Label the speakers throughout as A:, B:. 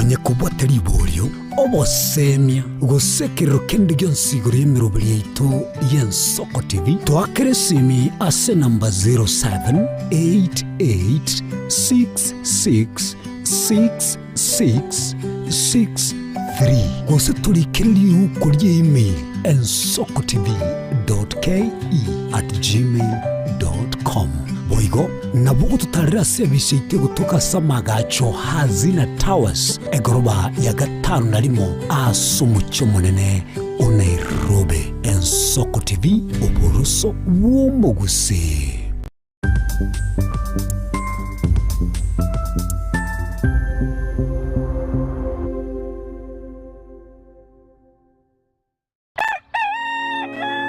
A: Onye kobwate riborio, obosemia, gose ekerero kende gionsi igoro y'emeroberi yaito y'Ensoko TV, toakere esimi ase enamba 0788666663 gose torikere riuko rie email ensokotv.ke@gmail.com. Boigo nabo ogototarera ase ebisi yaito egotoka ase amagacho Hazina Towers, egoroba ya gatano na rimo ase omochie omonene o Nairobi. Ensoko TV, oboroso bw'omogusii.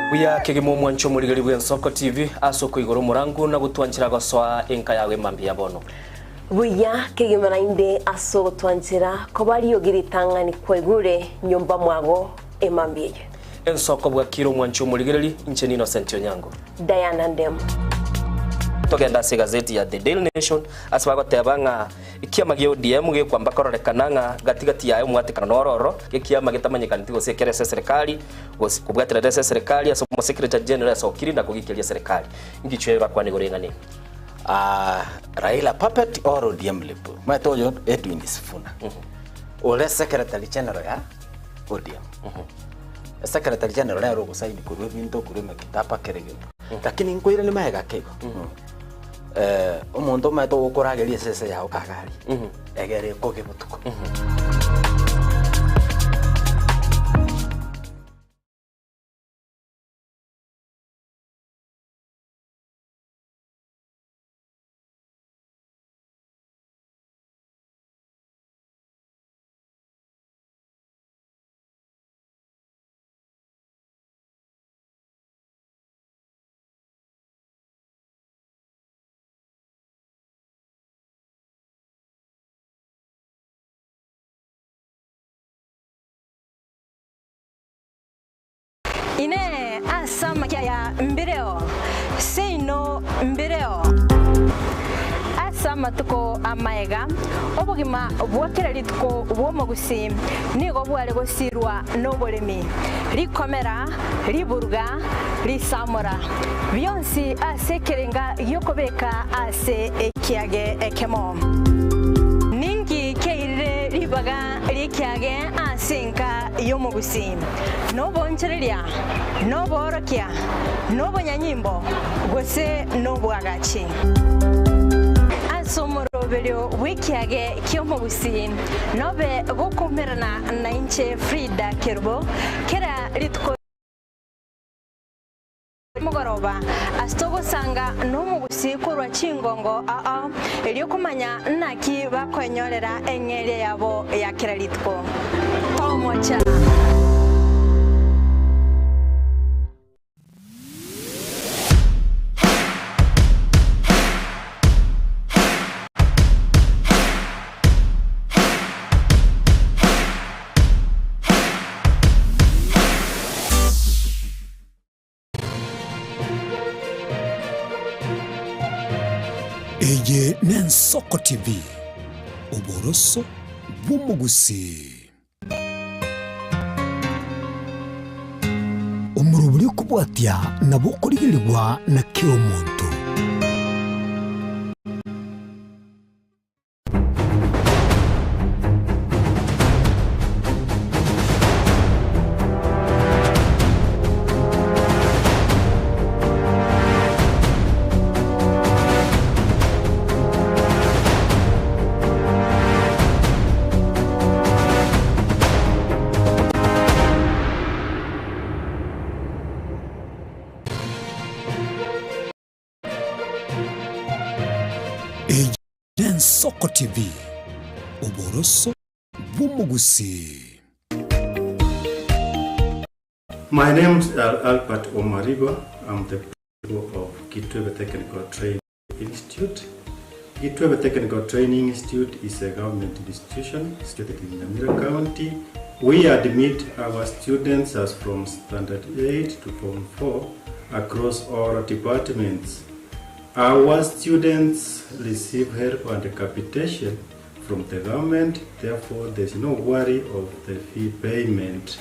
B: Buya kegima omwanche omorigeri bw'Ensoko TV ase okoigora omorangu na gotwanchera gosoa enka yago emambia ya bono.
C: Buya kegima naende ase ogotwanchera koba riogi ritang'ani kwaigure nyomba mwago emambia eye.
B: Ensoko bwakire omwanche omorigereri, inche n'Innocent Onyango.
C: Diana Ndemo.
B: Togende ase egazeti ya The Daily Nation ase bagoteba ng'a Ekiama gia ODM gekwamba kororekana ng'a gati gati yaye omwatekano noro ororo, ekiama getamanyekaneti gose ekere ase eserekari, gose kobwaterera ase eserekari ase omosekerecha general asokiri na kogikeria eserekari. Inki chio bakwana igoro y'eng'ana eye?
D: Ah, Raila puppet or ODM lip? Omanyete oyo Edwin Sifuna ore secretary general ya ODM. Secretary general nere ogosaini korwa ebinto korwa emekitaba kera egento. Lakini nkoirania magega ake igo. Omonto omanyete ogokorageria esese yao kagari, egere ekoge botuko.
E: Inee! Ase amakia aya mbireo? Seino mbireo. Ase amatuko amaega, obogima bwa kera rituko bw'omogusii nigo bware gosiirwa noboremi, rikomera, riburuga, risamora, bionsi ase ekerenga gi'okobeka ase ekiage ekemo. Ninki kiairire ribaga ri'ekiage ase enka y'omogusii? Nobonchereria, noboorokia, nobonyanyimbo, gose nobwagachi? Ase omoroberio bw'ekiage ki'omogusii nobe gokoumerana nainche Frida Kerubo kera rituko Mogoroba, ase togosanga nomogusii korwa chingongo ao, erio komanya naki bakoenyorera eng'eria yabo ya kera rituko. Omocha.
A: Eye n'Ensoko TV, oboroso bw'omogusii. Omorobori okobwatia nabo okorigerigwa na kera omonto. Eye n'Ensoko TV, oboroso bw'omogusii.
F: My name's Albert Omariba, I'm the principal of Kitwebe Technical Training Institute. Kitwebe Technical Training Institute is a government institution situated in Nyamira County. We admit our students as from standard 8 to form 4 across all departments. Our students receive help and capitation from the government, therefore there is no worry of the fee payment.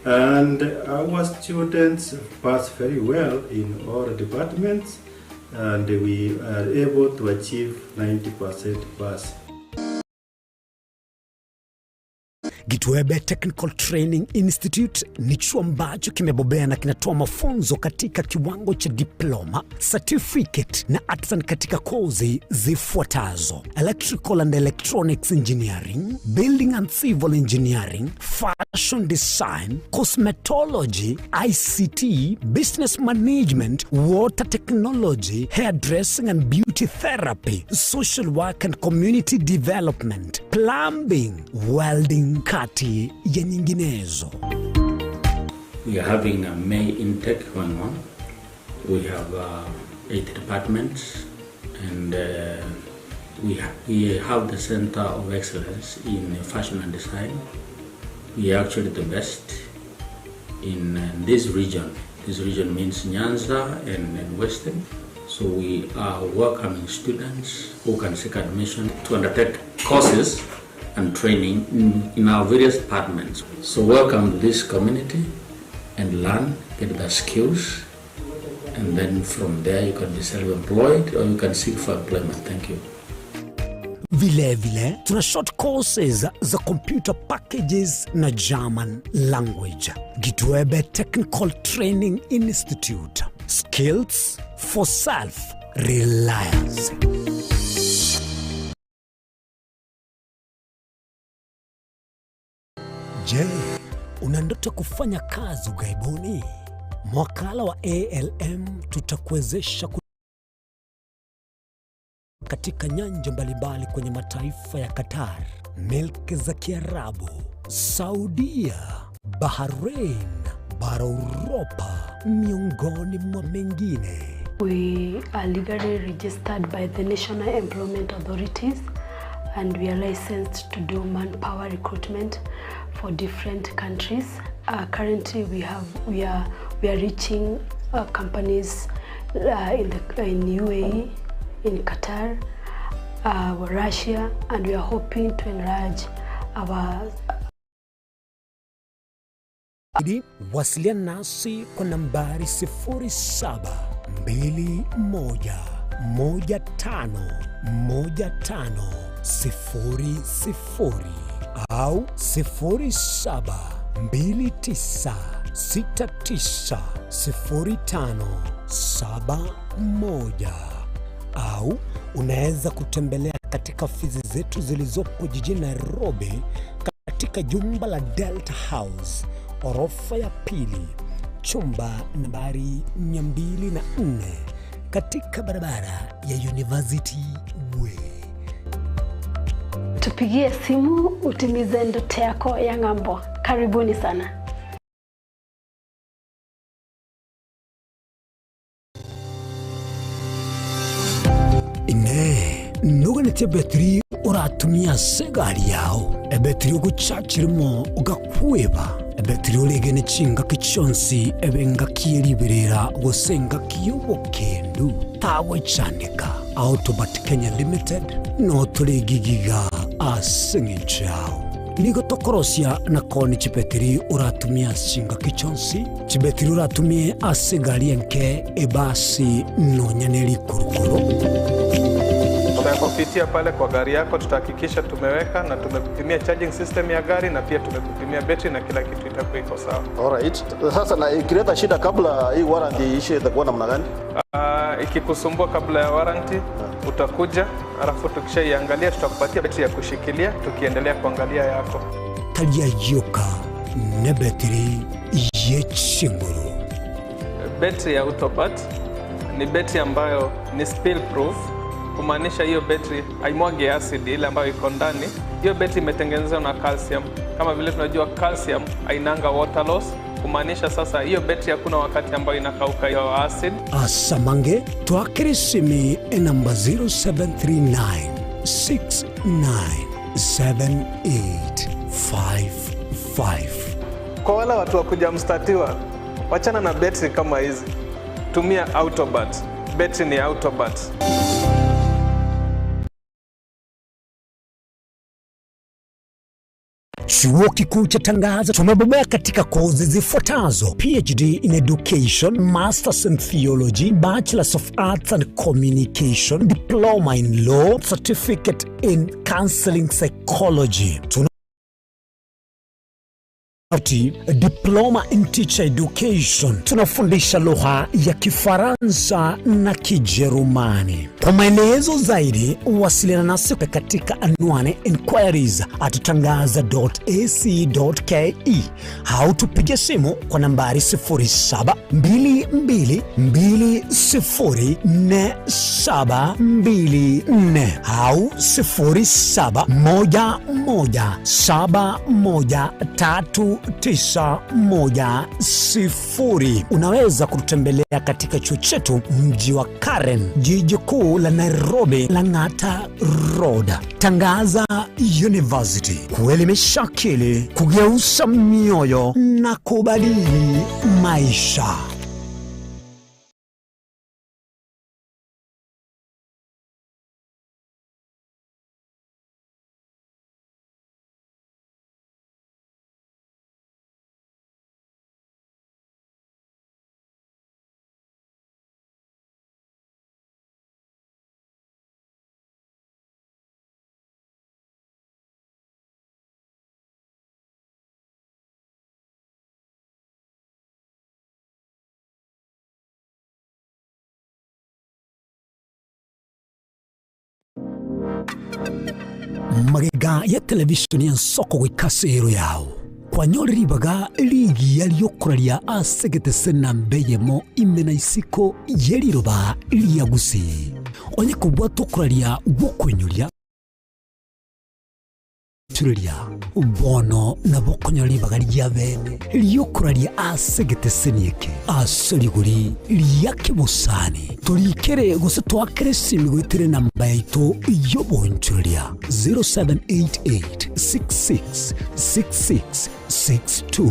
F: And our students pass very well in all departments and we are able to achieve 90% pass.
A: Gitwebe Technical Training Institute ni chuo ambacho kimebobea na kinatoa mafunzo katika kiwango cha diploma, certificate na artisan katika kozi zifuatazo: Electrical and Electronics Engineering, Building and Civil Engineering, Fashion Design, Cosmetology, ICT, Business Management, Water Technology, Hairdressing and Beauty Therapy, Social Work and Community Development, Plumbing, Welding kati ya nyinginezo.
G: We are having a May intake going on. We have 8 departments and we have the Center of Excellence in Fashion and Design. We are actually the best in this region. This region means Nyanza and Western. So we are welcoming students who can seek admission to undertake courses and training in our various departments. So welcome to this community and learn, get the skills, and then from there you can be self-employed or you can seek for employment. Thank you.
A: Vilevile tuna short courses za computer packages na German language. Gitwebe Technical Training Institute. Skills for self-reliance. Je, una ndoto kufanya kazi ughaibuni? Mwakala wa ALM tutakuwezesha katika nyanja mbalimbali kwenye mataifa ya Qatar, milki za Kiarabu, Saudia, Bahrain, bara Uropa, miongoni mwa mengine.
H: We are legally registered by the National Employment Authorities and we are licensed to do manpower recruitment for different countries. Currently we are reaching companies in UAE, in Qatar, Russia, and we are hoping to enlarge our
A: Wasiliana nasi kwa nambari 0721151500 au 0729690571 au unaweza kutembelea katika ofisi zetu zilizopo jijini Nairobi katika jumba la Delta House orofa ya pili chumba nambari 204 katika barabara ya University Way.
H: Tupigie simu utimize ndoto yako ya ng'ambo. Karibuni sana.
A: Ine nuganĩtie betiri ũratumia segari yao ebetiri ũgũchachirimo ũgakwĩba ebetiri ũrĩgene chingaki chionsi ebe ngaki eribirira gose ngaki y'obokendu tagwechandika Autobat Kenya Limited no tũrĩgigiga ase ng'encho yao nigo tokorosia na koni chibetiri ũratumia chingaki chionsi chibetiri ũratumie ase gari enke ebasi nonya na erikurukuru.
I: Tutakupitia pale kwa gari yako, tutahakikisha tumeweka na tumekupimia charging system ya gari na pia tumekupimia betri na kila kitu itakuwa iko sawa.
J: Alright. Sasa na ikileta shida kabla hii warranty iishe itakuwa namna gani?
I: Ikikusumbua kabla ya warranty utakuja, alafu tukishaiangalia tutakupatia betri ya kushikilia tukiendelea kuangalia yako.
A: Taria yoka ne betiri yechinguru.
I: Betri ya Autobat ni betri ambayo ni spill proof, kumaanisha hiyo betri haimwagi acid ile ambayo iko ndani. Hiyo betri imetengenezwa na calcium. Kama vile tunajua calcium hainanga water loss, kumaanisha sasa hiyo betri hakuna wakati ambayo inakauka hiyo acid.
A: Asamange twakirisimi enamba 0739 697855.
I: Kwa wale watu wa kuja mstatiwa, wachana na betri kama hizi, tumia Autobat. Betri ni Autobat.
A: Chuo Kikuu cha Tangaza tumebobea katika kozi zifuatazo: PhD in Education, Masters in Theology, Bachelors of Arts and Communication, Diploma in Law, Certificate in Counseling Psychology. Tuna Diploma in Teacher Education. Tunafundisha lugha ya Kifaransa na Kijerumani. Kwa maelezo zaidi, wasiliana nasi katika anwani inquiries at tangaza.ac.ke au tupige simu kwa nambari 0722204724 au 0711713910. Unaweza kututembelea katika chuo chetu mji wa Karen, jiji kuu la Nairobi, Lang'ata Road. Tangaza University, kuelimisha akili, kugeuza mioyo na kubadili maisha. Magega ya televishoni y'ensoko goika ase ero yao, kwanyore ribaga rigiya ri'okoraria ase egetese namba eyemo ime na isiko ye riroba ria Gusii. Onye kobwata okoraria gw'okoinyoria, Tureria bono nabo okonyora ribaga ria bene ri'okoraria ase egeteseni eke ase rigori ria kebosani. Torikere gose toakere esimi goetera enamba yaito y'oboonchoreria 0788 66 66 62.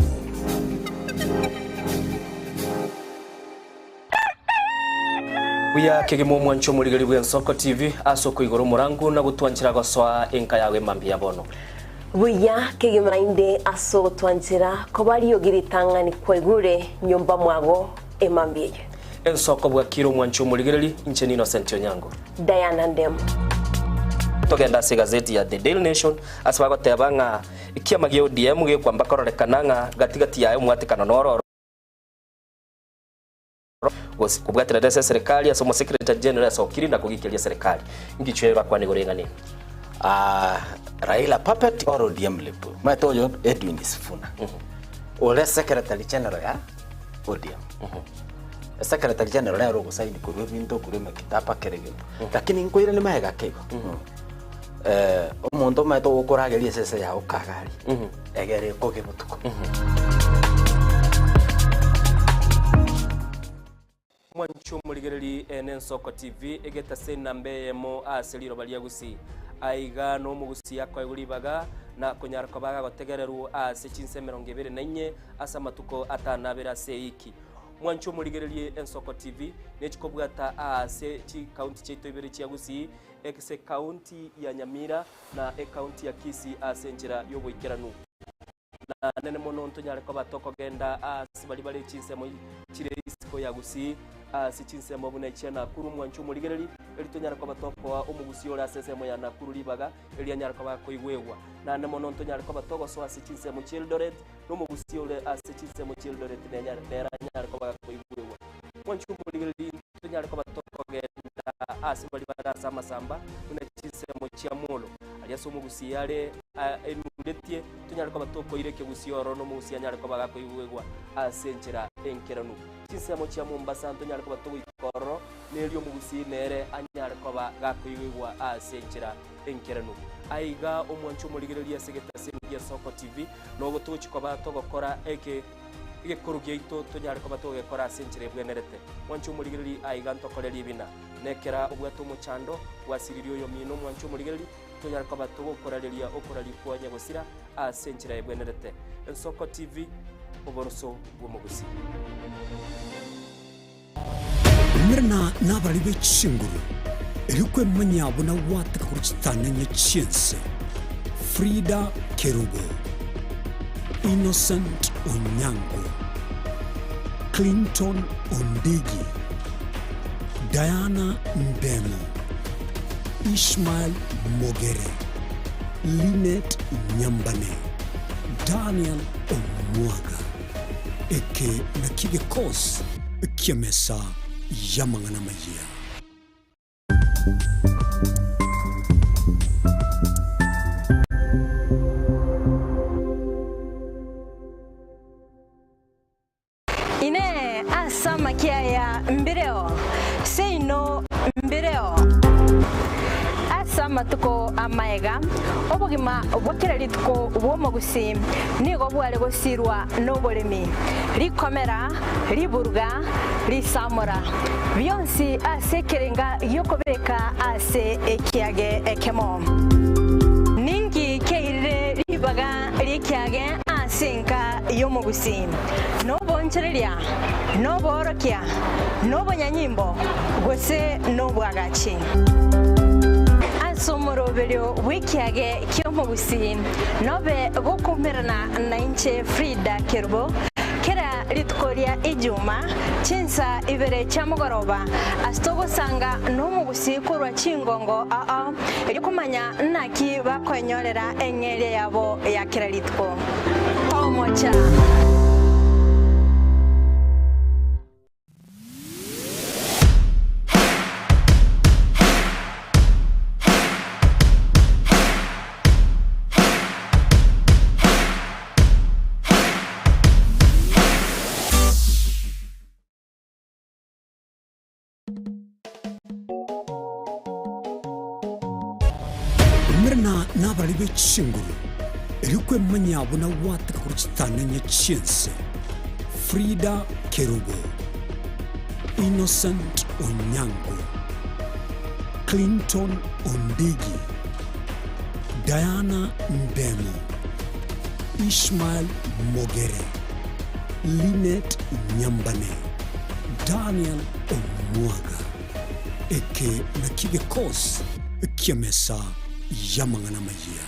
B: Buya kegima omwanche omorigeri bw'Ensoko TV ase okoigora omorango na gotwanchera gosoa enka yago emambia ya bono.
C: Buya kegima naende ase ogotwanchera koba riogi ritang'ani kwaigure nyomba mwago emambia eye.
B: Ensoko bwakire omwanche omorigereri, inche n'Innocent Onyango.
C: Diana Ndemo.
B: Togende ase egazeti ya The Daily Nation ase bagoteba ng'a ekiama gia ODM gekwamba kororekana ng'a gati gati yaye omwatekano nororo. Gose kobwaterana ase eserekari ase omosekretari general ase okiri na kogikeria eserekari. Inki chiaye bakwana igoro y'eng'ana eye?
D: Ah, Raila puppet or ODM lip. Maete oyo Edwin Sifuna. Ore secretary general ya ODM. Secretary general nere ogosaini korwa ebinto korwa emekitaba kere gento. Lakini nkoirane magega ake igo. Eh, omonto omanyete ogokorageria esese yago kagari egere ekoge botuko.
B: Mwanche omorigereri ene Ensoko TV egetase enamba eyemo ase riroba ria Gusii. Aiga nomogusii akoegwa ribaga na konyara koba agagotegererwa ase chinsa 24 ase amatuko atanabere ase eiki. Mwanche omorigererie Ensoko TV nechikobwata aase chikaunti chiaito ibere chia Gusii Ase ekaunti ya Nyamira na ekaunti ya Kisii ase enchera y'oboikeranu. Na nene mono ntonyare koba tokogenda aase baria bare chinsemo chire isiko ya Gusii, ase chinsemo buna echia Nakuru mwanche omorigereri, eri tonyare koba tokoa omogusii ore ase ensemo ya Nakuru ribaga, eri anyare koba akoigwegwa. Naende mono ntonyare koba togosoa ase chinsemo chi'Eldoret, na omogusii ore ase chinsemo chi'Eldoret nere anyare koba gakoigwegwa. Mwanche omorigereri tonyare koba tokogenda aase baria bare ase amasamba, buna chinsemo chia Molo, aria ase omogusii are enuretie, tonyare koba tokoira ekegusii ororo na omogusii anyare koba gakoigwegwa ase enchera enkeranu. Chinsemo chia Mombasa ntonyare koba togoika ororo, na erio omogusii nere anyare koba gakoigwegwa ase enchera enkeranu. Aiga omwanche omorigereria ase egetaseni gia Soko TV, nogo togochia koba togokora eke. Egekoro giaito tonyare koba togekora ase enchera ebwenerete. Mwanche omorigereri aiga ntokore ribina. Nekera obwate omochando, gwasiririe oyomino omwanche omorigereri, tonyare koba togokorareria okoraria kwa nyagosira ase enchera ebwenerete. Ensoko TV, oboroso bw'omogusii.
A: Umerana nabarari be chinguru, erio kwemanyia buna gwateka korwa chitang'ani chi'ense. Frida Kerubo. Innocent Onyango, Clinton Ondigi, Diana Ndemo, Ishmael Mogere, Linet Nyambane, Daniel Omwaga. Eke nakio gekosi ki'emesa y'amang'ana amayia.
E: Inee! Ase amakia aya mbireo? Seino mbireo. Ase amatuko amaega, obogima bwa kera rituko bw'omogusii nigo bware gosirwa noboremi, rikomera, riburuga, risamora, bionsi ase ekerenga gi'okobeka ase ekiage ekemo. Ninki keirire ribaga ri'ekiage ase enka y'omogusii? Nobonchoreria, noboorokia, nobonyanyimbo, gose nobwagachi? Ase omoroberio bw'ekiage ki'omogusii nobe gokoumerana nainche Frida Kerubo, Kera rituko ria Ijuma, chinsa ibere chia mogoroba, ase togosanga nomogusii korwa chingongo ao, erio komanya naki bakoenyorera eng'eria yabo ya kera rituko. Tomocha!
A: Umerana nabarari be chinguru, erio kwemanya buna gwateka korwa chitananya chi'ense. Frida Kerubo, Innocent Onyango, Clinton Ondigi, Diana Ndemo, Ishmael Mogere, Linet Nyambane, Daniel Omwaga. Eke nakio gekosi ki'emesa y'amang'ana amayia.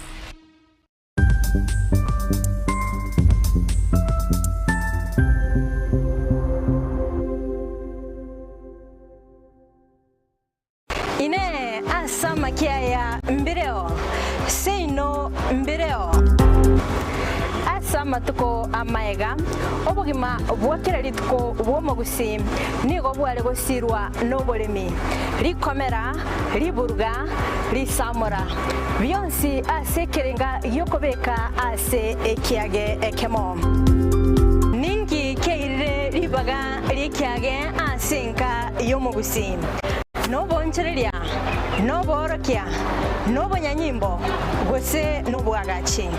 E: Inee! Ase amakia aya mbireo? Seino mbireo. Ase amatuko amaega, obogima bwa kera rituko bw'omogusii nigo bware gosirwa noboremi, rikomera, riburuga, risamora, bionsi ase ekerenga gi'okobeka ase ekiage ekemo. Ninki kiairire ribaga ri'ekiage ase enka y'omogusii? Nobonchoreria, noboorokia, nobonyanyimbo, gose nobwagachi?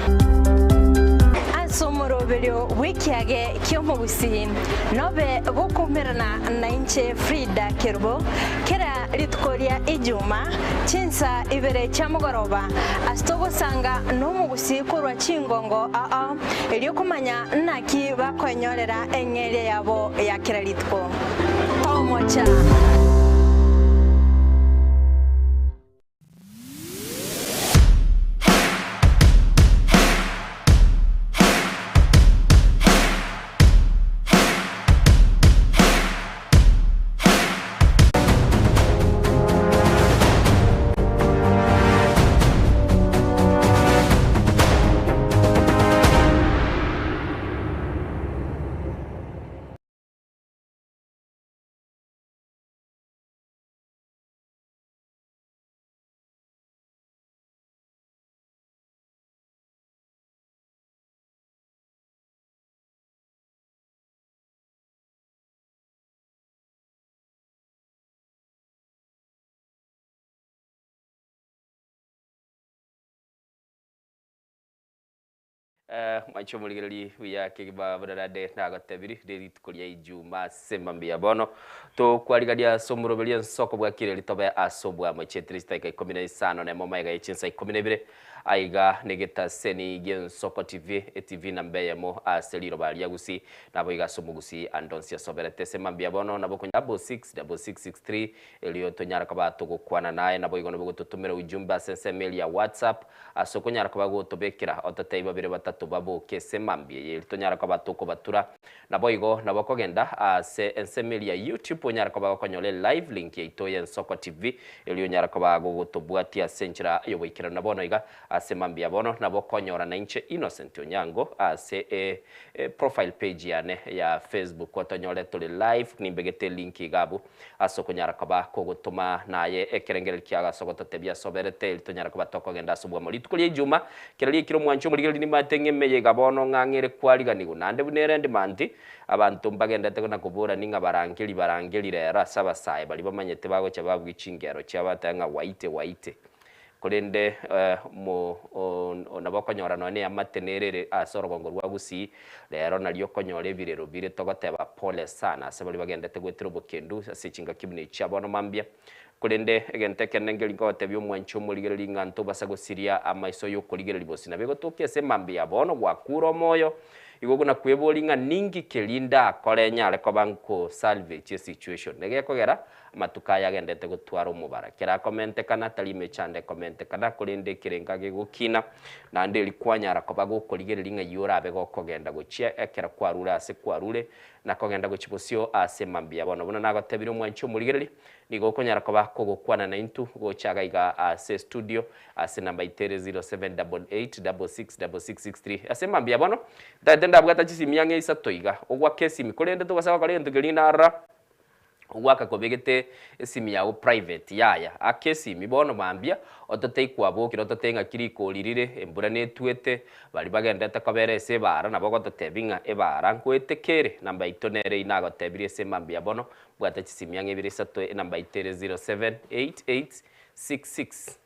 E: Ase omoroberio bw'ekiage ki'omogusii nobe gokoumerana nainche Frida Kerubo, kera rituko ria Ijuma, chinsa ibere chia mogoroba, ase togosanga nomogusii korwa chingongo ao, erio komanya naki bakoenyorera eng'eria yabo ya kera rituko. Tomocha!
B: Mwanche omorigereria buya kegima buna naende nagotebirie, nerituko ria Ijumaa ase mambia bono tokwarigaria ase omoroberio ensoko bwakire ritobe ase obwamo chietire chidakika ikomi na isano nemo magega ye chinsa ikomi na ibere aiga negetaseni gi'ensoko TV, etv namba eyemo ase riroba ria Gusii naboigo ase omogusii ande onsi asoberete ase mambia bono nabo okonya 66 6663 erio tonyare koba togokwana naye naboigo nabo ogototomera ujumbe ase ensemo eria ya WhatsApp Ase okonyara koba gotobekera, ototebi babere batato. batato baboke ase emambia eye, erio tonyare koba tokobatura. Naboigo nabo okogenda ase ensemo eria ya YouTube onyare koba gokonyora elive link yaito y'Ensoko TV erio onyare koba gogotobwatia ase enchera y'oboikeranu. Na bono iga ase mambia bono nabo okonyora nainche Innocent Onyango ase e profile page yane ya Facebook otonyore tore live nimbegete elink iga abwo ase okonyara koba kogotoma naye ekerengererio kiago ase ogototebia ase oberete erio tonyare koba tokogenda ase obwamo. Rituko ria Ijuma kera riaikire omwancho omorigereria nimanyete ng'a emeyega bono ng'ang'e ere kwariganigwa naende buna ere ndimanti abanto mbagendete na koborani ng'a barangeri barangeri rero ase abasae baria bamanyete bagocha babugia chingero chiabo bateba ng'a waite waite Korende mo nabo okonyora nonya neamate nere ere ase orogongo rwa Gusii, rero nario okonyora ebirero bire togoteba pole sana ase baria bagendete goetera obokendu ase chingaki buna echi bono mambia. Korende egento ekenene nkeri nkogotebia omwanchi omorigereria ng'a ntobasa gosiria amaiso y'okorigereria bosio. Nabo egotokia ase mambia bono gwakure omoyo, igo buna kweboria ng'a ninki keria ndakore nyare koba nko salvage esituation. Negekogera Amatuko aya agenderete gotwara omobara. Kera akomentekana, tari emechando ekomentekana, korende ekerengo gegokina, naende erio kwanyara koba gokorigereria ng'ai orabe gokogenda gochia ekero kwarure ase kwarure, na kogenda gochia bosio ase mambia. Bono buna nagotebirie omwanchi omorigereria, nigo okonyara koba kogokwana naintwe gocha iga iga ase estudio ase enamba yaito ere 0788666663. Ase mambia bono, ntagete ndabwata chisimi ang'e isato iga, ogwake esimi, korende tobasa gokora egento keria narora. Ogwaka kobegete esimi yago private yaya aka esimi bono mambia ototei kwabokire ototei ng'aki rikori rire embura netwete baria bagendete kobera ase ebaara nabo ogototebi ng'a ebaara nkoete kere namba yaito nere eyio nagotebirie ase mambia bono bwata chisimi ang'e ibere isato enamba yaito ere 078866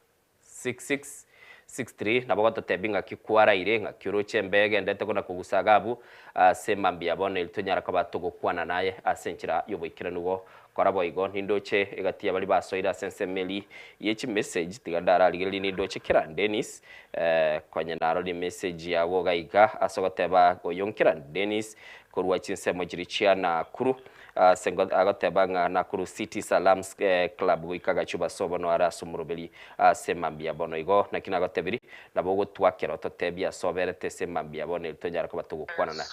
B: 6663 Nabo gototebia ng'aki kwaraire, ng'aki oroche embe egendete kona kogusa iga abwo ase mambia bono erio tonyara koba togokwana naye ase enchera y'oboikeranu gokora boigo. Nindoche egati ya baria basoire ase ensemo eria ye chimessage, tiga ndararigererie nindoche kera Dennis konya narorire emessage yago iga iga ase ogoteba oyo nkera Dennis korwa chinsemo chiria chia Nakuru. Ase agoteba ng'a Nakuru City Salams Club goika agachia obase obono are ase omoroberi ase mambia bono. Igo naki nagotebirie, nabo ogotwakera ototebie ase oberete ase mambia bono erio tonyare koba togokwana na.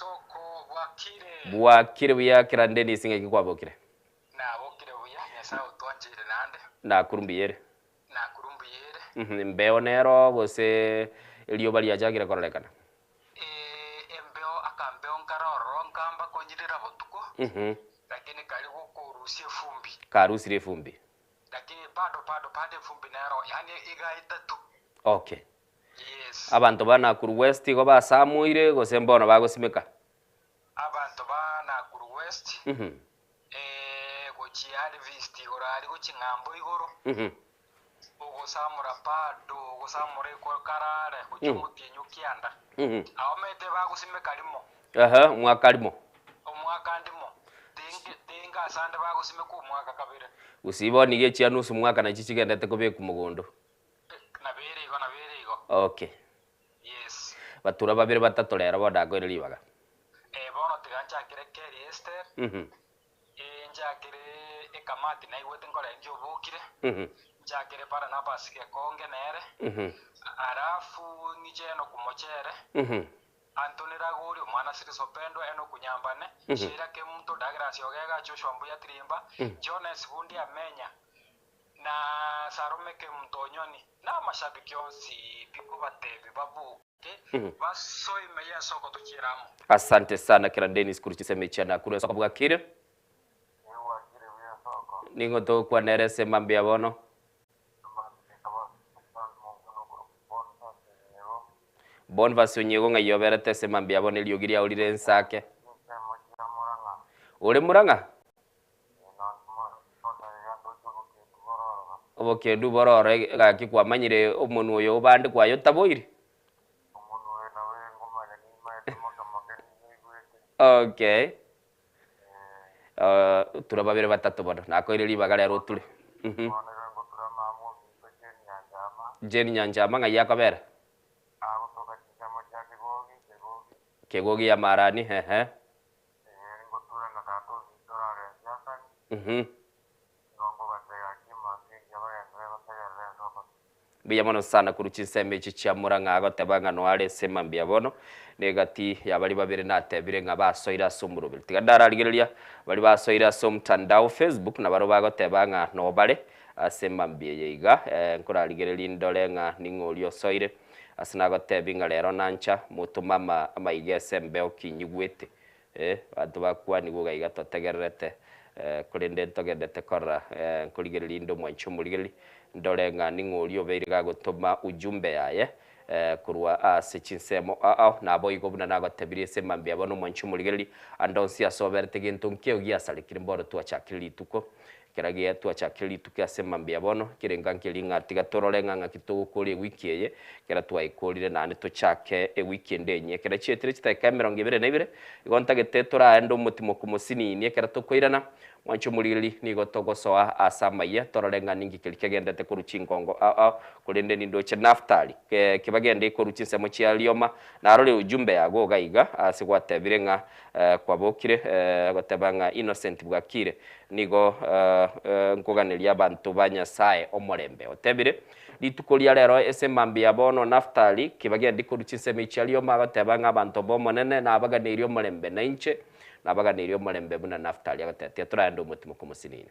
B: Bwakire buya kera Dennis ng'aki kwabokire?
K: Nabokire buya, Nyasae otwancheire naende.
B: Nakuru mbuya ere.
K: Nakuru mbuya ere.
B: Mbeo nero gose erioba riachakire kororekana?
K: Ee, embeo, akambeo nkare ororo nkamba konyirera botuko, lakini kari gokorusia efumbi.
B: Karusirie efumbi.
K: Lakini bado bado bado efumbi nero, yaani egaeta tu.
B: Okay.
K: Yes.
B: Abanto ba Nakuru West igo basamoire gose mbono bagosimeka?
K: Abanto ba Nakuru West, eh, gochia Harvest igoro aria gochia ng'ambo igoro. Ogosamora bado, ogosamora karare gochia omotienyi o kianda. Aomete bagosimeka rimo.
B: Ehe, omwaka rimo.
K: Omwaka ndimo. Tinge, tinga asande bagosimeka omwaka kabere.
B: Gusii bono iga echia nusu mwaka nachio chigendete kobekwa mogondo.
K: Nabo ere igo, nabo ere igo.
B: Okay.
K: Yes.
B: Batura babere batato rero bono ndakoire ribaga.
K: Eh, bono tiga nchakere Kelly Esther. Ee, nchakere ekamati naigwete nkorengia obokire, nchakere Baranabas gekonge nere, alafu ng'iche Enoku mochere, Anthony Ragori, omwana Sirisopendo, Enoku Nyambane, Sheila Kemunto, Douglas Ogega, Joshua Mbuya Tirimba, Jones Bundi Amenya, na Salome Kemunto Onyoni, na amashabiki onsi pi kobatebi baboke basoe ime y'ensoko tochiere amo.
B: Asante sana kera Dennis korwa chisemi chia Nakuru ensoko bwakire. Ning'o togokwana ere ase mambia bono? Bonfas Onyiego ng'ai oberete ase mambia bono eriogi riao rire ense ake? Ore Murang'a? Obokendu bororo gaki kwamanyire omonwa oyo obande kwaye otaboiri? Okay. Tura babere batato bono, nakoire ribaga rero oture. Jane Nyanchama ng'ai akobera? Kegogi ya Marani, ehe. Mbuya mono sana korwa chinsemo echi chia Murang'a agoteba ng'a noare ase mambia bono, na egati ya baria babere natebire ng'a basoire ase omoroberi. Tiga ndararigereria baria basoire ase omtandao Facebook nabarobwo bagoteba ng'a nobare ase mambia eye iga, nkorarigereria ndore ng'a ning'o oria osoire ase nagotebi ng'a rero nancha motome ama amaiga ase embeo ki nyigwete. Abanto bakwanigwe iga iga totegererete, korende ntogendete korora, nkorigereria inde omwanchi omorigereria, ndore ng'a ning'o oria obeire gagotoma ujumbe yaye korwa ase chinsemo ao ao, naboigo buna nagotebirie ase mambia bono omwanchi omorigereria, ande onsi ase oberete gento nkeo giasarekire mbono twachakire rituko, Ekero gia twachakire rituko ase mambia bono, ekerenga nkeria ng'a tiga torore ng'a ng'aki togokora ewiki eye, ekero twayekorire naende tochake ewiki ende enyia. Ekero chietire chidakika emerongo ebere na ibere, igo ntagete toraende omotimoku mosinini ekero tokoirana, mwanche omorigereria, nigo togosoa ase amayia torore ng'a ninki keria kegendete korwa chingongo ao ao, korende nindoche Naftali, kebagende korwa chinsemo chia rioma, narore ujumbe yago iga iga ase gwatebire ng'a kwabokire, goteba ng'a Innocent bwakire. Nigo nkoganeria abanto ba Nyasae omorembe. Otebire, Rituko ria rero ase mambia ya bono Naftali, kibagendi korwa chinsemo echia rioma, agoteba ng'a abanto b'Omonene nabaganeirie omorembe, na inche nabaganeirie omorembe buna Naftali agoteba. Tiga toraende omotimoku mosinini.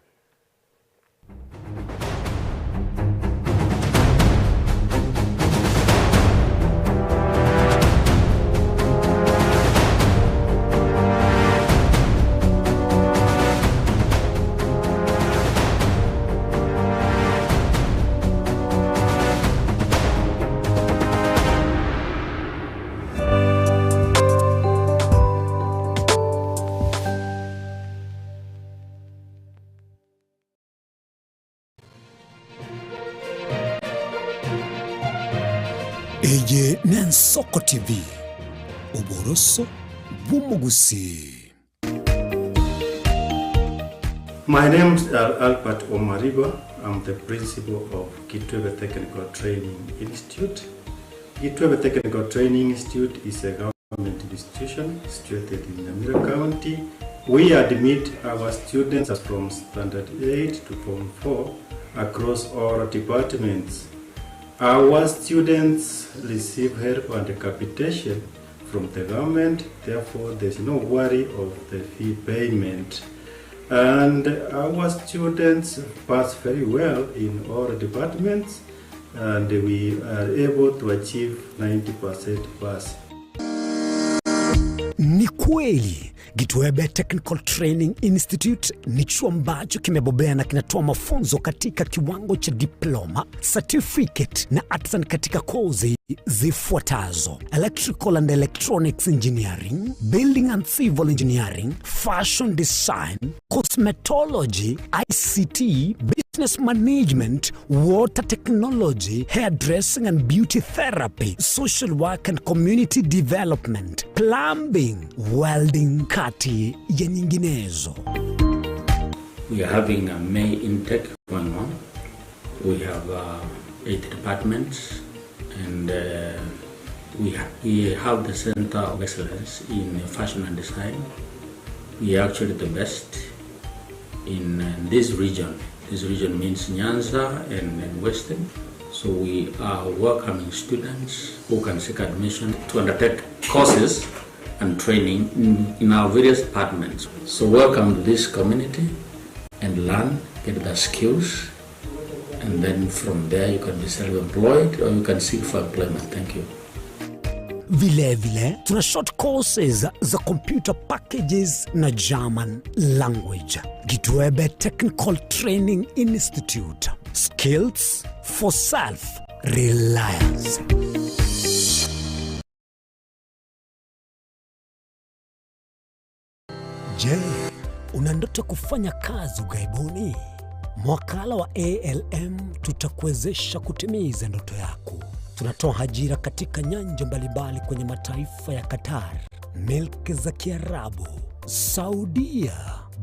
A: Eye n'Ensoko TV, oboroso bw'omogusii.
F: My name's Albert Omariba. I'm the principal of Kitwebe Technical Training Institute. Kitwebe Technical Training Institute is a government institution situated in Nyamira County. We admit our students from Standard 8 to Form 4 across all departments. Our students receive help and capitation from the government, therefore there's no worry of the fee payment. And our students pass very well in all departments and we are able to achieve 90% pass.
A: Ni kweli Gitwebe Technical Training Institute ni chuo ambacho kimebobea na kinatoa mafunzo katika kiwango cha diploma, certificate na artisan katika kozi zifuatazo: electrical and electronics engineering, building and civil engineering, fashion design, cosmetology, ICT, business management, water technology, hairdressing and beauty therapy, social work and community development, plumbing, welding, kati ya nyinginezo.
G: We are having a May intake going on. We have 8 departments and we, ha we have the Center of Excellence in Fashion and Design. We are actually the best in this region. This region means Nyanza and, and Western. So we are welcoming students who can seek admission to undertake courses and training in, in our various departments. So welcome to this community and learn, get the skills, and then from there you can be self-employed or you can seek for employment. Thank you.
A: Vilevile tuna short courses za computer packages na German language. Gitwebe Technical Training Institute. Skills for self reliance. Je, una ndoto kufanya kazi ughaibuni? Mwakala wa ALM tutakuwezesha kutimiza ndoto yako. Tunatoa ajira katika nyanja mbalimbali kwenye mataifa ya Qatar, milki za Kiarabu, Saudia,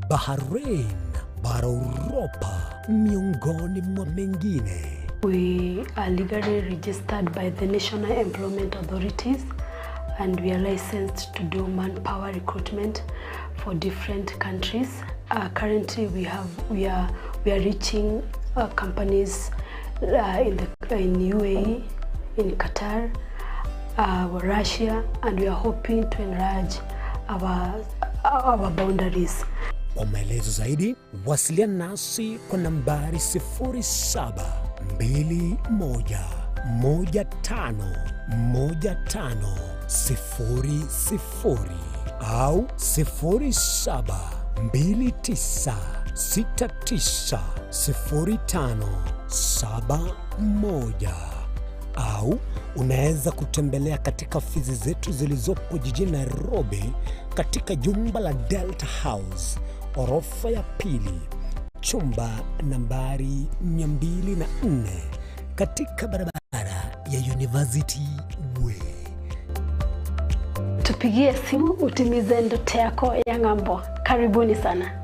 A: Bahrain, bara Uropa, miongoni mwa mengine.
H: We are legally registered by the National Employment Authorities and we are licensed to do manpower recruitment for different countries. Currently we have we are we are reaching companies uh, in, the, in UAE, in Qatar, uh, Russia, and we are hoping to enlarge our, our boundaries.
A: Kwa maelezo zaidi wasiliana nasi kwa nambari 0721151500 au 0729690571 au unaweza kutembelea katika ofisi zetu zilizopo jijini Nairobi katika jumba la Delta House orofa ya pili chumba nambari 204 katika barabara ya University Way.
H: Tupigie simu utimize ndoto yako ya ng'ambo. Karibuni sana.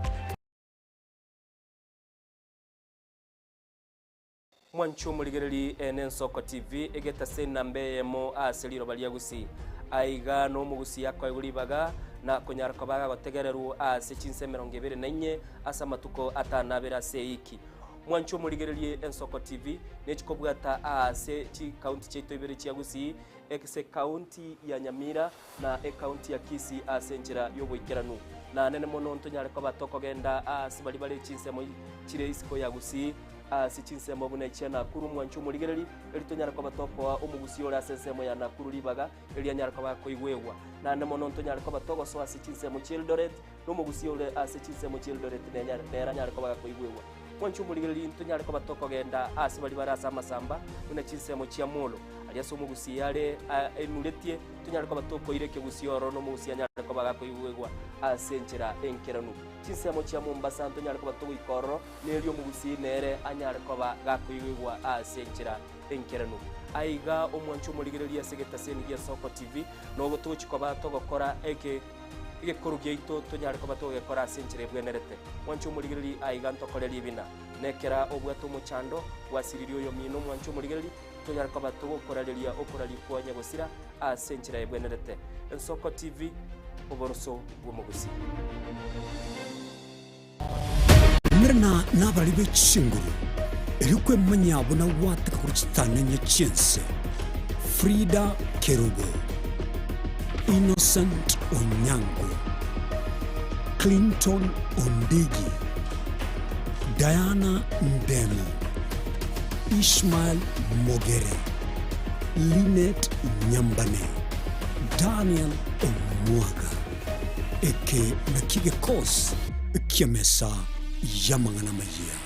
B: Mwancho omorigereri ene Ensoko TV egetase enamba eyemo ase riroba ria Gusii. Aiga na omogusii akoegwa ribaga na konyara koba agotegererwa ase chinsa emerongo ebere na inye ase amatuko atano abere ase eiki. Mwancho omorigererie Ensoko TV nechikobwata ase chikaunti chiaito ibere chia Gusii ase ekaunti ya Nyamira na ekaunti ya Kisii ase enchera y'oboikeranu. Nanene mono ntonyare koba tokogenda ase baria bare chinsemo chire isiko ya Gusii ase chinsemo buna echia Nakuru mwanche omorigereri, eri tonyare koba tokoa omogusi ore ase ensemo ya Nakuru ribaga, eri anyare koba akoigwegwa. Naende mono ntonyare koba togosoa ase chinsemo chia Eldoret, na omogusi ore ase chinsemo chia Eldoret nenyare nere anyare koba gakoigwegwa. Mwanche omorigereri ntonyare koba tokogenda ase baria bare ase amasamba buna chinsemo chia Molo, aria ase omogusi are enuretie, tonyare koba tokoira ekegusii ororo na omogusi anyare koba gakoigwegwa ase enchera enkeranu. Chinsemo chia Mombasa ntonyare koba togoika ororo, Nerio omogusii nere anyare koba gakoigwegwa ase enchera enkeranu. Aiga omwanche omorigereria ase egetaseni gia Soko TV, nogo togochia koba togokora eke egekoro giaito tonyare koba togegekora ase enchera ebwenerete. Mwanche omorigereria aiga ntokore ribina. Nekera obwate omochando gwasiririe oyomino omwanche omorigereria, tonyare koba togokorareria okoraria kwa nyagosira ase enchera ebwenerete. Ensoko TV, oboroso bw'omogusii.
A: Umerana nabari be chinguru, erio kwemanyia buna gwateka korwa chitang'ani chi'ense, Frida Kerubo, Innocent Onyango, Clinton Ondigi, Diana Ndemo, Ishmael Mogere, Linet Nyambane, Daniel Omwaga. Eke nakio gekosi ki'emesa y'amang'ana amayia.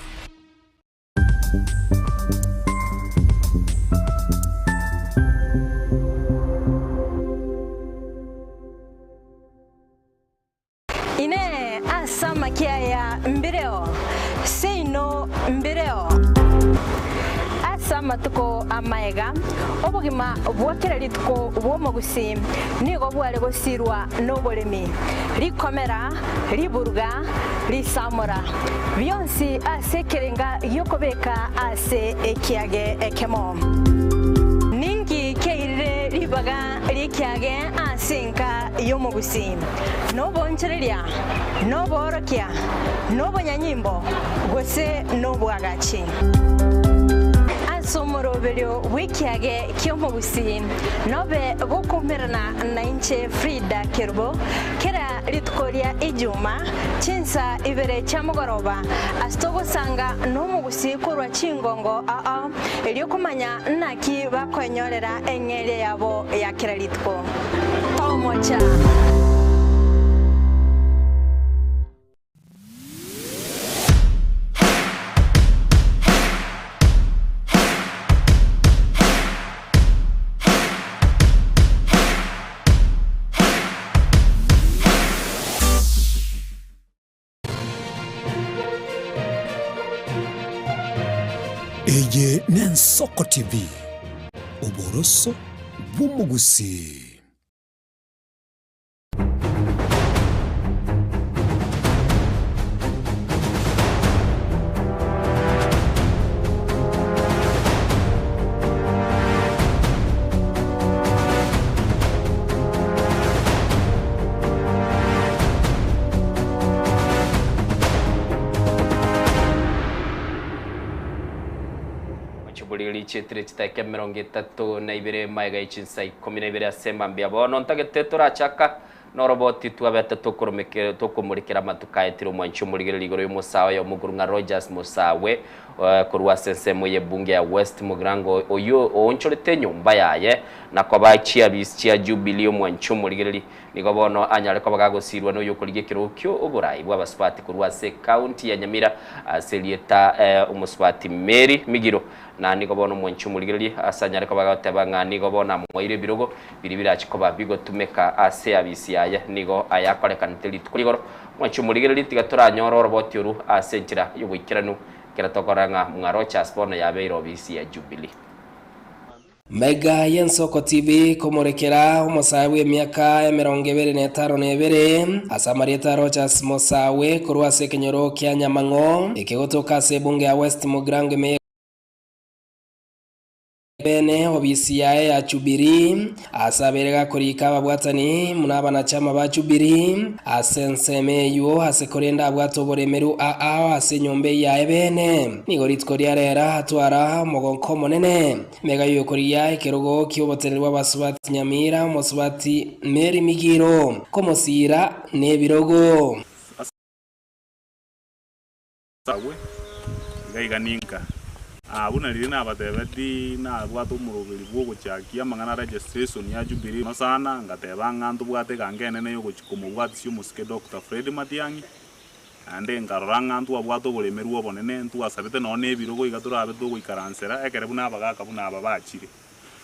E: Inee! Ase amakia aya mbireo? Seino mbireo. Ase amatuko amaega, obogima bwa kera rituko bw'omogusii nigo bware gosirwa noboremi, rikomera, riburuga, risamora, bionsi ase ekerenga gi'okobeka ase ekiage ekemo. Ninki kiairire ribaga ri'ekiage ase enka y'omogusii? Nobonchoreria, noboorokia, nobonyanyimbo, gose nobwagachi. Ase omoroberio bw'ekiage ki'omogusii nobe gokoumerana nainche Frida Kerubo kera rituko ria Ijuma chinsa ibere chia mogoroba ase togosanga nomogusii korwa chingongo ao erio komanya naki bakoenyorera eng'eria yabo ya kera rituko. Omocha.
A: Eye n'Ensoko TV, oboroso bw'omogusii.
B: Omwancho omoriri chietire chidakika 32 maega ye chinsa 12 ase mambia bono ntagete torachaka noroboti twabete tokoromekere tokomurikera amatuko aetire omwancho omorigeri igoro y'omosawe ya omoguru ng'a Rogers Musawe korwa ase ensemo y'ebunge ya West Mugirango oyo oonchorete enyomba yaye na koba chiabisi chia Jubilee omwancho omorigereri nigo bono anyare koba gagosirwa noyo okorigia ekerogo kio oborai bwa abasubati korwa ase ekaunti ya Nyamira ase erieta omosubati Mary Migiro na nigo bono omwancho omorigereri ase anyare koba gagoteba ng'a nigo bono amoire ebirogo biri birachi koba bigotumeka ase abisi yaye nigo ayakorekanete rituko rigoro omwancho omorigereri tiga toranyora oroboti oru ase enchera y'oboikeranu ekero tokora ng'a mwa Rogers bono yabeire obisi ya Jubilee.
L: Mega y'Ensoko TV komorekera omosae bw'emiaka 25 ase amarieta a Rogers Mosawe korwa ase ekenyoro kia Nyamang'o ekegotoka ase ebunge ya West Mugirango ime Bene obisi yaye ya Jubilee ase abeire gakorika ababwatani buna abanachama ba Jubilee ase ensemo eyio ase korende abwate oboremeru aa ase enyomba eyio yaye bene. Nigo rituko ria rera atwara omogonko omonene. Mega y'okorigia ekerogo ki'oboteneneri bw'abasubati Nyamira omosubati Mary Migiro komosiira nebirogo.
M: Ase agwo, iga iga ninka. Aa buna riria nabatebetie nabwate omoroberi bw'ogochakia amang'ana a registration ya Jubilee mono sana, ngateba ng'a ntobwate egango enene y'ogochia komobwatisia omosike Doctor Fred Matiang'i, Naende nkarora ng'a ntwabwate oboremerwa obonene, ntwasabete nonya nebirogo iga torabe togoikaransera ekere buna abagaaka buna aba bachire.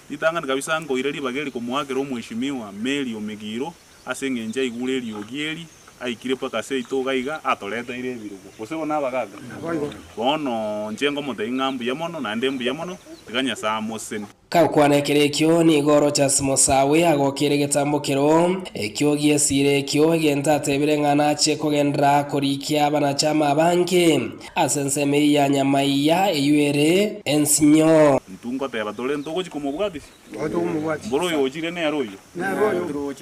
M: Ritang'ani kabisa nkoira ribaga eri komoakera omweshimiwa Mary Omigiro ase eng'encho aigure eriogi eri, aikire mpaka seito iga iga atoreteire ebirogo. Gose bono abagaaka? Bono inche nkomotebia ng'a mbuya mono naende mbuya mono, tiga Nyasae amosesenie.
L: Kagokwana ekero ekio, nigo Rochas Mosawe agokeire egetambokero ekio gi'esiira ekio, egento atebire ng'a nache kogenderera korikia abanachama abange ase ensemo eyio ya nyamaiya eyio ere ensinyo.
M: Intwe ngoteba tore ntogochia komobwatisia? Mboro oyo ochire nere oyio.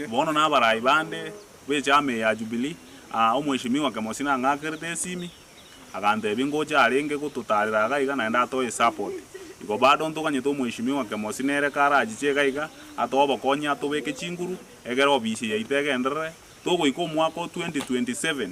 M: Bono nabarai bande b'echama eye ya Jubilee, Omweshimiwa Kemosi nang'akerete esimi, Agantebia, Ngocha arenge gototaarera iga iga naende atoe esapoti. Igo bado ntoganyete omweshimiwa Kemosi nere karachiche iga iga, atoe obokonyi atobeke chinguru, egere obisi yaito egenderere. Togoika omwaka o 2027,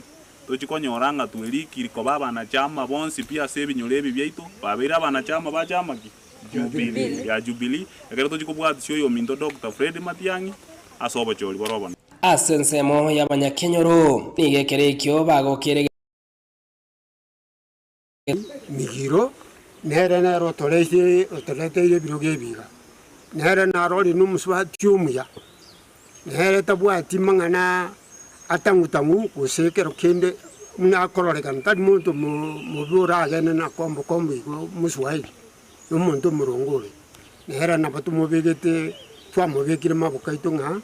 M: tochie konyora ng'a twerikiri koba abanachama bonsi pi ase ebinyoro ebi biaito, babeire abanachama ba chama ki? Jubilee. Ya Jubilee, ekero tochie kobwatisia oyominto Doctor Fred Matiang'i ase obochori bore obonene.
L: Ase ensemo y'abanyakenyoro, nigo ekero ekio bagokeire.
N: Migiro nere nere otoreteire ebirogo ebi iga, nere narori nomosubati omuya, nere tabwati mang'ana atang'u-tang'u gose ekero kende buna akororekana tari monto mobe oragende na kombo kombo igo moswahili, nomonto omoronge ore. Nere nabo tomobegete twamobekire maboko aito ng'a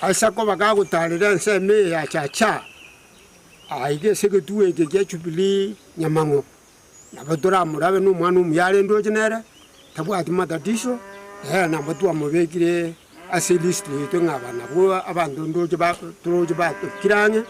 N: ase akoba gagotarera ensemo eye ya chacha. Aiga ase egetuo eke gia Jubilii nyamang'o, nabo toramorabe nomwana omuya arende oche nere, tabwati matatiso, ere nabo twamobekire ase elist yaito ng'a aba nabwo abanto ndoche ba toroche batokire ang'e.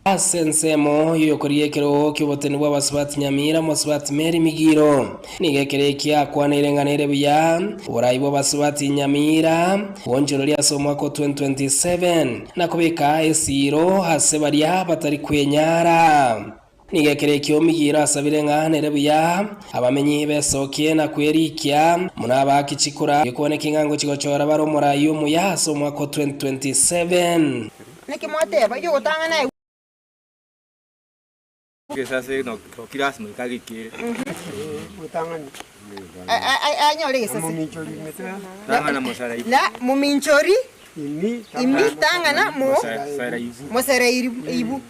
L: Ase ensemo y'oyokoria ekerogo ki'oboteni bw'abasubati Nyamira, omosubati Mary Migiro, nigo ekero ekio akwaneire ng'a nere buya oborai bw'abasubati Nyamira bwonchoreria ase omwaka o 2027. Na kobeka esiiro ase baria batari kwenyara. Nigo ekero ekio Migiro asabire ng'a nere buya abamenyi besokie na kwerikia buna abaaki chikura, gekwane ki ng'a ngochia gochora bare omorai omuya ase omwaka o 2027.
O: Naki mwateba, Oyio ogotang'ana aye. Anyore egesase. Na mominchori imi tang'ana mo mosera ibu.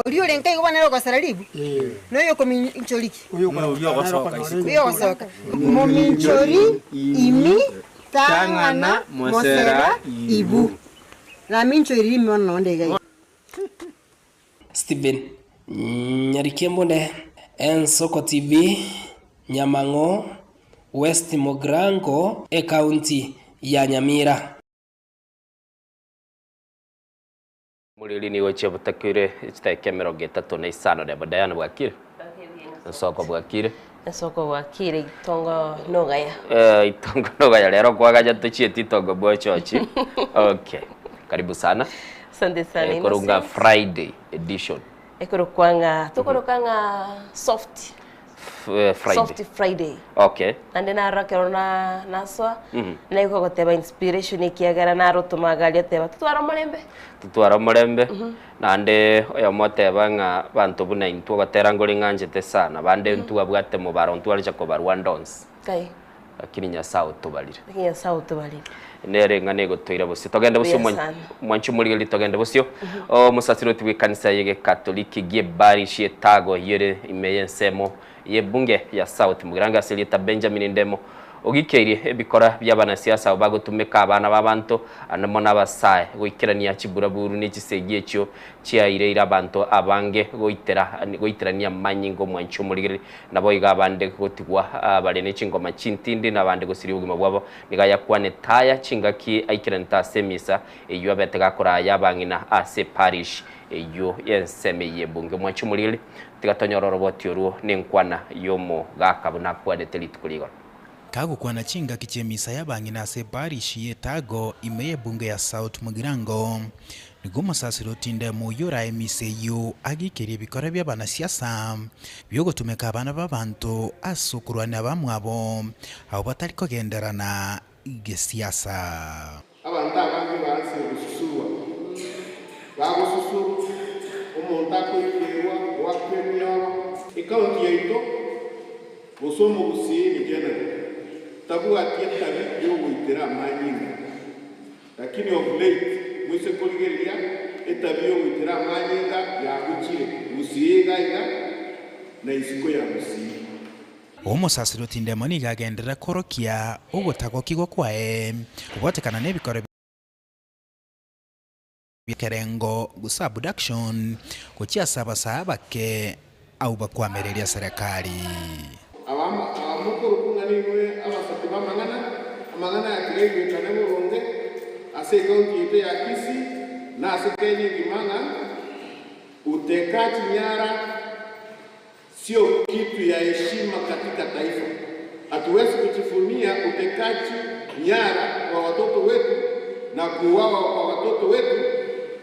O: Oria ore nka igo bono nere ogosera ribu? Na oyo okominchori ki? Oyo ogosoka. Mominchori imi tang'ana mosera ibu. Naminchoire rimi bono nonde iga iga.
L: Stephen Nyarikembunde, Ensoko TV, Nyamang'o, West Mugirango, Ekaunti ya Nyamira.
B: Moriri nigo chiabutakire chidakika 35 neba Diana bwakire? Nsoko bwakire?
C: Ensoko gwakire itongo nogaya.
B: Eh, itongo nogaya rero kwagacha tochieti itongo bwochochi. Okay. Karibu sana.
C: Asante sana
B: Eh, korunga
C: Innocent.
B: Friday edition.
C: Ekorokwa ng'a tokoroka ng'a soft
B: F- eh, Friday.
C: soft Friday.
B: Okay.
C: Naende naro ekero na nasoa
B: Mhm.
C: naigwa goteba inspiration ekiagera naro otoma aria oteba totware omorembe.
B: Totware omorembe naende oyomo oteba ng'a abanto buna intwe ogotera nkore ng'anchete sana bande ntwabwate mobaro ntwarecha kobarwa ande onsi.
C: Ngai.
B: Lakini Nyasaye otobarire.
C: Lakini Nyasaye otobarire.
B: Nere eng'ana egotoira bosio. Togende bosio
C: Buya
B: mwan-
C: sana.
B: mwanche omorigereria togende bosio. Omosasiroti bw'ekanisa y'egekatoliki gi'ebarishi etago yere ime y'ensemo y'ebunge ya South Mugirango ase erieta Benjamin Ndemo ogikeirie ebikora bi'abanasiasa abo bagotumeka abana b'abanto ande mono abasae goikerania chiburaburu ne chisegi echio chiaireire abanto abange goitera goiterania amanyinga omwanchi omorigereria Naboigo abande gotigwa bare ne chingoma chintindi, na abande gosiria obogima bwabo. Nigo ayakwanete aya chingaki aikeranete ase emisa eyio abete gakoraya abang'ina ase eparish eyio y'ensemo eyio y'ebunge. Mwanche omorigereria, tiga tonyore oroboti orwo nenkwana y'omogaka buna akwanete rituko rigoro.
P: Kagokwana chingaki chi'emisa y'abang'ina ase eparish y'Etago ime y'ebunge ya South Mugirango, nigo omosasiroti Ndemo oyio orae emisa eyio agikerie ebikora bi'abanasiasa bi'ogotumeka abana b'abanto ase okorwania abamwabo abwo batari kogenderana gesiasa.
Q: Abanto abange baansire gosusurwa. Bagosusurwa, omonto akoikerwa goakwa emioro. Ekaunti yaito, gose omogusii in general, tabwati etabi yogoitera amanyinga. Lakini of late, moise korigereria etabi yogoitera amanyinga yagochire Gusii iga iga na isiko ya Gusii.
P: Omosasiroti Ndemo nigo agenderera kworokia ogotagokigwa kwaye kobwatekana nebikoro bi'ekerengo gose abduction gochia ase abasae abake abwo bakwamereria serikali.
Q: Abamokorokwa ng'a ninwe abasati b'amang'ana, amang'ana aya tiga aigwekane boronge ase ekaunti yaito ya Kisii na ase Kenya engima ng'a utekaji nyara Sio kitu ya heshima katika taifa. Hatuwezi kujivunia utekaji nyara wa watoto wetu na kuuawa kwa watoto wetu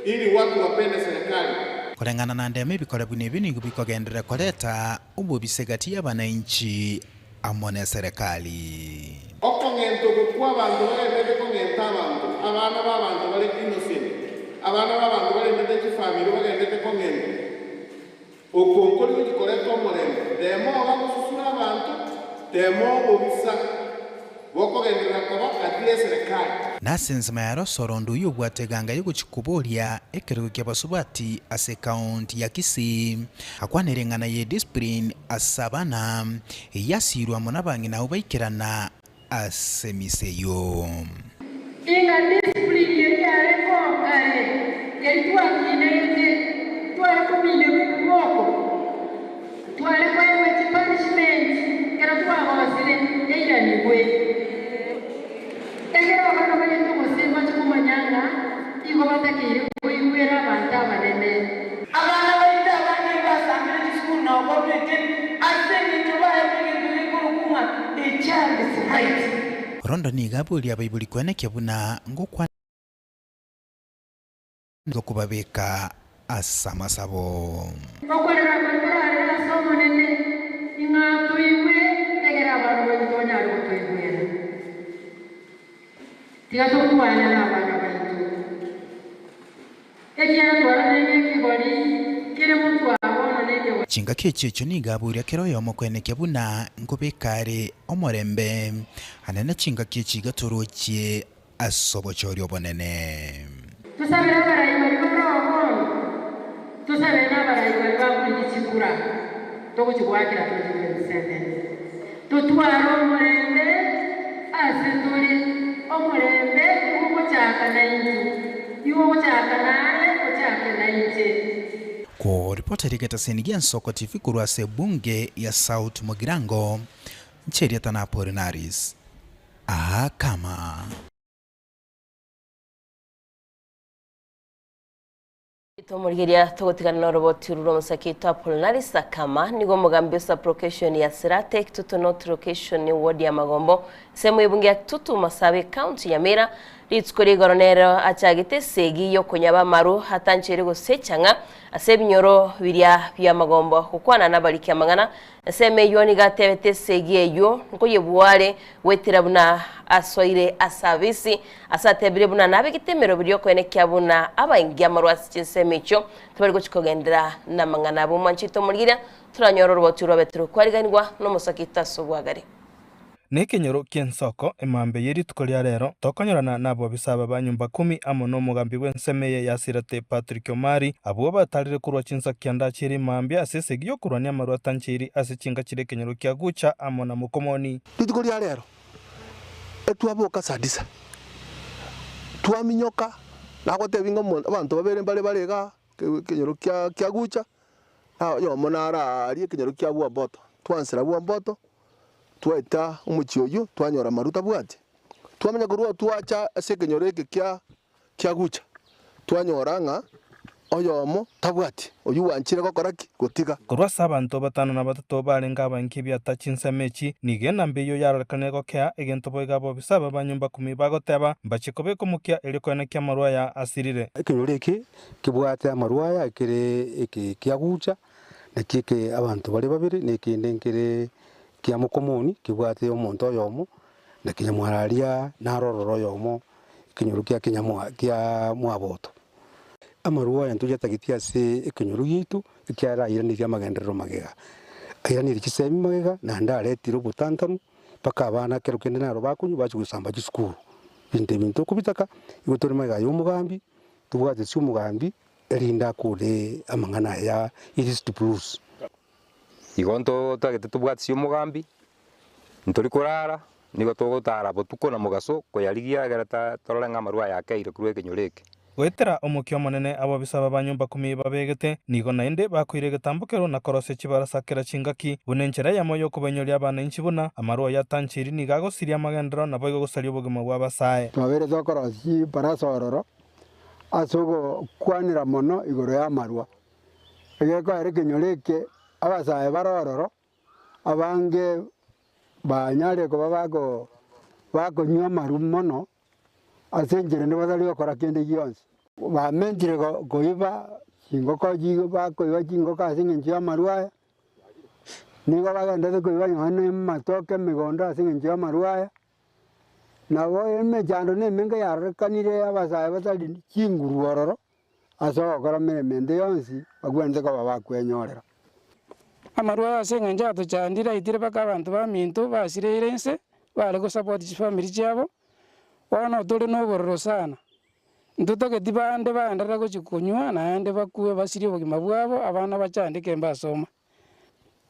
Q: ili watu wapende serikali.
P: Koreng'ana na ndemo ebikore buna ebi nigo bikogenderera koreta obobisa egati y'abanainchi amo neserekari.
Q: Okong'enta oko kw'abanto bagenderete kong'enta abanto, abana b'abanto bare innocent, abana b'abanto barendete chifamiri bagenderete kong'entwa. Oko nkori gochia koreta omorembe, teema obagosusura abanto, teema obobisa bokogenderera koba gati y'eserekari.
P: Na ase ensemo ya Rosorondo oyio obwate eganga y'ogochia koboria ekerogo ki'abasubati ase ekaunti ya Kisii, akwanire eng'ana ye discipline ase abana, eyio asiirwe amo nabang'ina abwo baikerana ase emisa eyio.
R: Ing'a discipline eria yare kare eri twakinerete, tware kominerwa ebiboko, tware koegwa chipunishment ekero twagosire yairanigwe. Ekero abana baito gose mbache komanya ng'a igo batakeire koigwera abanto abanene.
S: Abana baito abange mbasambire chisukuru na okorwa ekeri ase engencho baetwe egento gekorokwa ng'a a child's right.
P: Rondo nigo aboria abaibori kwenekia buna ngokwana gokobabeka ase amasabo.
R: Okorera baria bararere ase Omonene, ing'a toigwe, egere abana baito banyare gotoigwera. Tiga tokwane nabana baito, ekiagera twaraneirie ekegori kere motwe aa bono nekegori.
P: Chingaki echio echio nigo aboria kera oyomo kwenekia buna nkobeka are omorembe, anene chingaki echi iga torochie ase obochori obonene.
R: Tosabere abarai baria bare oo bono, tosabere nabarai baria bakorigia chikura togochigoakera 2027. Totware omorembe ase tore, omorembe igo ogochaka naintwe, igo ogochaka naye ochake nainche.
P: Koripota rigetaseni gia Nsoko TV korwa ase ebunge ya South Mugirango, Ncheriata na Apolinaris. Akama.
C: Tomorigeria togotigana noroboti ruro omosake oito Apolinari Sakama nigo omogambi o sub-location ya Sirate Kitutu North Location ward ya Magombo ensemo y'ebunge ya Kitutu Masaaba ecounty Nyamira rituko ria igoro nero achagete esegi yokonyaba amaru atancheire gose echang'a ase ebinyoro biria bia Magombo gokwana nabariki amang'ana Ensemo eyio nigo atebete esegi eyio nkoyebware goetera buna asoire ase abisi, ase atebire buna nabegete emeroberi y'okoenekia buna abaingi amarwa ase chinsemo echio tibari gochia kogenderera namang'ana abo. Omwanchete omorigereria, toranyore oroboti rwabete rokwariganigwa nomosakito ase obwagare.
I: Nekenyoro ki'ensoko emambia ye rituko ria rero, tokonyorana nabobisa aba ba nyumba kumi amo nomogambi bw'ensemo eye ya Sirate Patrick Omari, abwo batarire korwa chinsa kianda chiria mambia ase esegi y'okorwania amarwa atancheiri ase chinka chiria ekenyoro kia Gucha amo na Mokomoni.
T: Rituko ria rero etwaboka saa tisa, twaminyoka, nagotebia ng'a omonto abanto babere mbare bare igaa ekenyoro kia kia Gucha, na oyomo naro aaria ekenyoro kia Bwamboto, twansera Bwamboto. Twaeta omochie oyio, twanyora amaru tabwati. Twamanya korwa twacha ase ekenyoro eke kia kia Gucha, twanyora ng'a oyomo tabwati, oyio bwanchire gokora ki? Gotiga.
I: Korwa ase abanto batano na batato barenge abainki ebiata chinsemo echi, nigo enamba eyio yarorekanire gokea, egento boigo abobisa aba ba nyomba kumi bagoteba, Mbachie kobeka omokia erio koenekia amarwa aya asirire.
U: Ekenyoro eke kebwate amarwa aya ekere eke kia Gucha, Naki eke abanto bare babere, na ekende nkere kia mokomoni kebwate omonto oyomo, na kinyamwararia naro ororo oyomo, ekenyoro kia kinyamwa kia mwaboto. Amarwa aya ntoyatageti ase ekenyoro giaito, ekiagera airaneire amagenderero magega, airaneire chisemi magega, naende aretire obotantanu, mpaka abana ekero kende naro bakonywa bachia gosamba chisukuru. Ebinto ebi ntokobitaka, igo tore magega ya omogambi, tobwate ase omogambi. Erinde akore amang'ana aya East Blues.
V: Igo ntotagete tobwatisie omogambi, ntori korara, nigo togotara botuko na mogaso koyarigia egere torore ng'a amarwa aya akeire korwa ekenyoro eke.
I: Goetera omokia omonene abobisa aba ba nyomba kumi babegete, nigo naende bakoira egetambokero na korosia chibarasa kera chingaki, buna enchera eyemo y'okobainyoria abanainchi buna amarwa aya atancheiri nigo agosiria amagenderero naboigo gosaria obogima bw'abasae.
N: Twabeire tokorosia chibarasa ororo, ase ogokwanera mono igoro y'amarwa. Egekoera ekenyoro eke, abasae bare ororo, abange banyare koba bako bakonywa amarwa mono, ase enchera ende batari gokora kende gionsi. Bamentire koiba chingoko chigo bakoiba chingoko ase eng'encho y'amarwa aya, nigo bagenderete koiba nonya na amatoke emegondo ase eng'encho y'amarwa aya. Nabo emechando nemenge yarorekanire abasae batari chinguru ororo, ase ogokora emeremo ende yonsi bagwenerete koba bakwenyorera.
W: Amarwa aya ase eng'encho atochandire aitire mpaka abanto baminto basireire inse, bare gosupport chifamiri chiabo, bono tore na obororo sana. Ntotageti bande baenderere gochia konywa naende bakwe basirie obogima bwabo, abana bachandeke mbasoma.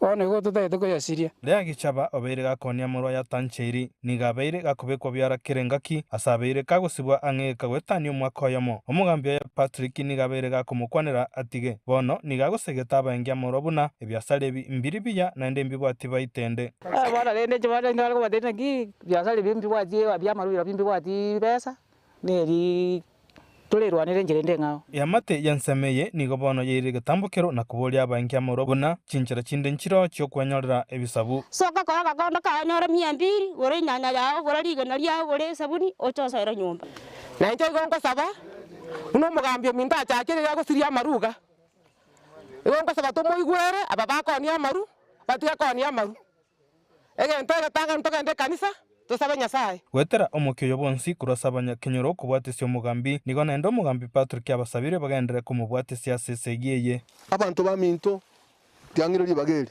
W: Bono igo totagete koyasiria.
I: Lea Gichaba obeire gakonia amorwa ya Tancheiri, nigo abeire gakobekwa biara kera engaki, ase abeire kagosibwa ang'e egeka goetania omwaka oyomo. Omogambi oye Patrick nigo abeire gakomokwanera atige. Bono nigo agosegeta abaengi amorwa buna ebiasara ebi mbiri biya naende mbibwati baitende.
X: Bono rende inche bono nigo akobatebia naki ebiasara ebi mbibwati ebiamarwa ebi mbibwati besa, neri Torerwanere enchera ende eng'ao.
I: Eamate y'ensemo eye nigo bono yairire egetambokero na koboria abaengi amorwa buna chinchera chinde nchireo chi'okwenyorera ebisabu.
Y: Soka kora agakondo kao onyore mia mbiri, gora enyanya yao, gora rigena riao, gora esabuni, oche osoere nyomba.
Z: Na inche igo nkosaba, buna omogambi ominto achakire iga agosiria amaru iga, igo nkosaba tomoigwere aba bakoonia amaru, batige koonia amaru. Egento egetang'ani togende ekanisa, tosabe Nyasae.
I: Goetera omokia oyo bwonsi korwa ase abanyakenyoro okobwatesia omogambi, nigo naende omogambi Patrick abasabire bagenderere komobwatesia ase esegi eye.
T: Abanto baminto, tiang'ire ribaga eri,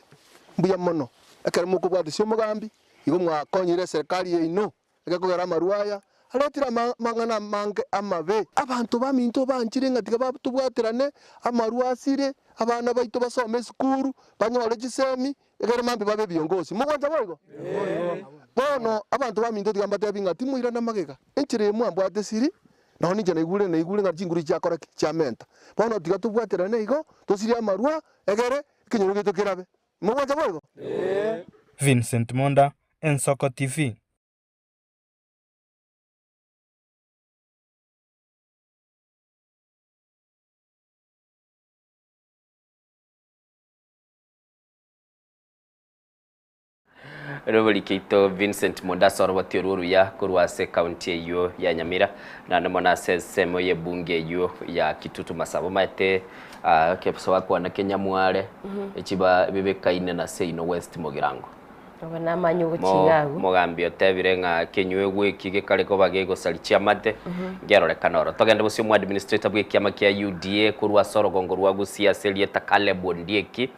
T: mbuya mono ekero mokobwatesia omogambi, igo mwakonyire eserekari yaino. Egekogera amarwa aya aretire amang'ana amange amabe. Abanto baminto banchire ng'a tiga batobwaterane, amarwa asire, abana baito basome esukuru, banyore chisemi, egere mambia babe ebiongosi. Mogwancha boigo? Bono abanto baminto tiga mbatebi ng'a timoirana magega, enchera eye mwambwate siri, nonye ninche naigure naigure ng'a chinguru echi chiakora ki? Chiamenta. Bono tiga tobwaterane igo, tosirie amarwa, egere ekenyoro giaito kerabe. Mogwancha boigo?
I: Vincent Monda, Ensoko TV.
B: Roborikeito Vincent Mondasa oroboti orwo oruya korwa ase ekaunti eywo ya Nyamira naende mono ase ensemo ya ebunge eywo ya Kitutu Masaba omanyete ah, ekebiso bakwana Kenyamware echiba bibekaine na Seino West Mogirango.
C: Obo namanye ogochiga agwo.
B: Mogambi otebire ng'a ekenyuegwa eki gekare koba gegosaria chiamate, ngerorekana oro. Togende bosio omoadministrator bw'ekiama kia UDA korwa ase orogongo rwa Gusii ase erieta Caleb Ondieki,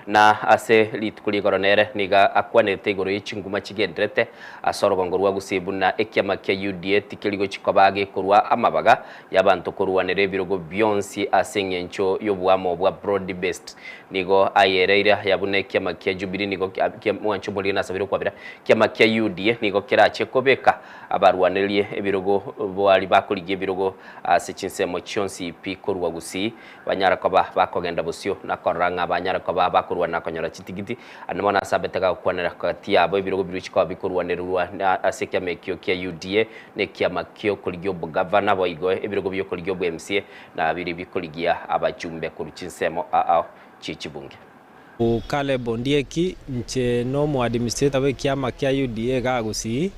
B: na ase rituko rigoro nere nigo akwanerete igoro ye chinguma chigenderete ase orogongo rwa Gusii buna ekiama kia UDA tikeri gochi koba gekorwa amabaga y'abanto korwanera ebirogo bionsi ase eng'encho y'oboamo bwa broad based Nigo ayereire aya buna ekiama kia Jubilee nigo mwanche omoriri nasabire okwabera, ekiama kia UDA nigo kerache kobeka abarwanererie ebirogo boari bakorigia ebirogo ase chinsemo chionsi pi korwa Gusii banyare koba bakogenda bosio na korora ng'a banyare koba bakorwana na konyora chitigiti. Ande mono ase abete gagokwanera gati yabo ebirogo biria chikoba bikorwanererwa ase ekiama ekio kia UDA na ekiama kiokorigia obogavana boigo ebirogo biokorigia obwa MCA na biria bikorigia abachumbe korwa chinsemo ao chie chibunge.
D: Caleb Ondieki, Inche nomoadministrator bw'ekiama kia UDA igaa Gusii.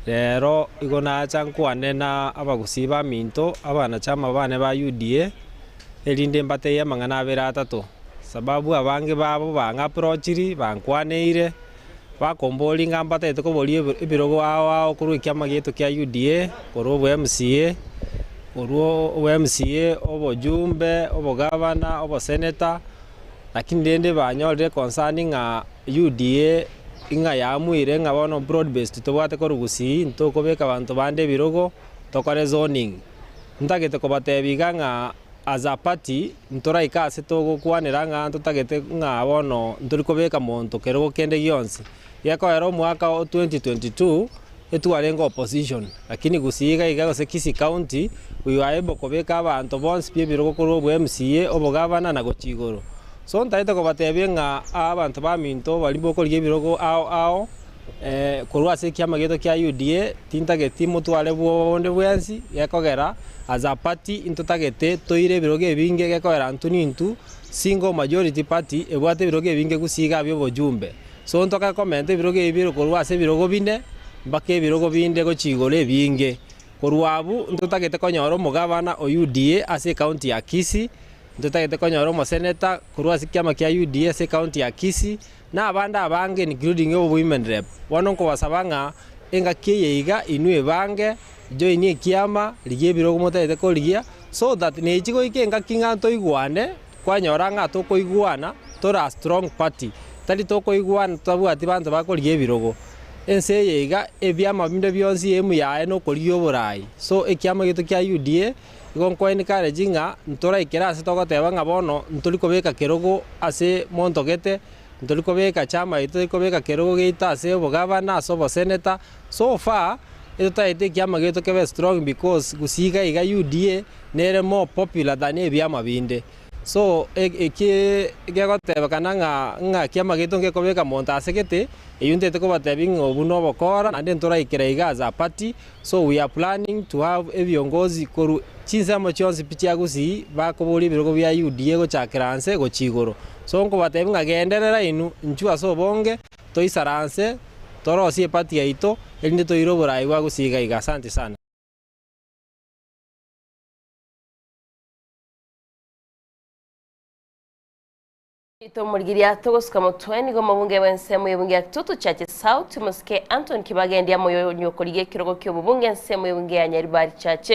D: Rero igo nacha nkwane na abagusii baminto, abanachama bane ba UDA, erinde mbatebie amang'ana abere atato. Sababu abange babo bang'aprochiri, bankwaneire, bakomboria ng'a mbatagete koboria ebirogo ao ao korwa ekiama giaito kia UDA, korwa obo MCA, korwa obo MCA, obojumbe, obogavana, oboseneta, lakini rende banyorire concern ng'a UDA ng'a yaamuire ng'a bono broad based tobwate korwa gusii, ntokobeka abanto bande ebirogo, tokore zoning. Ntagete kobatebia iga ng'a as a party, ntoraike ase togokwanera ng'a ntotagete ng'a bono ntori kobeka monto kerogo kende gionsi. Gekoera omwaka o 2022, etwarenge opposition, lakini Gusii iga iga gose Kisii County, we were able kobeka abanto bonsi pi ebirogo korwa obwa MCA, obogavana na gochia igoro. So ntagete kobatebia ng'a abanto baminto baria bokorigia ebirogo ao ao, Korwa ase ekiama giaito kia UDA tintageti motware bwoba bonde bwensi, gekogera as a party intotagete toire ebirogo ebinge gekogera intwe nintwe single majority party ebwate ebirogo ebinge gusii iga bia obojumbe. So ntoke komenta ebirogo ebi bire korwa ase ebirogo bine mpaka ebirogo binde gochia igoro ebinge. Korwa abwo ntotagete konyora omogabana o UDA ase ecounty ya Kisii, ntotagete konyora omoseneta korwa ase ekiama kia UDA ase ecounty ya Kisii, na abande abange including obo women rep. Bono nkobasaba ng'a engaki eye iga inwe ebange, join ekiama, rigia ebirogo motagete korigia, so that nechi goika engaki ng'a ntoigwane, kwanyora ng'a tokoigwana tore a strong party, tari tokoigwana totabwati banto bakorigia ebirogo. Ense eye iga, ebiama binde bionsi aim yaye nokorigia oborai, so ekiama giaito kia UDA, Igo nko encourage ng'a ntoraikere ase togoteba ng'a bono ntori kobeka kerogo ase monto gete, ntori kobeka chama yaito tori kobeka kerogo giaito ase obogavana, ase oboseneta, so far etotaete ekiama giaito kebe strong because gusii iga iga UDA nere more popular than ebiama binde. So eki gegotebekana ng'a ng'a ekiama giaito ngekobeka monto ase gete, eyio ntaete kobatebia ng'a obwo nobokora naende ntoraikera iga as a party. So we are planning to have ebiongozi korwa chinsemo chionsi pi chia Gusii bakoboria ebirogo bia UDA gochakera nse gochia igoro. So nkobatebia ng'a genderera inwe inchuo ase obonge toisaranse torosie eparty yaito erinde toire oborai bwa Gusii iga iga. Asante sana.
C: Tomorigiria togosuka motwe nigo omobunge bw'ensemo y'ebunge ya Kitutu Church South Mosike Anton Kibagendi amoyonye okorigia ekerogo ki'obobunge ensemo y'ebunge ya Nyaribari Church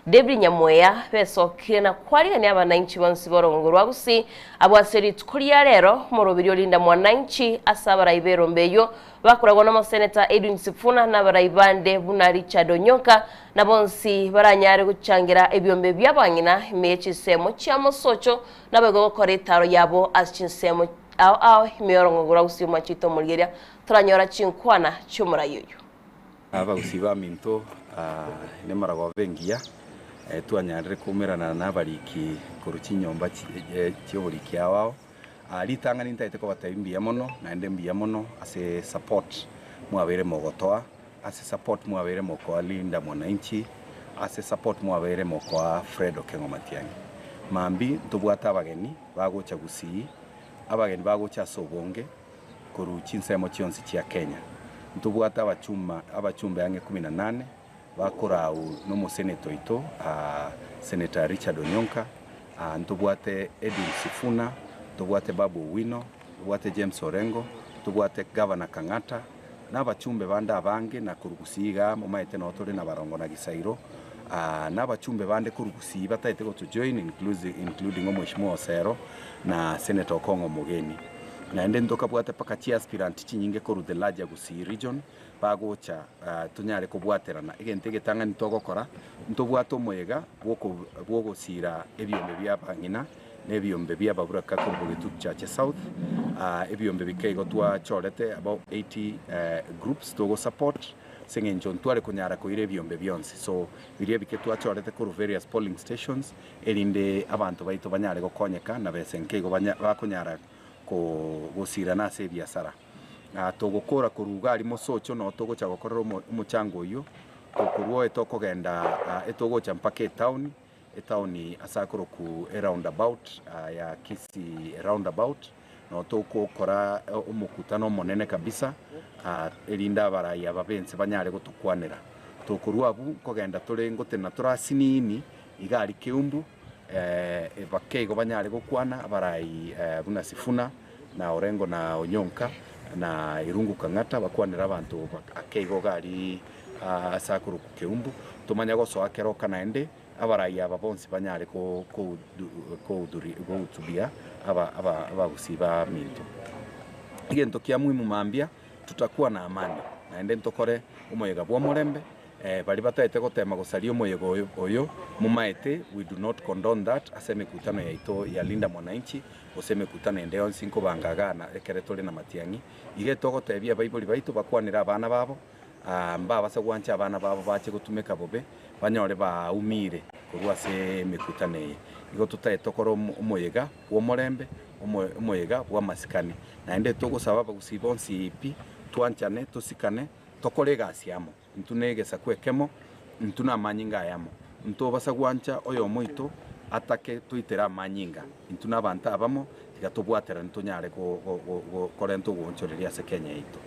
C: David Nyamweya besokire na kwarigania abanainchi bonsi b'orogongo rwa Gusii abwo ase rituko ria rero omoroberi orinda mwananchi ase abarai b'erombe eyio bakoragwa n'omoseneta Edwin Sifuna na abarai bande buna Richard Onyonka na bonsi baranyare gochangera ebiombe bi'abang'ina ime ye chinsemo chia Mosocho Naboigo gokora etaaro yabo ase chinsemo ao ao ime y'orogongo rwa gusii omwachete omorigereria, toranyora chinkwana chi'omorai oyio.
F: Abagusii baminto, nemaragoba engiya, twanyarire koumerana nabariki korwa chinyomba chi'oboriki ao ao. Ritang'ani ntagete kobatebia mbuya mono, naende mbuya mono ase support mwabeire mogotoa, ase support mwabeire mokoa Linda Mwananchi, ase support mwabeire mokoa Fred Okengo Matiang'i. Mambia ntobwate abageni bagocha Gusii, abageni bagocha ase obonge korwa chinsemo chionsi chia Kenya. Ntobwate abachuma abachumbe ang'e kumi na nane bakorau na omoseneta oito Senator Richard Onyonka, ntobwate Edwin Sifuna, ntobwate Babu Owino, ntobwate James Orengo, ntobwate Governor Kang'ata, na abachumbe bande abange na korwa Gusii igaa momaete noo tore na Barongo na Gisairo, na abachumbe bande korwa Gusii bataete gotojoin including omweshimiwa Osero na Senator Okong'o Omogeni. Naende ntokabwate mpaka chiaspirant chinyinge korwa the larger Gusii region bagocha tonyare kobwaterana. Egento egetang'ani togokora, ntobwate omoyega bw'ogosiira ebiombe bia abang'ina na ebiombe bia ababuraka korwa Bogetutu Chache South. Ebiombe bike igo twachorete about 80 groups togosupport ase eng'encho ntware konyara koira ebiombe bionsi. So biria ebike twachorete korwa various polling stations erinde abanto baito banyare gokonyeka na besa enke igo bakonyara gosirana ase ebiasara. Togokora korwa iga aria mosocho noo togocha gokorera omochango oyio, tokorwa oye tokogenda etogocha mpaka etown, etown ase akorokwa eroundabout ya Kisii roundabout, noo togokora omokutano omonene kabisa erinde abarai aba bense banyare gotokwanera. Tokorwa abwo nkogenda tore ngotenena tore asinini iga aria Keumbu. Bake igo banyare gokwana abarai buna Sifuna, na Orengo na Onyonka, na Irungu Kang'ata, bakwanere abanto ake igo iga aria ase akorokwa Keumbu, tomanye gosoa keroka naende abarai aba bonsi banyare kohutubia abagusii baminto. Egento kia muhimu mambia, tutakuwa na amani, naende ntokore omoyega bw'omorembe. Baria bataete gotema gosaria omoyega oyo, momaete we do not condone that ase emekutano yaito ya Linda Mwananchi gose emekutano ende yonsi nkobanga igaa na ekere tore na matiang'i. Iga togotebia abaibori baito bakwanere abana babo, mbabasa gwancha abana babo bache gotumeka bobe, banyore baumire korwa ase emekutano eye. Igo totaete tokore omoyega bw'omorembe, omoyega bw'amasikani. Naende togosaba abagusii bonsi pi, twanchane, tosikane, tokore egasi amo. Intwe negesaku ekemo, intwe namanyinga ayamo. Ntobasa gwancha oyomo oito atake toitere amanyinga. Intwe nabanto abamo, tiga tobwaterane tonyare korenta ogoonchoreria ase Kenya yaito.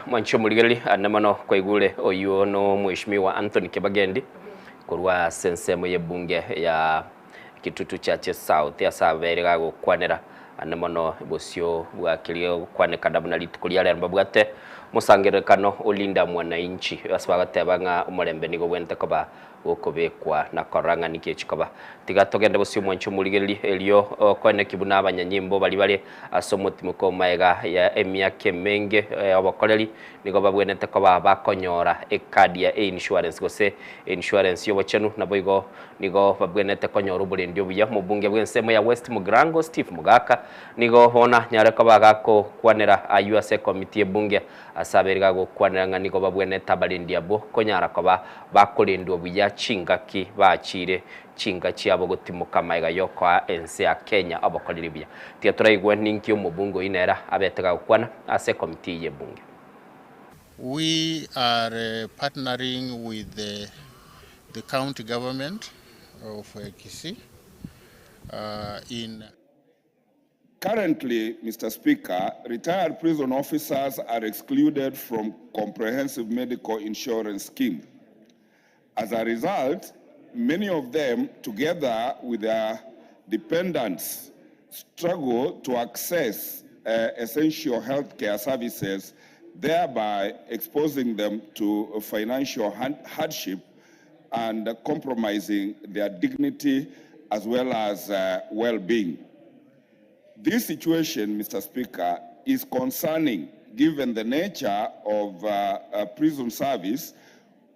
B: Mwanche omorigereria ande mono kwaigure oyio no Mheshimiwa Anthony Kibagendi korwa ase ensemo y'ebunge ya Kitutu Chache South ase abere gagokwanera ande mono bosio bwa keria gokwanekana buna rituko ria rero mbabwate omosangererekano o Linda Mwananchi ase bagoteba ng'a omorembe nigo obwenerete koba gokobekwa na korora ng'a niki echikoba. Tiga togende bosio mwanche omorigereria erio okoeneki buna abanyanyimbo baria bare ase omotimoko magega ya emiaka emenge obokoreri nigo babwenerete koba bakonyora ekadi ya einsurance gose einsurance y'obochenu naboigo Nigo babwenerete konyora oborendi obuya. Omobunge bw'ensemo ya West Mugirango, Steve Mogaka, nigo bono anyare koba agakokwanera ayio ase ekomiti y'ebunge ase abeire gagokwanera ng'a nigo babwenerete abarendi abwo konyara koba bakorendwa buya chingaki baachire chinka chiabo gotimoka magega y'okoa ense ya Kenya obokoreri buya. Tiga toraigwe ninki omobunge oyio nere abete gagokwana ase ekomiti y'ebunge.
A: We are partnering with the, the county government of Kisii in
Q: Currently, Mr. Speaker, retired prison officers are excluded from comprehensive medical insurance scheme. As a result, many of them, together with their dependents, struggle to access uh, essential healthcare services, thereby exposing them to financial hardship and compromising their dignity as well as uh, well-being. This situation, Mr. Speaker, is concerning given the nature of uh, uh, prison service,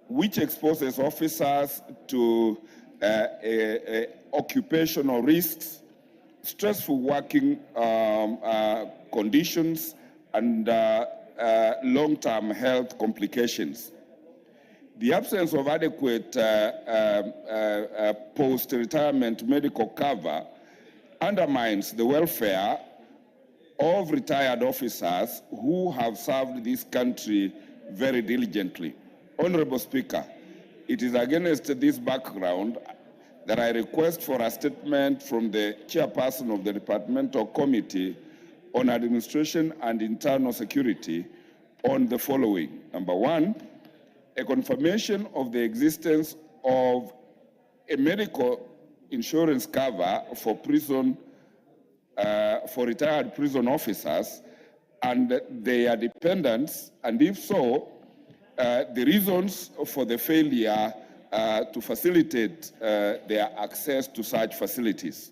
Q: which exposes officers to uh, occupational risks, stressful working um, uh, conditions, and uh, uh, long-term health complications. The absence of adequate uh, um, uh, uh, post-retirement medical cover undermines the welfare of retired officers who have served this country very diligently. Honorable Speaker, it is against this background that I request for a statement from the chairperson of the Departmental Committee on Administration and Internal Security
E: on the following. Number one, a confirmation of the existence of a medical insurance cover for prison for retired prison officers and their dependents, and if so, the reasons for the failure to facilitate their access to such facilities.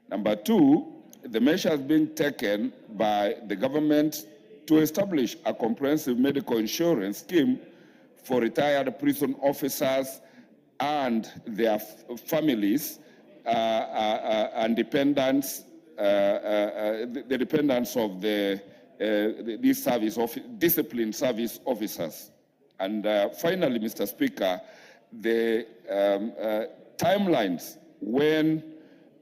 E: Number two, the measures being taken by the government to establish a comprehensive medical insurance scheme for retired prison officers and their families and dependents, the dependents of the these service of disciplined service officers. And finally, Mr. Speaker, the timelines when,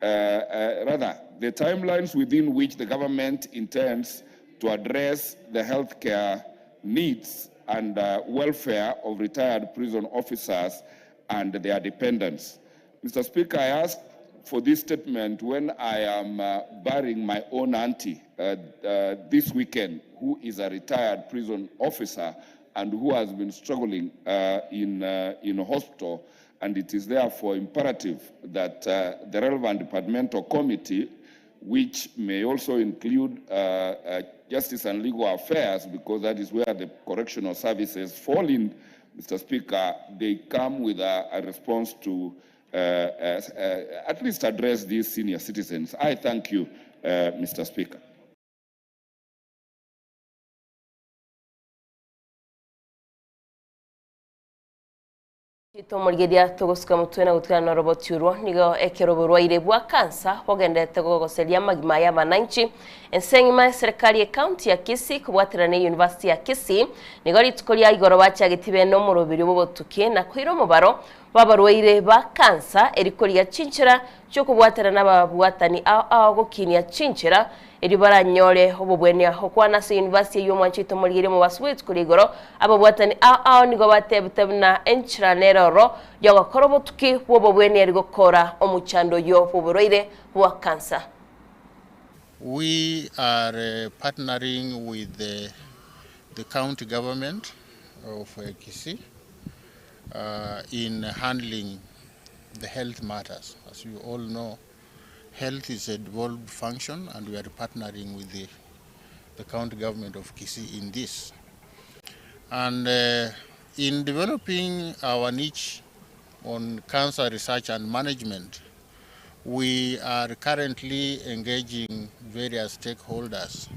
E: rather, the timelines within which the government intends to address the healthcare needs and welfare of retired prison officers and their dependents. Mr. Speaker, I ask for this statement when I am burying my own auntie this weekend, who is a retired prison officer and who has been struggling in a hospital, and it is therefore imperative that the relevant departmental committee, which may also include Justice and Legal Affairs, because that is where the correctional services fall in, Mr. Speaker, they come with a response to at least address these senior citizens. I thank you, Mr. Speaker.
C: Tomorigeria togosuka motwe na gotigana na oroboti orwo nigo ekero oborwaire bwa kansa bogendete gogoseria amagima ya abananchi ense eng'ima eserikali ekaunti ya Kisii kobwaterana na University ya Kisii nigo rituko ria igoro bachageti bene omorobiri bw'obotuki na koira omobaro bw'abarwaire ba kansa erikoria chinchera chiokobwaterana ababwatani ao ao gokinia chinchera eri baranyore obobwenia okwana ase university y'omwancho itomorigere omobaso bw'rituko ria igoro ababwatani ao ao nigo batebete buna enchera neroro yogokora obotuki bw'obobwenia eri gokora omochando oyo bw'oborwaire bwa kansa.
A: We are partnering with the county government of Kisii in handling the health matters. As you all know, health is a devolved function, and we are partnering with the county government of Kisii in this. And in developing our niche on cancer research and management, we are currently engaging various stakeholders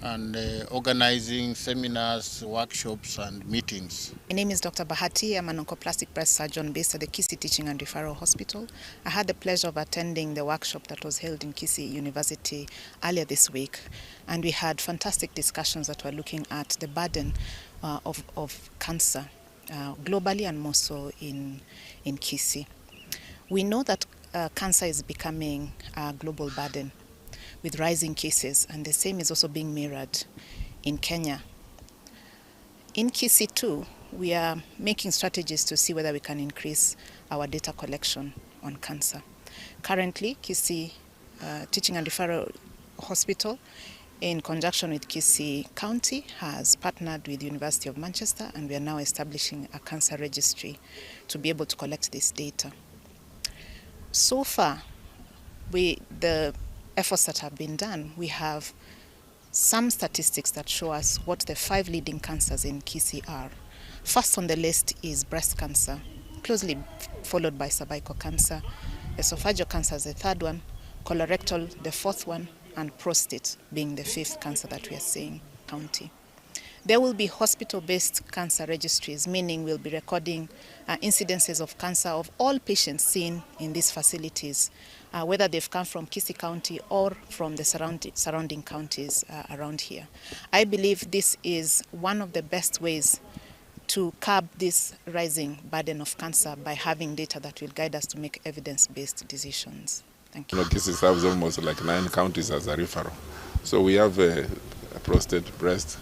A: and organizing seminars, workshops, and meetings.
G: My name is Dr. Bahati. I'm an oncoplastic breast surgeon based at the Kisii Teaching and Referral Hospital. I had the pleasure of attending the workshop that was held in Kisii University earlier this week, and we had fantastic discussions that were looking at the burden of cancer globally and more so in Kisii. We know that cancer is becoming a global burden with rising cases, and the same is also being mirrored in Kenya. In Kisii too, we are making strategies to see whether we can increase our data collection on cancer. Currently, Kisii Teaching and Referral Hospital, in conjunction with Kisii County, has partnered with the University of Manchester, and we are now establishing a cancer registry to be able to collect this data. So far, the efforts that have been done, we have some statistics that show us what the 5 leading cancers in Kisii are. First on the list is breast cancer, closely followed by cervical cancer, esophageal cancer is the third one, colorectal the fourth one, and prostate being the 5th cancer that we are seeing county. There will be hospital-based cancer registries, meaning we'll be recording incidences of cancer of all patients seen in these facilities, whether they've come from Kisii County or from the surrounding counties around here. I believe this is one of the best ways to curb this rising burden of cancer by having data that will guide us to make evidence-based decisions. Thank you.
H: Kisii serves almost like 9 counties as a referral. So we have a prostate, breast,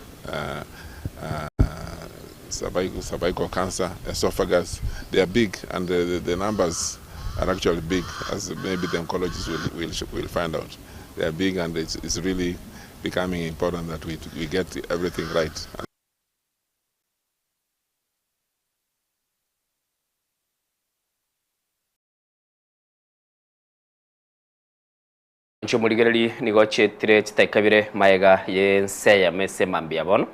H: cervical cancer, esophagus. They are big, and the numbers are actually big, as maybe the oncologists will find out. They are big, and it's really becoming important that we get everything right.
B: Mwancho omorigereri nigo chietire chitaika ibere maega y'ense eyemo ase emambia bono.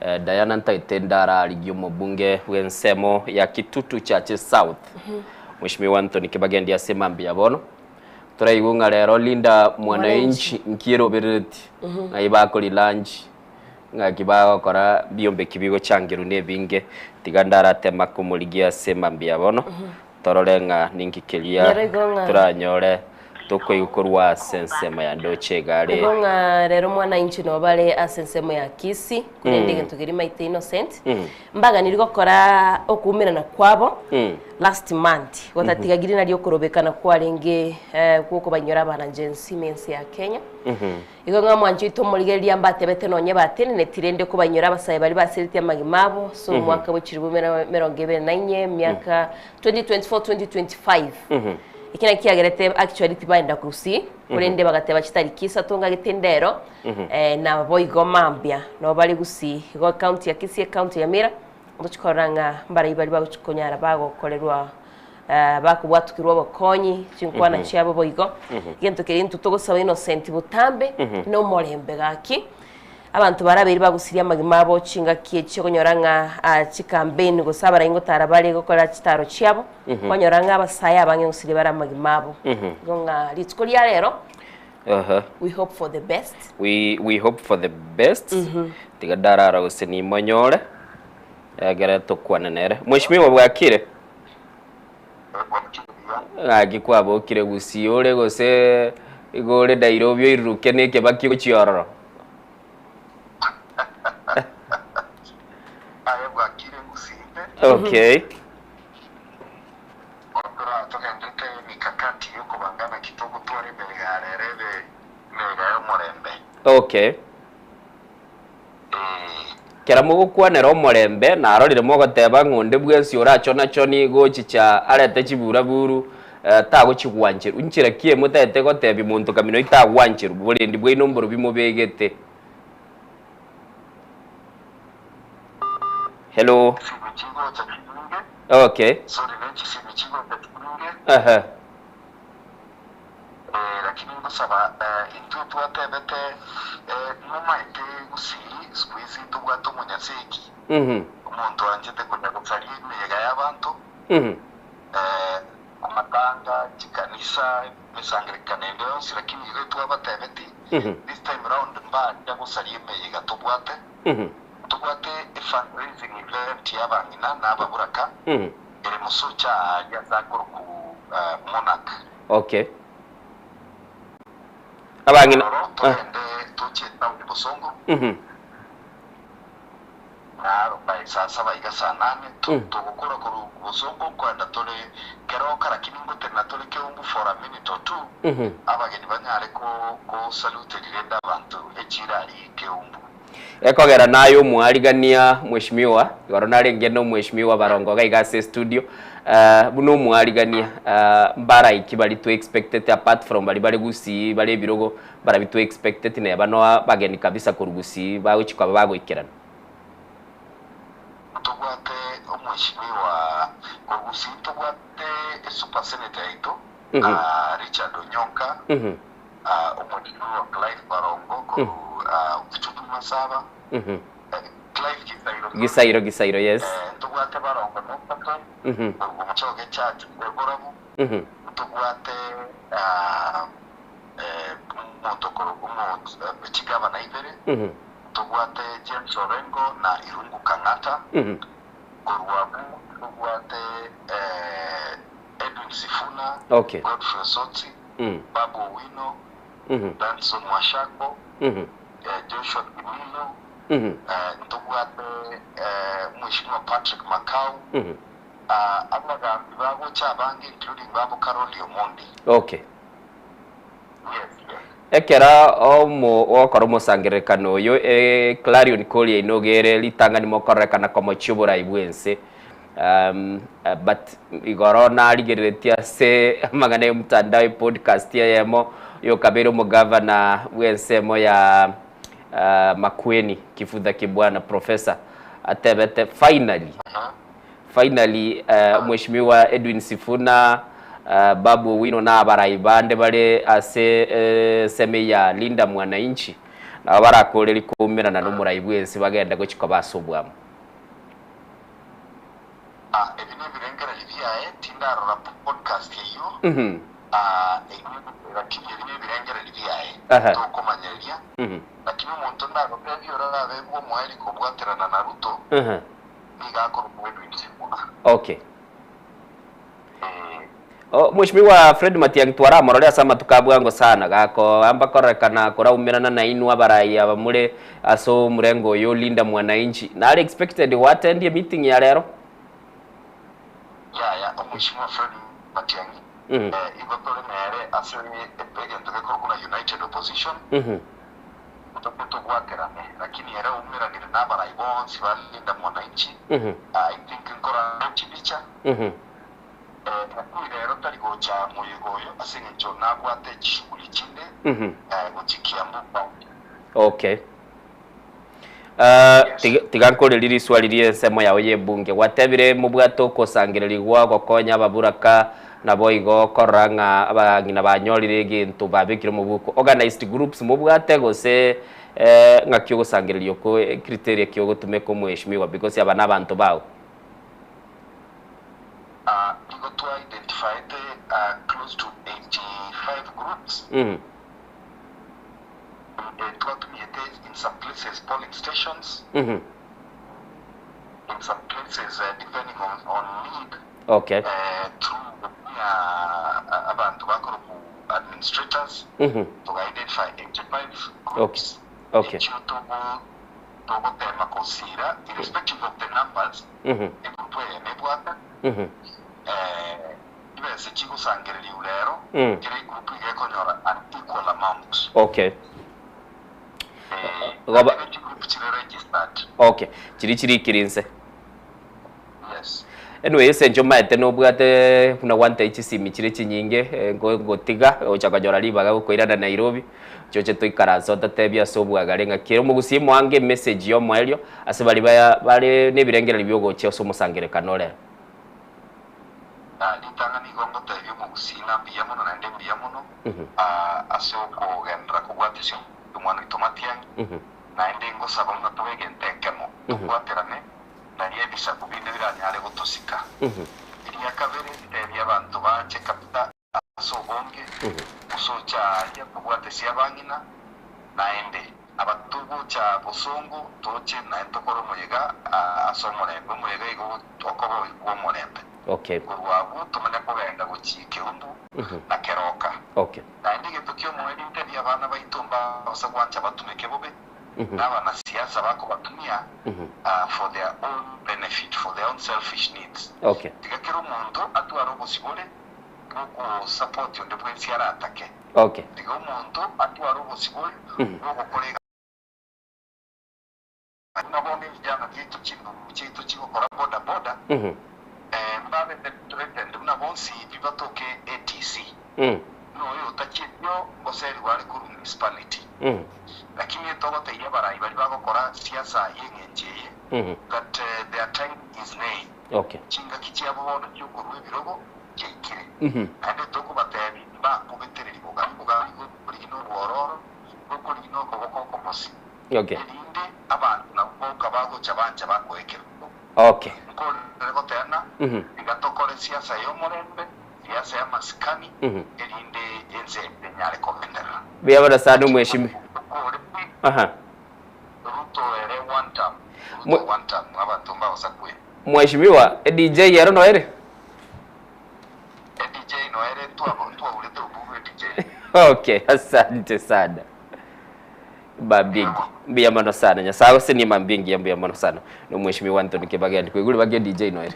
B: Eh, Diana ntaete ndararigie omobunge bw'ensemo ya Kitutu Chache South Mheshimiwa Anthony Kibagendi ase emambia bono. Toraigwe ng'a rero Linda Mwananchi nkieroberereti ng'ai bakori lunch ng'aki bagokora biombe ki bigochangerwa na ebinge tiga ndaratema komorigia ase emambia bono. Torore ng'a ninki keria
C: Rero igo ng'a-
B: toranyore tokoigwa korwa ase ensemo ya ndoche iga are.
C: Igo ng'a rero mwananchi noo bare ase ensemo ya Kisii, korende
B: Mm.
C: egento keria maite Innocent,
B: Mm.
C: mbaganiri gokora okoumerana kwabo
B: Mm.
C: last month, gotatigagiri nario okorobekana kwarenge eh, gwokobainyora abananchi ense ime ense ya Kenya.
B: Mhm.
C: Igo ng'a mwanche oito omorigereria mbatebete nonye bateneneti rende kobainyora abasae baria baseretie amagima abo ase omwaka bwe chilifu emerongo ebere na inye, emiaka 2024, 2025. Eki nakio kiagerete actually tibaenda gusii, korende bagateba chitariki isato ngagete ndero, na boigo mambia nabo bare gusii. Igo ecounty ya Kisii, ecounty ya Nyamira, ngochia korora ng'a mbarai baria bagochia konyara bagokorerwa bakobwatukirwa obokonyi, chinkwana chiabo boigo. Egento keria intwe togosaba Innocent botambe, na omorembe gaki. Abanto barabeire bagusirie amagima abo chingaki echi okonyora ng'a ah, chicampaign gose abarai ngotara bare gokora chitaro chiabo, kwanyora ng'a abasae abange ngosiria bare amagima abo. Igo ng'a rituko ria rero,
B: Aha.
C: we hope for the best.
B: We, we hope for the best. Tiga ndarara gose nimonyore, egere tokwane nere. Mheshimiwa bwakire? Ng'aki kwabokire gusii ore gose igo ore Nairobi oiruruke na ekebaki gochia ororo?
J: Aye bwakire gusii inde.
B: Okay.
J: Tora togenderete emikakati yokobanga naki togotwara emeyega ya rero ebe emeyega y'omorembe.
B: Okay. Kera mogokwanera omorembe, narorire mogoteba ng'a onde bwensi orachona-choni gochicha arete chiburaburu, tagochigwancherwa. Inchera ki emotagete gotebia monto kamino oyio tagwancherwa? Borendi bwaino mborobio mobegete. Hello. Okay. Aha.
J: Eh, lakini ngosaba eh, intwe twatebete eh, momaete gusii siku hizi tobwate omonyasegi omonto oanchete konya gosaria emeyega y'abanto eh, amatanga chikanisa emesangererekano ende yonsi lakini igo twabatebeti this time round mbaria gosaria emeyega tobwate tobwate efundraising event y'abang'ina na ababuraka ere mosocha aaria ase akoroku eh, Monarch.
B: Okay. Abang'ina
J: Ororo
B: ah.
J: togende tochie etaoni bosongo na by saa saba iga saa nane to- togokora korwa bosongo nkoenda tore keroka lakini ngotenena tore keumbu for a minute or two abageni banyare ko ko salute rirende abanto echira aria keumbu.
B: Ekogera naye omwarigania mweshimiwa, igoro narenge na omweshimiwa Barongo iga iga ase estudio, buna omwarigania mbaraiki ki baria twe expectete apart from baria bare Gusii bare ebirogo, mbarabi twe expecteti neba no abageni kabisa korwa Gusii bagochia koba bagoikerana.
J: Ntobwate omweshimiwa korwa Gusii, ntobwate esuper senator yaito Richard Onyonka, Omweshimiwa Clive Barongo korwa Kitutu Masaba, Clive Gisairo sorry.
B: Gisairo, Gisairo, yes.
J: Ntobwate Barongo Nokate korwa Omochoge Church bw'Eborabu, ntobwate omonto korwa chigavana ibere, ntobwate James Orengo na Irungu Kang'ata, korwa abwo ntobwate Edwin Sifuna, Godfrey Osotsi, Babu Owino, Danson Washako, Joshua Kimilo, ntobwate Mweshimiwa Patrick Makau, abagambi bagocha abange including babo Caroli Omondi.
B: Okay.
J: Yes, yes.
B: Ekero omo ogokora omosangererekano oyo e Clarion Call yaino iga ere ritang'ani mokorerekana komochia oborai bw'ense. But igoro narigereretie ase amang'ana ya omotandao epodcast eyemo yokabeire omogavana bw'ensemo ya Makueni Kivutha Kibwana Professor atebete finally finally Mweshimiwa Edwin Sifuna Babu Owino na abarai bande bare ase ensemo ya Linda Mwananchi nabo barakorerie koumerana nomorai bwensi bagende gochia koba ase obwamo.
J: Ebi nebirengererio biaye, tindarora podcast eyio, lakini ebi nebirengererio biaye, tokomanyereria. Lakini omonto ndagotebie orabe bw'omoerio kobwaterana na Ruto, nigo akorokwa Edwin Sifuna.
B: Okay. Oh, Mheshimiwa Fred Matiang'i twaramorore ase amatuko a bwango sana gakoamba kororekana koraumerana nainwe abarai aba more ase omurengo oyo Linda Mwananchi. Nare expected go attend emeeting ya rero?
J: Yaya, Omweshimiwa Fred Matiang'i, igo tore nere ase egento gekorokwa na United Opposition, toke tobwaterane, lakini ere oumeranire nabarai bonsi ba Linda Mwananchi, I think nkorare chibicha, Lakini rero tari gocha moyega oyo ase engencho nabwate chishughuli chinde gochia Kiambu county.
B: Okay. Tiga nkorerie riswali ri'ensemo yao y'ebunge. Gwatebire mobwate okosangererigwa gokonya ababuraka naboigo korora ng'a abang'ina banyorire egento babekire omobuko. Organized groups mobwate gose ng'aki ogosangereria oko criteria ki ogotumeka omweshimiwa because aba nabanto bao.
J: Nigo twa identifiete close to 85 groups twatumiete in some places polling stations, in some places depending on need through gotumia abanto bakorokwa administrators toga identify 85 groups echio togotema kosira irrespective of the numbers. Egroup eye nebwate chibesa chigosangereriwa rero, kera egroup iga ekonyora an equal amount.
B: Okay.
J: Goba chigroup chire registered.
B: Okay. Chiri chirikire inse.
J: Yes.
B: Anyway, ase inche omanyete nobwate buna gwantebia chisimi chire chinyinge, ngotiga gocha konyora ribaga gokoirana Nairobi. Choche toikaranse ototebie ase obwagare ng'a kera omogusii moange emessage y'omoerio ase baria baya bare nebirengererio biogochia ase omosangerekano ore.
J: Ritang'ani igo ngotebia omogusii ng'a mbuya mono naende mbuya mono ase okogenderera kobwatisia omwana oito Matiang'i, naende ngosaba ng'a tobe egento ekemo, tobwaterane nario ebisaku binde biranyare gotosika. Eria kabere ntebie abanto bache kabisa Ase obonge, gosocha aaria tobwatesie abang'ina, naende abatogocha bosongo toche naende tokore omoyega ase omorembe, omoyega igo okoba bw'omorembe. Korwa abwo tomanye kogenda gochia Keumbu na Keroka. Naende egento ki'omoerio ntebie abana baito mbabaisa gwancha batumeke bobe, na abanasiasa bakobatumia for their own benefit, for their own selfish needs. Tiga kera omonto atware obosibore bw'ogosapoti onde bwensi aratake.
B: Okay.
J: Tiga omonto atware obosibore bw'ogokora egasi. Buna bono ebijana biaito chimbugu chiaito chigokora boda boda, mbabete threatened buna bonsi pi batoke ATC. Buna oyo otachietio ngoserigwa are korwa municipality. Lakini etogotebia abarai baria bagokora siasa y'eng'encho eye that their time is nay.
B: Okay.
J: Chingaki chiabo bono chi'okorua ebirogo chiaikire, naende tokobateebia mbakobetereria bogambi bogambi bw'okorigina obwororo, bw'okorigina okoboko okomosi,
B: Okay.
J: erinde abanto nabwo boka bagocha bancha bakoe ekerogo.
B: Okay.
J: Nkorere goteba ng'a tiga tokore siasa y'omorembe, siasa y'amasikani, erinde ense enyare kogenderera.
B: Mbuya mono sana omweshimiwa. Aha.
J: Ruto ere one term, Ruto one term, abanto mbagosakwe.
B: Mheshimiwa, eDJ ero noere?
J: EDJ noere ntwaurete obubu eDJ.
B: Okay, asante sana. Mambingi. Mbuya mono sana. Nyasaye agosenie mambingi mbuya mono sana. No Mheshimiwa Anthony Kibagendi. Kwaigure bake eDJ noere.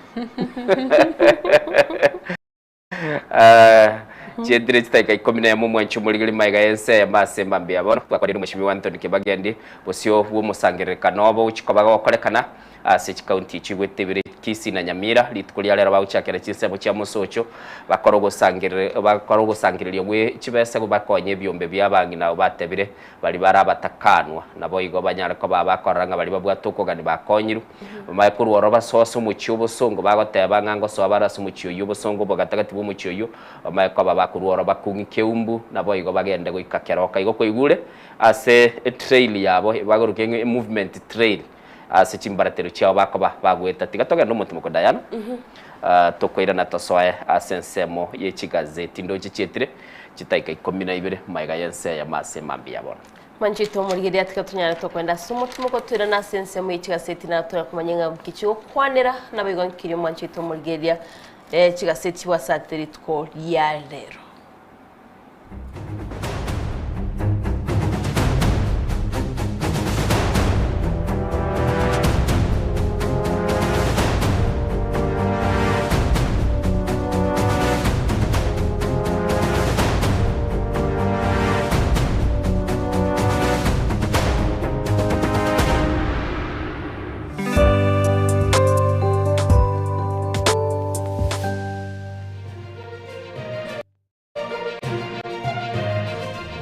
B: Chietire chidakika ikomi na emo omwanchi omorigeri magega y'ense eyemo ase emambia ya bono twakwanire Mheshimiwa Anthony Kibagendi bosio bw'omosangererekano obo gochia koba gokorekana ase chikaunti chigwete ibere. Kisii na Nyamira rituko ria rero bagochakera chinsemo chia mosocho bakore ogosangerere bakore ogosangereria gwe chibesa bakonye ebiombe bia abang'ina abwo batebire baria bare abatakanwa naboigo banyare koba bakorora ng'a baria babwate okogani bakonyirwe. Bamanye korwa ororo basoe ase omochie obosongo bagoteba ng'a ngosoa bare ase omochie oyio obosongo obogatagati bw'omochie oyio bamanye koba bakorwa ororo bakong'ie keumbu naboigo bagende goika keroka. Igo kwaigure ase etrail yabo bagoruka ng'a emovement trail ase chimbaratero chiabo bakoba bagoeta. Tiga togende omotimoko Diana, tokoirana tosoe ase ensemo ye chigazeti ndoche chietire chitaika ikomi na ibere magega y'ense eyemo ase mambia bono.
C: Manchete omorigereria tiga tonyare tokoenda ase omotimoko toirane ase ensemo ye chigaseti na tonyare komanya ng'a nki chigokwanera naboigo nkiria omwanchete omorigereria chigaseti chibwasate rituko ria rero.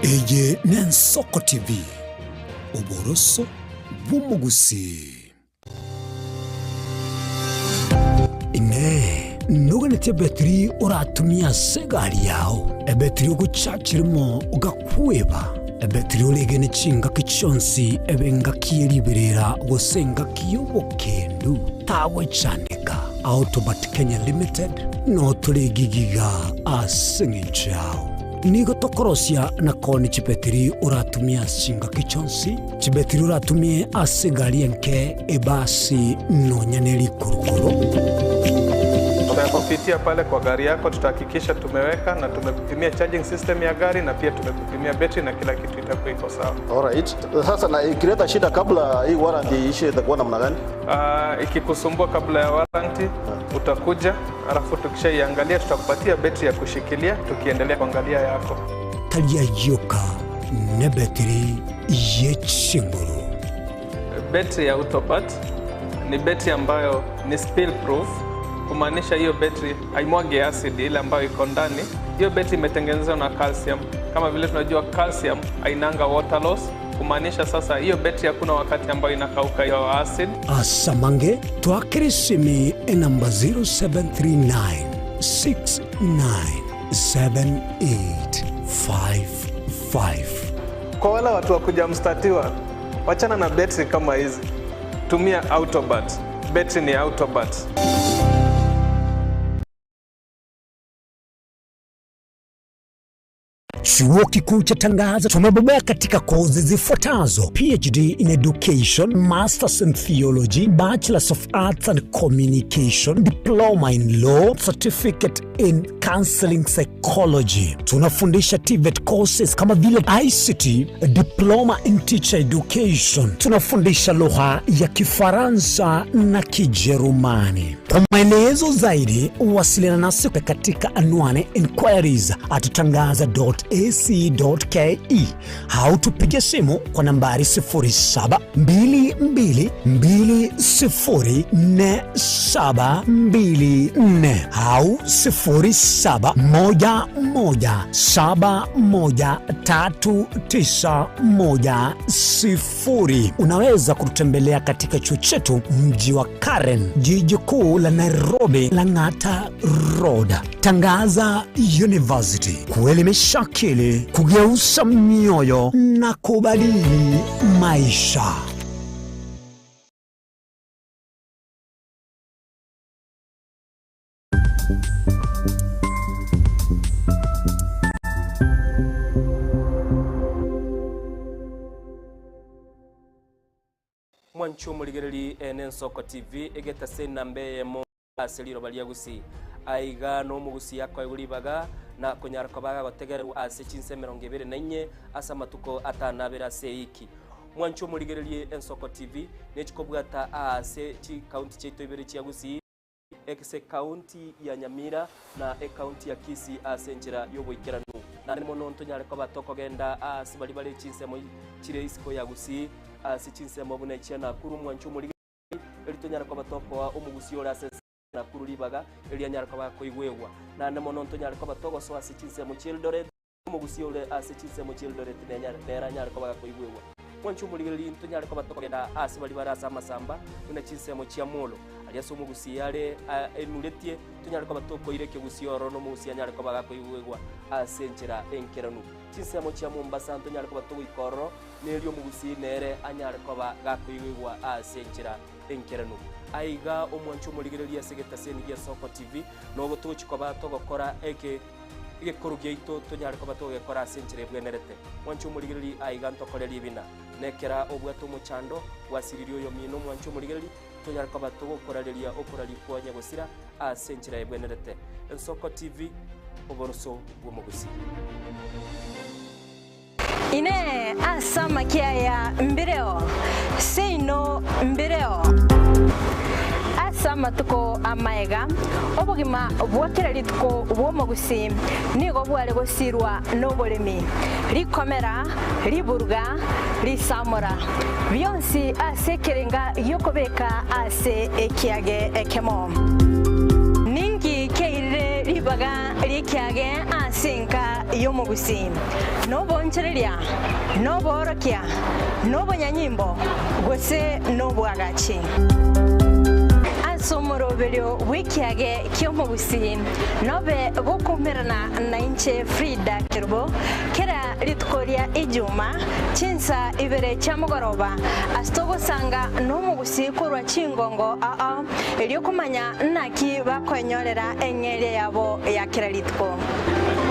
K: Eye n'Ensoko TV, oboroso bw'omogusii. Inee! Noganetie ebetiri oratumie ase egari yao, ebetiri ogochachirimo ogakweba, ebetiri oregene chingaki chionsi ebe engaki ye riberera gose engaki y'obokendu? Tagwechandeka. Autobat Kenya Limited notore egigiga ase eng'encho yao. Nigo tokorosia na koonia chibetiri oratumie ase chingaki chionsi, chibetiri oratumie ase egari enke, ebasi, nonya ne rikurukuru.
I: Tutakupitia pale kwa gari yako, tutahakikisha tumeweka na tumekupimia charging system ya gari na pia tumekupimia betri na kila kitu itakuwa iko sawa.
T: Alright. Sasa na ikileta shida kabla hii warranty iishe itakuwa namna gani?
I: Ikikusumbua kabla ya warranty utakuja, alafu tukishaiangalia tutakupatia betri ya kushikilia tukiendelea kuangalia yako.
K: Tari ayioka nebetiri ye chinguru.
I: Betri ya Autobat ni betri ambayo ni spill proof, kumaanisha hiyo betri haimwagi acid ile ambayo iko ndani. Hiyo betri imetengenezwa na calcium. Kama vile tunajua calcium hainanga water loss, kumaanisha sasa hiyo betri hakuna wakati ambayo inakauka hiyo acid.
K: Asamange twakere esimi enamba 0739 697855.
I: Kwa wale watu wa kuja mstatiwa, wachana na betri kama hizi, tumia Autobat. Betri ni Autobat.
K: Chuo Kikuu cha Tangaza tumebobea katika kozi zifuatazo: PhD in Education, Masters in Theology, Bachelors of Arts and Communication, Diploma in Law, Certificate in Counseling Psychology. Tunafundisha TVET courses kama vile ICT, Diploma in Teacher Education. Tunafundisha lugha ya Kifaransa na Kijerumani. Kwa maelezo zaidi wasiliana nasi katika anwani inquiries at tangaza.ac.ke au tupige simu kwa nambari 0722204724 au 0711713910. Unaweza kututembelea katika chuo chetu mji wa Karen, jiji kuu la Nairobi, Lang'ata Road. Tangaza University, kuelimisha akili, kugeuza mioyo na kubadili maisha.
B: Mwanche omorigereri ene Ensoko TV egetase enamba eyemo ase riroba ria Gusii. Aiga nomogusii akoegwa ribaga na konyara koba agagotegererwa ase chinsa emerongo ebere na inye ase amatuko atano abere ase eiki. Mwanche omorigererie Ensoko TV nechikobwata aase chikaunti chiaito ibere chia Gusii. Ase ekaunti ya Nyamira na ekaunti ya Kisii ase enchera y'oboikeranu. Naende mono ntonyare koba tokogenda aase baria bare chinsemo chire isiko ya Gusii, ase chinsemo buna echia Nakuru, Mwancha Omorigeri, tonyare koba tokoa omogusia ore ase ense Nakuru ribaga erio anyare koba akoigwegwa. Naende mono ntonyare koba togosoa ase chinsemo chi'Eldoret, omogusia ore ase chinsemo chi'Eldoret nenyare nere anyare koba gakoigwegwa. Mwanche omorigereria ntonyare koba tokogenda aase baria bare ase amasamba buna chinsemo chia Molo, aria ase omogusia are enuretie, tonyare koba tokoira ekegusia ororo na omogusia anyare koba gakoigwegwa ase enchera enkeranu. Chinsemo chia Mombasa ntonyare koba togoika ororo, na erio omogusia nere anyare koba gakoigwegwa ase enchera enkeranu. Aiga omwanche omorigereria ase egetaseni gia Soko TV, nogo togochia koba togokora eke egekoro giaito tonyare koba togegekora ase enchera ebwenerete. Mwanche omorigereria aiga ntokore ribina. Nekera obwate omochando, gwasiririe oyomino omwanche omorigereria, tonyare koba togokorareria okoraria kwa nyagosira ase enchera ebwenerete. Ensoko TV, oboroso bw'omogusii.
L: Inee! Ase amakia aya mbireo? Seino mbireo. Ase amatuko amaega, obogima bwa kera rituko bw'omogusii nigo bware gosirwa noboremi, rikomera, riburuga, risamora, bionsi ase ekerenga gi'okobeka ase ekiage ekemo. Ninki kiairire ribaga ri'ekiage ase enka y'omogusii? Nobonchereria, noboorokia, nobonyanyimbo, gose nobwagachi. Ase omoroberio bw'ekiage ki'omogusii nobe gokoumerana nainche Frida Kerubo kera rituko ria Ijuma chinsa ibere chia mogoroba ase togosanga nomogusii korwa chingongo ao erio komanya naki bakoenyorera eng'eria yabo ya kera rituko.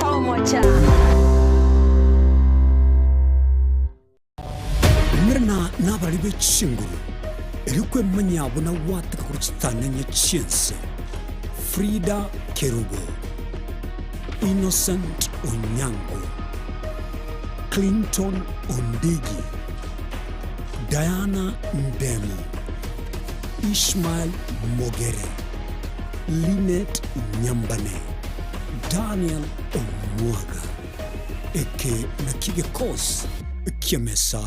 L: Omocha.
K: Umerana nabari be chinguru, erio kwemanyia buna gwateka korwa chitananya chi'ense. Frida Kerubo, Innocent Onyango, Clinton Ondigi, Diana Ndemo, Ishmael Mogere, Linet Nyambane, Daniel Omwaga. Eke nakio gekosi ki'emesa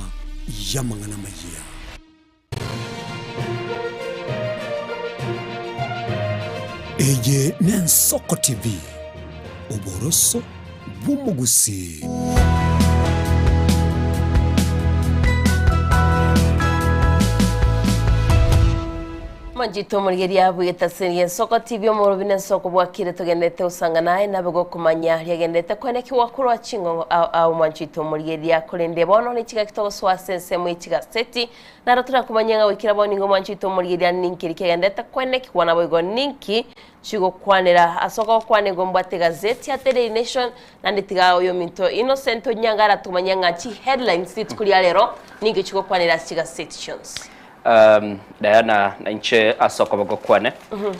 K: y'amang'ana amayia. Eye n'Ensoko TV, oboroso bw'omogusii.
C: Manchito omorigeria bw'egetasini gi'ensoko TV omorobi na ensoko bwakire togenderete gosangana aye nabe gokomanya riagenderete kwenekigwa korwa ching'ong'o ao ao manchito omorigeria korende bono nechigaki togosoa ase ensemo ye chigaseti naro torakomanya ng'a goikera bono nigo manchito omorigeria ninki rikiagenderete kwenekigwa naboigo ninki chigokwanera ase ogokwana igo mbwate egazeti ya The Daily Nation naende tiga oyominto Innocent Onyango aratomanye ng'a chiheadlines rituko ria rero ninki chigokwanera ase chigaseti chionsi.
B: Um, Diana, na inche ase okoboko kwane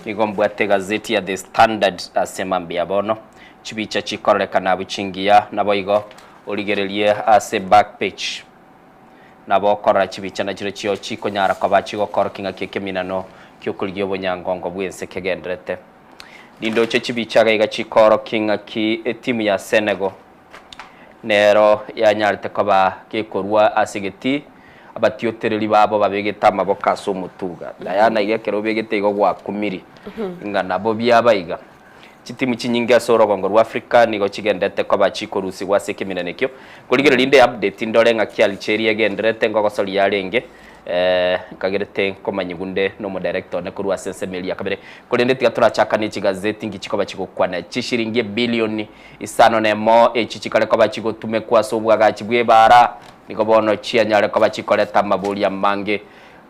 B: nigo mbwate egazeti ya The Standard ase mambia bono. Chibicha chikororekana abwo chingiya naboigo origererie ase back page nabo okorora chibicha nachirochio chikonyara koba chigokorokia ng'aki ekeminano ki'okorigia obonyangongo bw'ense kegenderete. Nindoche chibicha iga iga chikorokia ng'aki etimu ya Senegal nero yanyarete koba gekorua ase egetii, abatiotereri babo babegete amaboko ase omotuga. Diana iga ekero obegete igo gwakumiri ng'a nabo biaba iga. Chitimu chinyinge ase orogongo rwa Africa nigo chigendete koba chikorusigwa ase ekeminano ekio. Korigereria inde update ndore ng'aki Algeria egenderete ngogosoria yarenge nkagerete nkomanyigwa nde nomodirector one korwa ase ensemo eria ya kabere. Korende tiga torachakane chigazeti nki chikoba chigokwana chishiringi ebilioni isano nemo echi chikare koba chigotumekwa ase obwagachi bw'ebaara nigo bono chianyare koba chikoreta amaborio amange.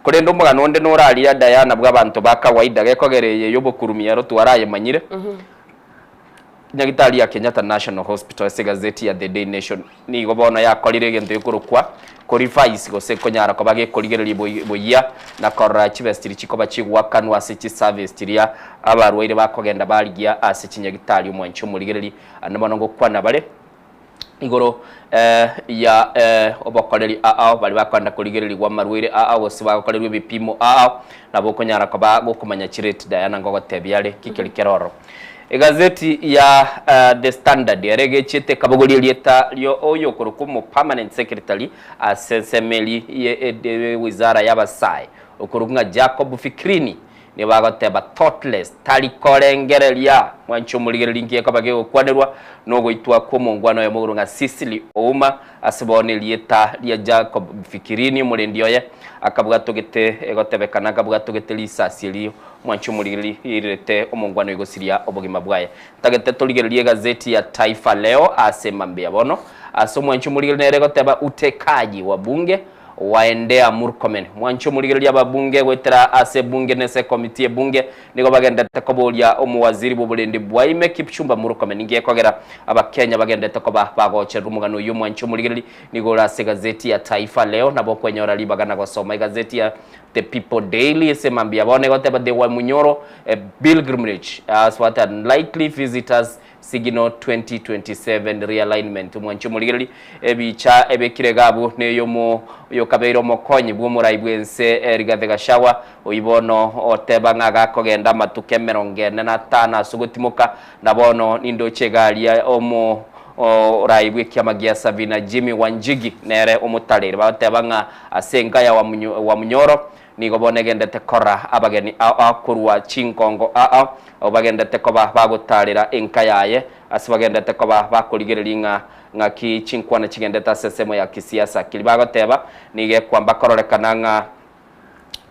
B: Korende omogano onde noraria Diana bw'abanto ba kawaida gekogera eye y'obokurumi ero twarayemanyire. Nyagitari ya Kenyatta National Hospital ase egazeti ya The Day Nation nigo bono yakorire egento gekorokwa korevise gose konyara koba gekorigereria boyia na korora chibesa chiria chikoba chigoakanwa ase chiservice chiria abarwaire bakogenda barigia ase chinyagitari omwanchi omorigereri ande bono ngokwana bare igoro ya obokoreri ao baria bakoenda korigererigwa amarwaire ao gose bagokorerwa ebipimo ao nabo okonyara koba gokomanya chirate Diana ngogotebia are ki keri kere ororo. Egazeti ya The Standard ere egechiete ekabogoria erieta rio oyokorokwa omo permanent secretary ase ensemo eria ye wizara y'abasae. Okorokwa ng'a Jacob Fikirini, nigo bagoteba thoughtless, tari korengereria. Mwanche omorigereria inki gekoba gegokwanerwa nogoitwa kw'omongwana oyomo okorokwa ng'a Sicily Ouma, ase bono erieta ria Jacob Fikirini omorendi oye akabwatogete egotebekana akabwatogete risasi erio mwanche omorigereria riairerete omongwana oyo gosiria obogima bwaye. Ntagete torigererie egazeti ya Taifa Leo ase mambia bono ase omwanche omorigereria nere egoteba Utekaji wa bunge Waendea Murkomen, mwanche omorigereria ababunge goetera ase ebunge na ase ekomiti y'ebunge nigo bagenderete koboria omowaziri bw'oborendi bwaime Kipchumba Murkomen inki gekogera abakenya bagenderete koba bagocherera omogano oyio mwanche omorigereria nigo ore ase egazeti ya Taifa Leo nabo okwenyora ribaga na gosoma egazeti ya The People Daily ase mambia bono egoteba The Wamunyoro Pilgrimage as what unlikely visitors Signal 2027 Realignment Omwanchi omorigereria ebicha ebekire iga abwo neyomo oyokabeire omokonyi bw'omorai bw'ense Rigathi Gachagua oyio bono oteba ng'a gakogenda amatuko emerongo ene na atano ase ogotimoka na bono nindoche iga aria omo orai bw'ekiama gia Sabina Jimmy Wanjigi nere omotarere bagoteba ng'a ase enka ya Wamunyoro Nigo bono egendete korora abageni ao ao korwa chingongo ao ao, abwo bagendete koba bagotaarera enka yaye, ase bagendete koba bakorigereria ng'a ng'aki chinkwana chigendete ase ensemo ya kisiasa. Keria bagoteba nigo ekwamba kororekana ng'a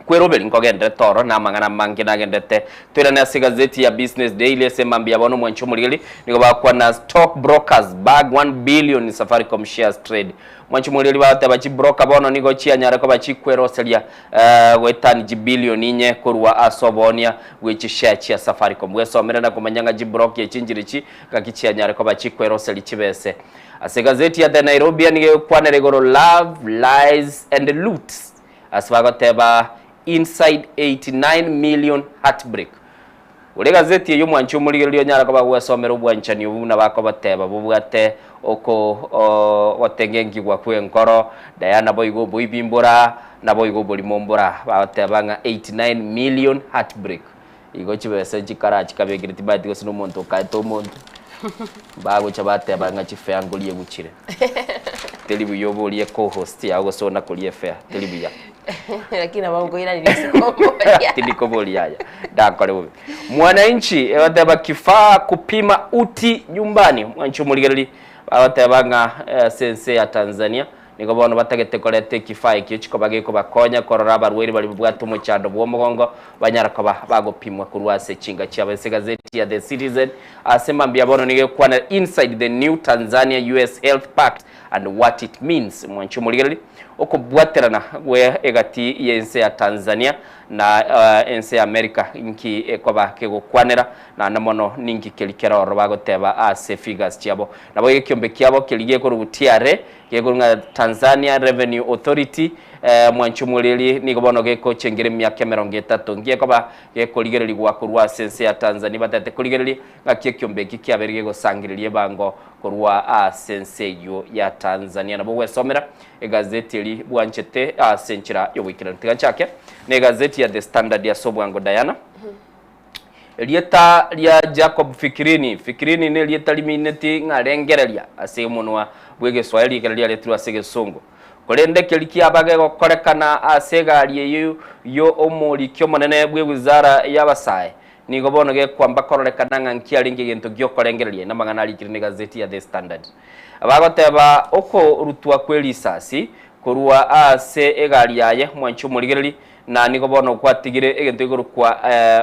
B: kweroberi nkogenderete oro, na amang'ana amange nagendete. Toirane ase egazeti ya Business Daily ase mambia bono omwanchi omorigeri, nigo bagokwana Stock brokers bag 1 billion in Safaricom shares trade. Mwanche omoreri bagoteba chibroka bono nigo chianyare koba chikweroseria goetani chibilioni inye korwa ase oboonia bwe chishare chia Safaricom. Bwesomere na komanya ng'a chibroka echi nchirichi ngaki chianyare koba chikweroseria chibese. Ase egazeti ya The Nairobian nigo egokwanera igoro Love, Lies and Loot ase bagoteba Inside 89 million heartbreak. Ore egazeti eyio omwanchi omorigereria onyare koba gwesomera obwanchani obwo buna bakoboteba bobwate oko ogotengenkigwa kw'enkoro, Diana boigo oboibi mbora, naboigo oborimo mbora. Bagoteba ng'a 89 million heartbreak. Igo chibesa chikara chikabekire timanyeti gose nomonto okaete omonto, bagocha bateba ng'a chifare nkoria eguchire. Teri buya oborie co-host yao gose onakoria efare, teri buya.
C: Lakini nabo nkoiraneria ase koboria.
B: Tindi koboria aya ndakore bobe. Mwananchi egoteba kifaa kupima uti nyumbani. Mwanchi omorigereri bagoteba ng'a ase ense ya Tanzania nigo bono batagete koreta ekifaa ekio chikoba gekobakonya korora abarwaire baria babwate omochando bw'omogongo banyara koba bagopimwa korwa ase chinga chiabo. Ase egazeti ya The Citizen ase mambia bono nigo egokwanera Inside the new Tanzania US Health Pact and what it means. Mwanche omorigereri, okobwaterana gwe egati y'ense ya Tanzania na ense ya America inki ekoba kegokwanera, naende mono ninki keri kere ororo bagoteba ase figures chiabo. Nabo egekiombe kiabo keria gekorwa TRA, gekorwa ng'a Tanzania Revenue Authority, mwanche omoreri nigo bono gekochengera emiaka emerongo etato. Nki ekoba gekorigererigwa korwa ase ense ya Tanzania batete korigereria ng'aki ekiombe eki kiabeire gegosangereria ebango Korwa ase ense eyio ya Tanzania nabo gwesomera egazeti eri bwanchete ase enchera y'ogoikeranu. Tiga nchake negazeti ya The Standard ase obwango Diana. Erieta ria Jacob Fikirini. Fikirini nerieta rimineti ng'a rengereria ase omonwa bw'egeswahili ekero riaretirwe ase egesongo. Korende keria kiaba gegokorekana ase egari eyio y'omoriki omonene bw'ewizara y'abasae Nigo bono gekwamba kororekana ng'a nkiarenge egento gi'okorengereria namang'ana arikire negazeti ya The Standard. Bagoteba okorutwa kwe risasi korwa ase egari yaye mwanche omorigereri na nigo bono gwatigire egento gekorokwa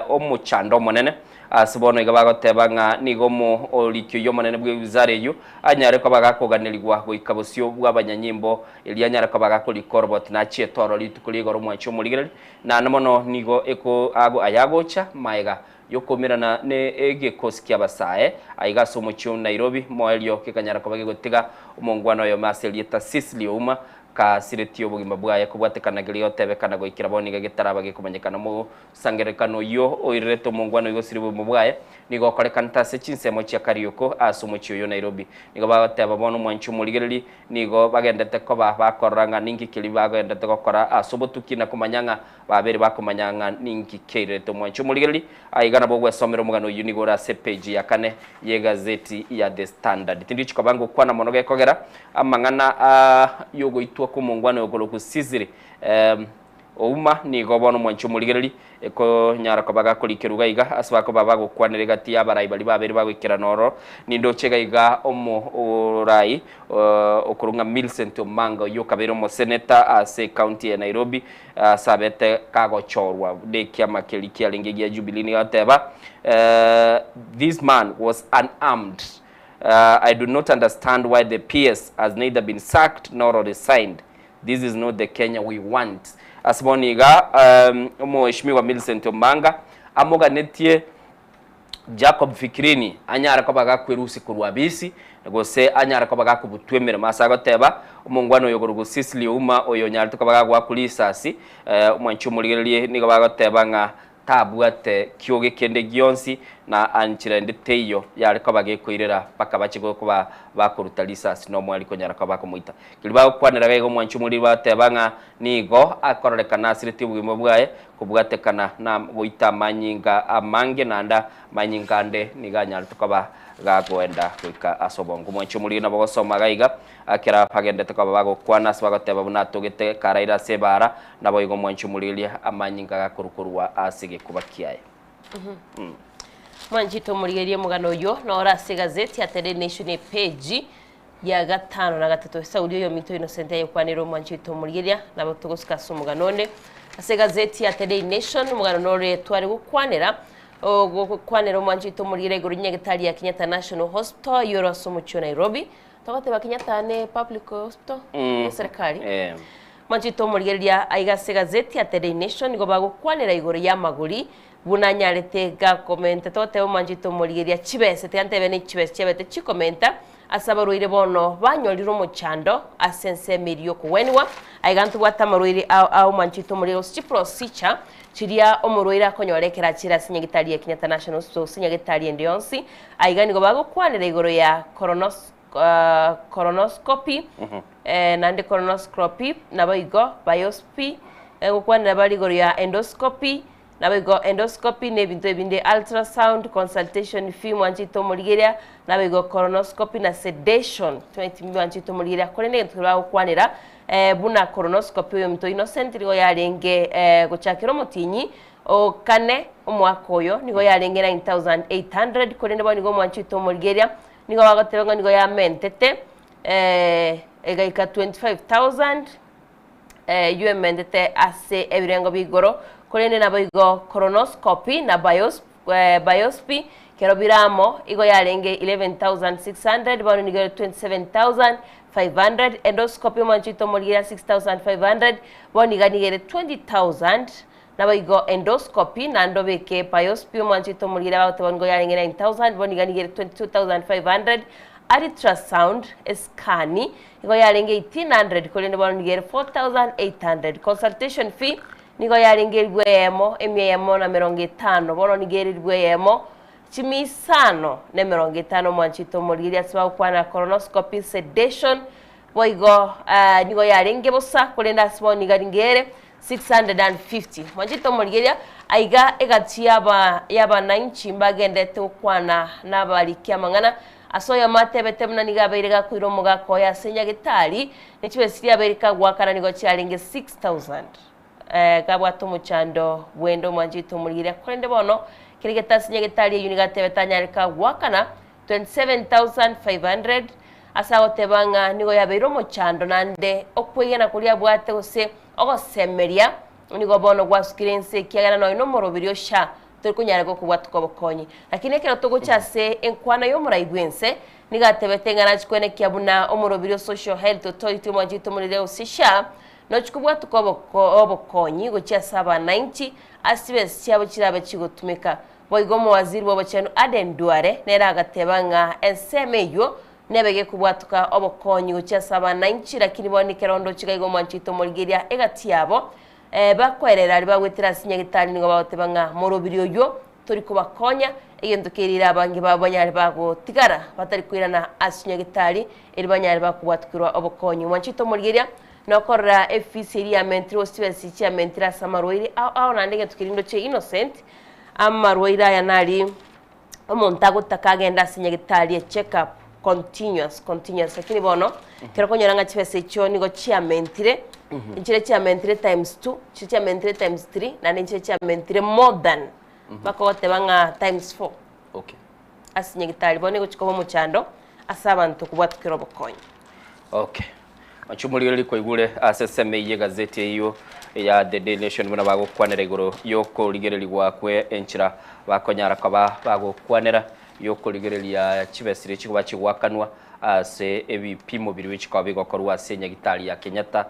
B: omochando omonene ase bono iga bagoteba ng'a nigo omoriki oyio omonene bw'ewizara eyio anyare koba gakoganerigwa goika bosio bw'abanyanyimbo erio anyare koba gakorika oroboti nachiete oro rituko ria igoro mwanche omorigereri Naende mono nigo eko ago ayagocha maega y'okoumerana ne egekosi ki'abasae aiga ase omochie o Nairobi, moerio gekanyara koba gegotiga omongwana oyomo ase erieta Cicely Ouma kasiretie obogima bwaye kobwatekana keria gotebekana goikera bono iga getaraba gekomanyekana. Omosangererekano oyio oirerete omongwana oyio gosiria obogima bwaye nigo okorekanete ase chinsemo chia Karioko ase omochie oyo o Nairobi. Nigo bagoteba bono omwanchi omorigereri Nigo bagendete koba bakorora ng'a ninki keria bagendete gokora ase obotuki na komanya ng'a babeire bakomanya ng'a ninki keirerete omwanchi omorigereri. Aiga nabo ogwesomera omogano oyio nigo ore ase epeji ya kane y'egazeti ya The Standard. Tindichi koba ngokwana mono gekogera amang'ana a y'ogoitwa kw'omongwana oyo okorokwa Sisiri. Ouma nigo bono omwanchi omorigereri ekonyara koba gakorikerwa iga iga ase bakoba bagokwanera egati y'abarai baria babere bagoikerana ororo. Nindoche iga iga omorai okorwa ng'a Millicent Omanga oyio okabeire omoseneta ase ecounty ya Nairobi ase abete kagochorwa nekiama keria kiarenge gia Jubilee nigo agoteba This man was unarmed I do not understand why the PS has neither been sacked nor resigned This is not the Kenya we want. Ase bono iga Omweshimiwa Millicent Omanga amoganetie Jacob Fikirini anyare koba gakwerusia korwa abisi gose anyare koba gakobutwa emeremo ase agoteba omongwana oyo korwa Cicely Ouma oyo onyarete koba gagoakwa risasi omwanchi omorigererie nigo bagoteba ng'a Tabwate kioge kende gionsi, na anchera ende teiyo yare koba gekoirera mpaka bache koba bakoruta risasi nomwari konyara koba bakomoita. Keria bagokwanera gaiga omwanchi omoriri bagoteba ng'a nigo akororekana asiretie obogima bwaye kobwatekana na goita amanyinga amange naende amanyinga ande nigo anyarete koba gakoenda goika ase obongo. Omwanchi omoriri nabo gosoma gaiga Ekero bagendete koba bagokwana ase bagoteba buna atogete karaire ase ebaara, naboigo omwanchi omorigereria amanyinga agakorwa korwa ase egekuba kiaye.
C: Mwanchete omorigereria omogano oyio noro ase egazeti ya The Daily Nation epeji ya gatano na gatato. Esauri oyominto Innocent ayekwanere omwanchete omorigereria nabo togosika ase omogano onde. Ase egazeti ya The Daily Nation omogano nore tware gokwanera ogokwanera omwanchete omorigereria igoro y'enyagetari ya Kenyatta National Hospital eyio ore ase omochie o Nairobi. Togoteba Kenyatta ne public hospital ye serikali. Mwanchete omorigereria aiga ase egazeti ya The Daily Nation nigo bagokwanera igoro y'amagori buna anyarete gakomenta togoteba omwanchete omorigereria chibese tiga ntebe ne chibese chiabete chikomenta ase abarwaire bono banyorire omochando ase ensemo eria yokogweniwa aiga ntobwate amarwaire ao ao omwanchete omorigereria gose chiprocedure chiria omorwaire akonyora ekero achire ase nyagetari ya Kenyatta National Hospital gose nyagetari ende yonsi Aiga nigo bagokwanera igoro ya coronos, coronoscopy, naende colonoscopy, naboigo biopsy, gokwanera bare igoro ya endoscopy, naboigo endoscopy na ebinto ebinde, ultrasound, consultation fee mwanchete omorigereria, naboigo colonoscopy na sedation, tomanyeti mwanchete omorigereria, korende egento keria bagokwanera buna colonoscopy oyominto Innocent nigo yarenge gochakera omotienyi O kane omwaka oyo nigo yarenge 9800, korende bono nigo omwanchete omorigereria, nigo bagoteba ng'a nigo yamentete egaika 25000 eywo ementete ase ebirengo bia igoro, korende naboigo colonoscopy na bios biopsy ekero bire amo igo yarenge 11600 bono nigo ere 27500, endoscopy omwanchete omorigereria 6500 bono iga nigo ere 20000. Naboigo endoscopy, naende obeke biopsy omwanchete omorwaire bagoteba nigo yarenge 9000 bono iga nigo ere 22500, ultrasound, escan, nigo yarenge 1800 korende bono nigo ere 4800, consultation fee nigo yarenge elifu eyemo, emia eyemo na emerongo etano bono nigo ere elifu eyemo chimia isano na emerongo etano omwanchete omorwaire ase bagokwana colonoscopy, sedation, boigo nigo yarenge bosa korende ase bono nigo nigo ere 650. Mwanchete omorigereria, aiga egati y'aba y'abananchi mbagenderete gokwana nabariki amang'ana. Ase oyomo atebete buna nigo abeire gakoira omogaka oye ase nyagetari, ne chibesa chiria abeire kagoakana nigo chiarenge 6000. Eh, kabwate omochando bwende omwanchete omorigereria, korende bono kere gete ase nyagetari eyio nigo atebete anyare kagoakana 27,500, ase agoteba ng'a nigo yabeire omochando naende okwegena koria abwate gose ogosemeria nigo bono gwasukire inse ekiagera nonya nomoroberi o SHA tori konyara gokobwatuka obokonyi. Lakini ekero togocha ase enkwana y'omorai bw'ense nigo atebete ng'a nachi kwenekia buna omoroberi o Social Health Authority omwanchete omoriri gose SHA nochi kobwatuka obokonyi gochia ase abanainchi ase chibesa chiabo chirabe chigotumeka. Boigo omowaziri bw'obochenu Aden Duale nere agateba ng'a ensemo eyio nebe gekobwatoka obokonyi gochia ase abanainchi, lakini bono ekerondo chigaiga omwanchete omorigeria egati yabo bakoerera aria bagwetera ase nyagetari nigo bagoteba ng'a morobiri oyio tori kobakonya egento kerire abange babo banyare bagotigara batari koirana ase nyagetari eri banyare bakobwatokirwa obokonyi. Omwanchete omorigeria nokorora efisi eria yamentire gose chibesa chiamentire ase amarwaire ao ao naende egento keria ndoche Innocent Amarwaire aya nari omonto agotaka agende ase nyagetari e check up continuous continuous lakini bono ekero okonyora ng'a chibesa echio nigo chiamentire. Nchire chiamentire times two, nchire chiamentire times three, naende nchire chiamentire more than bakogoteba ng'a times four.
B: Okay.
C: Ase nyagitari bono egochia koba omochando ase abanto kobwatukera obokonyi.
B: Okay. Machumorigereria kwaigure ase eseme eyio egazeti eyio ya The Daily Nation buna bagokwanera igoro yokorigererigwa kwe enchera bakonyara koba bagokwanera yokorigereria chibesiri chikoba chigoakanwa ase ebipimo biria bikoba bigokorwa ase enyagitari ya Kenyatta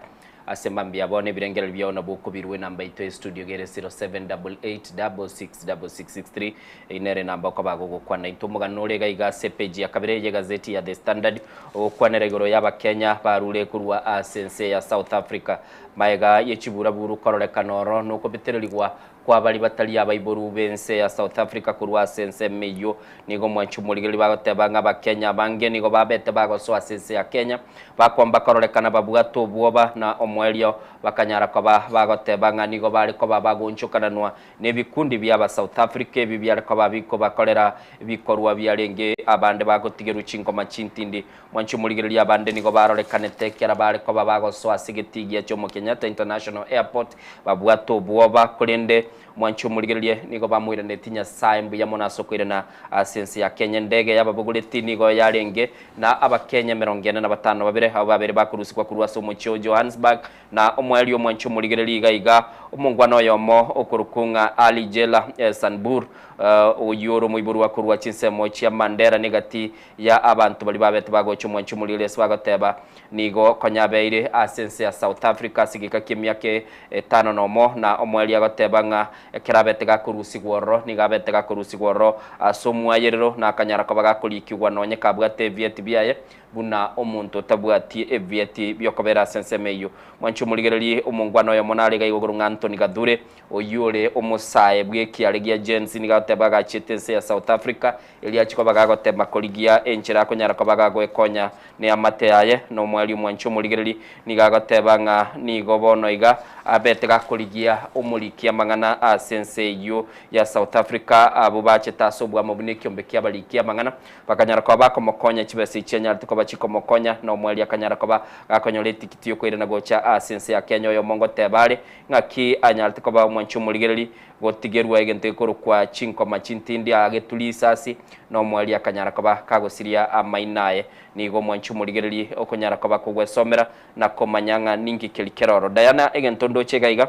B: Ase mambia bono ebirengererio biao nabwo okobirwa enamba yaito ye studio iga ere 0788666663 eyio nere enamba okoba gogokwana naintwe. Omogano ore iga iga ase epage ya kabere y'egazeti ya The Standard ogokwanera igoro y'abakenya barure korwa ase ense ya South Africa maega ye chiburaburu kororekana oro nokobetererigwa kwa baria batari abaiboru b'ense ya South Africa korwa ase ensemo eyio. Nigo omwanchi omorigereria bagoteba ng'a Abakenya abange nigo babete bagosoa ase ense ya Kenya, bakwamba kororekana babwate obwoba na omoerio bakanyara koba bagoteba ng'a nigo bare koba bagoonchokananwa nebikundi bi'aba South Africa ebi biare koba bikobakorera ebikorwa biarenge abande bagotigerwa chingoma chintindi. Mwanche omorigereria abande nigo barorekanete ekero bare koba bagosoa ase egetii gia Jomo Kenyatta International Airport babwate obwoba, korende mwanche omorigererie nigo bamoiranetie Nyasae mbuya mono ase okoirana ase ense ya Kenya. Endege y'ababogoreti nigo yarenge na Abakenya emerongo ene na batano babere, abwo babere bakorusigwa korwa ase omochie o Johannesburg na omoerio omwanche omorigererie iga iga omongwana oyomo okorokwa ng'a Ali Jela Sanbur, oyio ore omoiborwa korwa chinsemo chia Mandera negati ya abanto baria babete bagocha omwancho omoriri ase bagoteba, Nigo konya abeire ase ense ya South Africa ase egeka ki'emiaka etano nomo, na omoerio agoteba ng'a ekero abete gakorusigwa ororo, nigo abete gakorusigwa ororo ase omwayerero, na akanyara koba gakorikigwa nonye kabwate ebieti biaye, buna omonto otabwati ebieti bi'okobera ase ensemo eyio. Mwanche omorigererie omongwana oyomo nare iga igoro ng'a Anthony Gathure, oyio ore omosae bw'ekiare gia Gen Z, nigo agoteba agachiete ense ya South Africa, Erio achie koba gagotema korigia enchera akonyara koba gagwekonya neamate yaye, na omwari omwanchi omorigereri nigo agoteba ng'a nigo bono iga abete gakorigia omoriki amang'ana ase ense eyio ya South Africa abwo bachete ase obwamo buna ekiombe kiabariki amang'ana bakanyara koba bakomokonya chibesa echi chianyarete koba chikomokonya na omwari akanyara koba gakonyora etikiti yokoirana gocha ase ense ya Kenya oyomo ngoteba are ng'aki anyarete koba omwanchi omorigereri Gotigerwa egento gekorokwa chinkoma chintindi aagetwe risasi, na omoerio akanyara koba kagosiria amaino aye. Nigo omwanchi omorigereria okonyara koba kogwesomera na komanya ng'a ninki keria kere oro. Diana, egento ndoche iga iga,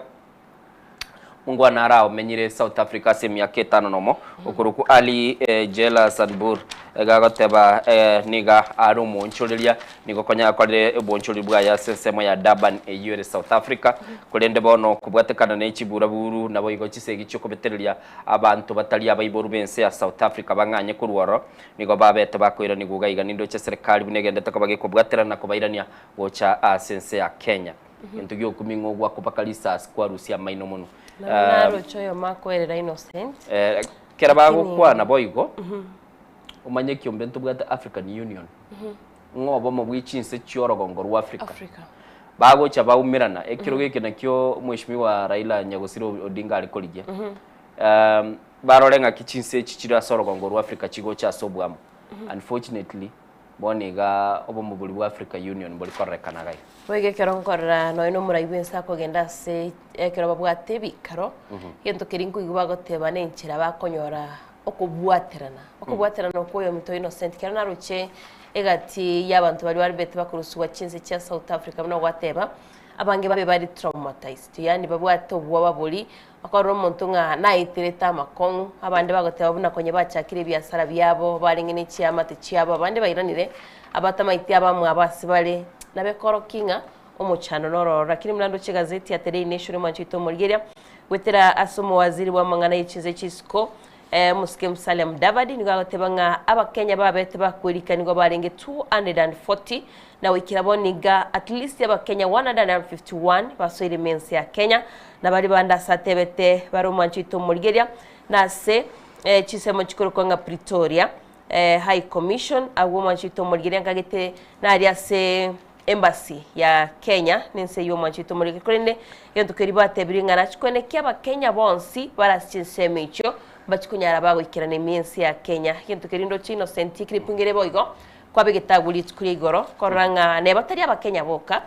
B: Mongwana araomenyire South Africa ase emiaka etano nomo, okorokwa Ali Jela Sanbur, iga agoteba niga are omoonchoreria Nigo konya akorire obonchori bwaye ase ensemo ya Durban eyio ere South Africa, korende bono kobwatekana ne chiburaburu naboigo chisegi chiokobetereria abanto batari abaiboru b'ense ya South Africa bang'anye korwa oro, nigo babete bakoiranigwa iga iga nindoche eserekari buna egendete koba gekobwaterana na kobairania gocha ase ense ya Kenya. Egento giokumia ng'a ogwakobaka risasi kwarusia amaino mono.
C: Nabo naroche oyomo akoerera Innocent.
B: Ekero bagokwana boigo, omanye ekiombe ntobwate African Union. Ng'a obomo bwe chinse chi'orogongo rwa Africa bagocha baumerana, ekerogo eke nakio Mheshimiwa Raila Nyagosira Odinga are korigia, barore ng'aki chinse echi chire ase orogongo rwa Africa chigocha ase obwamo. Unfortunately, bono iga obomo boria bwa Africa Union mbori kororekana iga iga.
C: Boigo ekero nkorora nonya na omorai bw'ense akogenda ase ekero babwate ebikaro, egento keria nkoigwa bagoteba na enchera bakonyora okobwaterana, okobwaterana okwo oyominto Innocent kero naroche egati y'abanto baria baribete bakorusigwa chinse chia South Africa buna ogwateba, abange babe bare traumatized yaani babwate obwoba boria, okorora omonto ng'a naeterete amakong'u, abande bagoteba buna konya bachakire ebiasara biabo, barenge ne chiamate chiabo, abande bairanire, abatamaeti abamwabo ase bare, nabo ekorokia ng'a omochando noro ororo. Lakini buna ndoche egazeti ya The Daily Nation omwancho oito omorigeria, Goetera ase omowaziri bw'amang'ana ye chinse chisiko, Omosike Musalia Mudavadi nigo agoteba ng'a Abakenya babete bakwerika nigo barenge 240 na goikera bono iga at least Abakenya 151 basoire ime ense ya Kenya na baria bande ase atebete bare omwancho oito omorigeria na ase chinsemo chikorokwa ng'a Pretoria High Commission agwo omwancho oito omorigeria nkagete naria ase Embassy ya Kenya nense eyio omwancho oito omorike korende egento keria batebirie ng'a nachikwane ki abakenya bonsi bare ase chinsemo echio mbachie konyara bagoikerana ime ense ya Kenya. Egento keria ndoche Innocent eclip ngere boigo kwabegete agwo rituko ria igoro korora ng'a neba tari abakenya boka.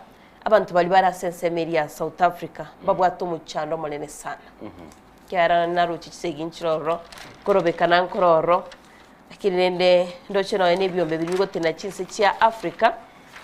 C: Abanto baria bare ase ensemo eria ya South Africa mbabwate omochando omonene sana. Ekiagera naroche chisegi nchire ororo, nkorobekana nkore ororo, lakini rende ndoche nonya na ebiombe biria bigotenena chinse chia Africa,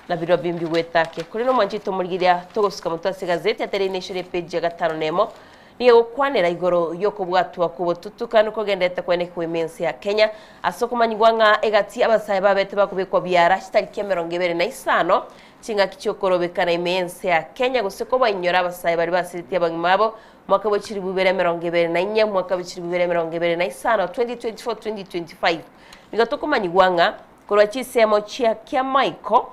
C: nabirobio mbigwete ake. Korende omwanchete omorigereria togosuka motwe ase egazeti ya Daily Nation epage ya gatano na emo, nigo egokwanera igoro y'okobwatwa kw'obotutukanu kogenderete kwenekigwa ime ense ya Kenya ase okomanyigwa ng'a egati abasae babete bakobekwa biara chitariki emerongo ebere na isano Chingaki chi'okorobekana ime y'ense ya Kenya gose kobainyora abasae baria basiretie abagima abo, mwaka bwe chilifu ibere 24, mwaka bwe chilifu ibere 25, 2024-2025. Nigo tokomanyigwa ng'a korwa chinsemo chia kiamaiko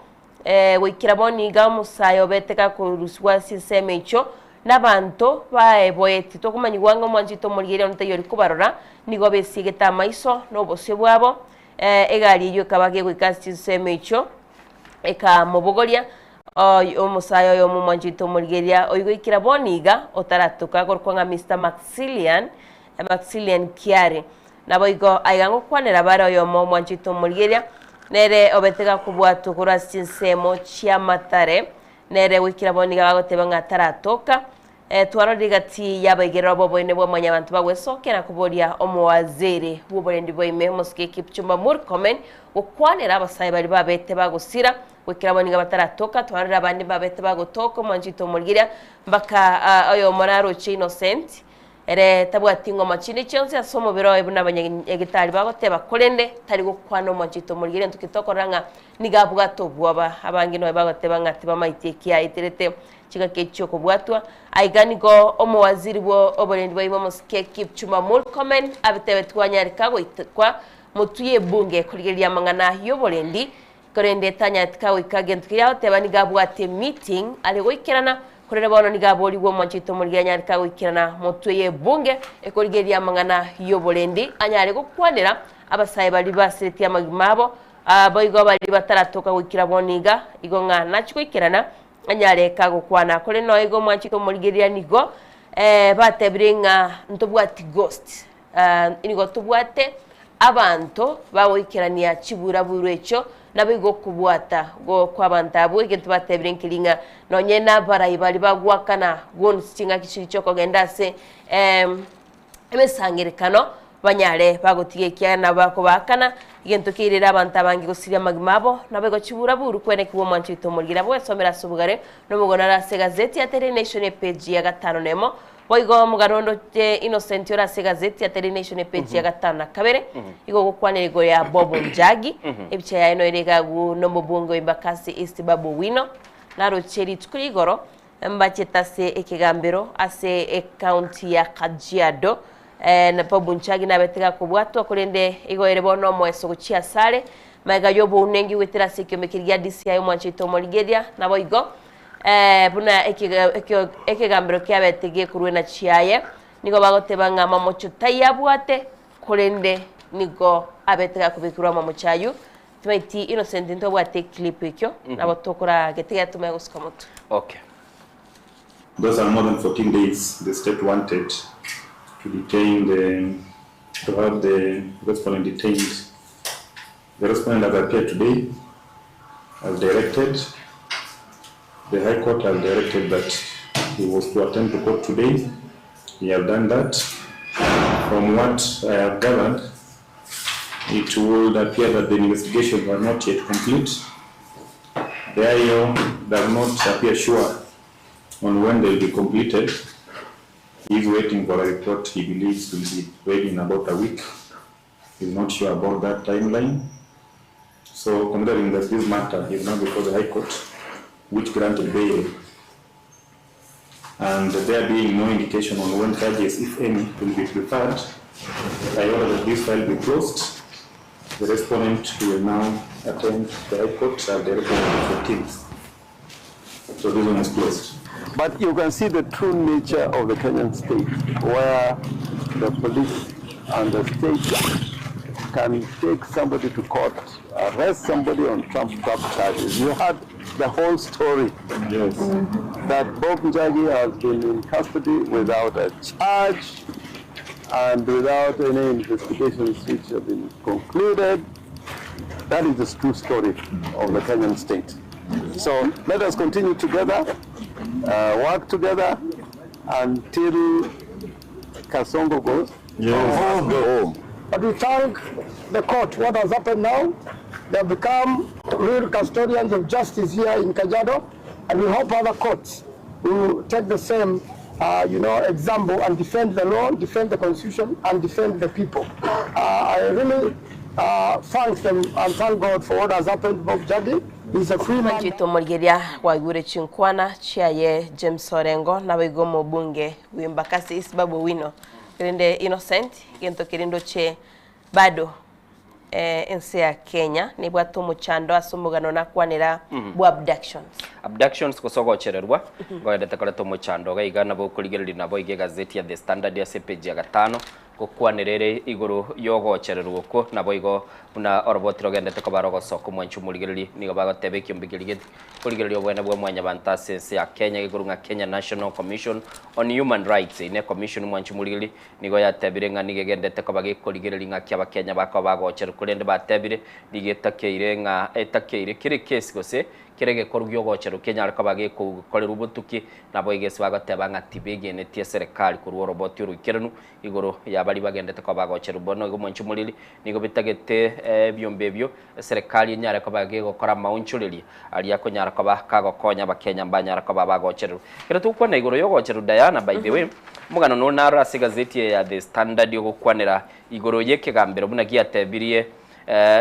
C: goikera bono iga omosae obete gakorusigwa ase chinsemo echio nabanto baeboetie. Tokomanyigwa ng'a omwanchete omorigereria onde taiyo oria kobarora, nigo besiegete amaiso na obosio bwabo, egari eyio ekaba gegoika ase chinsemo echio. Ekamobogoria omosae oyomo omwanchete omorigereria oigoikera bono iga otaratoka akorokwa ng'a Mister Maxilian, Maxilian Kiari. Naboigo aiga ngokwanera bare oyomo omwanchete omorigereria, nere obete gakobwatwa korwa ase chinsemo chi'amatare, nere goikera bono iga bagoteba ng'a taratoka. Twarorire gati y'abaigererwa b'oboene bwa mwanyabanto bagwesokia na koboria omowaziri bw'oborendi bwa ime, omosike Kipchumba Murkomen, gokwanera abasae baria babete bagosira, goikera bono nigo bataratoka. Twarorire abande mbabete bagotoka omwanchito omorigeria mpaka oyomo naroche Innocent, ere tabwati ng'oma chinde chionsi ase omobere oye buna abanyagetari bagoteba, korende tari gokwana omwanchito omorigeria ntoki tokorora ng'a nigo abwate obwoba. Abange nonya bagoteba ng'a tibamaeti eki aeterete Chingaki echi chi'okobwatwa, aiga nigo omowaziri bw'oborendi bwa ime omosike Kipchumba Murkomen abetebetigwe anyareka goitekwa motwe y'ebunge korigereria amang'ana y'oborendi, korende tanyaretika goika gento keria agoteba nigo abwate emeeting are goikerana, korende bono nigo aborigwe omwanchete omorigia anyareka goikerana motwe y'ebunge ekorigereria amang'ana y'oborendi anyare gokwanera abasae baria basiretie amagima abo, boigo baria bataratoka goikera bono iga, igo ng'a nachie goikerana Anyare kagokwana. Korende nonya igo omwanchete omorigereria nigo batebire ng'a ntobwati ghost, nigo tobwate abanto bagoikerania chiburaburu echio, nabo igo okobwata kw'abanto abwo egento batebire nkeri ng'a nonye nabarai baria bagoakana goons ching'aki chiria chiokogenda ase emesangerekano banyare bagotiga ekiagera nabo bakobaakana, egento keirere abanto abange gosiria amagima abo, naboigo chibura-buru kwenekigwa omwancho oito omorigera bwesomera ase obogare nomogono are ase egazeti ya Daily Nation epeji ya gatano na emo, boigo omogano onde oche Innocent ore ase egazeti ya Daily Nation epeji ya gatano na kabere, igo ogokwanera igoro ya Bob Njagi, ebicha yaye noyo ere iga agwo nomobunge o Embakasi East Babu Owino, naroche rituko ria igoro Mbachete ase ekegambero ase ecounty ya Kajiado, na Bob Njagi nabete gakobwatwa korende igo ere bono omoeso gochia asare magega y'obounengi goetera ase ekiombe keria gia DCI omwancho oito omorigeria naboigo buna ekegambero kiabete gekorwa enachi yaye nigo bagoteba ng'a mamocho tayabwate korende nigo abete gakobekerwa amamocho ayio Timaiti Innocent ntobwate eclip ekio nabo tokoragete getume gosuka motwe.
B: Okay.
M: Those are more than 14 days the state wanted to detain the to have the respondent detained. The respondent has appeared today as directed. The High Court has directed that he was to attend to court today. He has done that. From what I have gathered, it would appear that the investigations are not yet complete. The IO does not appear sure on when they will be completed. He is waiting for a report he believes will be ready in about a week. He is not sure about that timeline. So considering that this matter is now before the High Court, which granted bail, and there being no indication on when charges, if any, will be preferred, I order that this file be closed. The respondent will now attend the High Court at the on the 14th. So this one is closed.
O: But you can see the true nature of the Kenyan state, where the police and the state can take somebody to court, arrest somebody on trumped up charges. You had the whole story.
M: Yes.
O: That Bob Njagi has been in custody without a charge and without any investigations which have been concluded. That is the true story of the Kenyan state. So let us continue together, uh, work together until Kasongo goes
M: yes.
O: home.
N: But we thank the court. What has happened now, they have become real custodians of justice here in Kajiado, and we hope other courts will take the same you know, example and defend the law, defend the constitution, and defend the people. I really thank them and thank God for what has happened, Bob Njagi. He's a free man.
C: Manchito Morigeria waigure chinkwana chiaye James Orengo naboigo omobunge bwa Embakasi East Babu Owino rende Innocent gento kerindo che bado eh, ense ya Kenya nebwate omochando ase omogano nakwanera bwa abductions.
B: Abductions gose ogochererwa ngoendete koreta omochando iga iga nabo okorigereria nabo iga egazeti ya The Standard ase epage ya gatano gokwanera ere igoro yogochererwa okwo nabo igo buna oroboti rogendete koba rogosoka omwanchi omorigereria nigo bagoteba ekiombe keria geti korigereria obwene bwa mwanyabanto ase ense ya Kenya gekorwa ng'a Kenya National Commission on Human Rights eye ne commission omwanchi omorigereria nigo yatebire ng'a nigo egendete koba gekorigereria ng'aki abakenya bakoba bagocherwa korende batebire nigo etakeire ng'a etakeire kera ekesi gose Kera egekoru gi'ogocherwa kenyare koba gekokorerwa obotuki, naboigo ase bagoteba ng'a tibegenetie eserekari korwa oroboti oroikeranu igoro ya baria bagendete koba bagocherwa. Bono igo omonche omoriri nigo betagete ebiombe ebio eserekari enyare koba gegokora amaonchoreria aria akonyara koba kagokonya abakenya mbanyara koba bagochererwa. Ekero togokwana igoro y'ogocherwa Diana, by the way, omogano nore naro ase egazeti eye ya The Standard ogokwanera igoro y'ekegambero buna giatebirie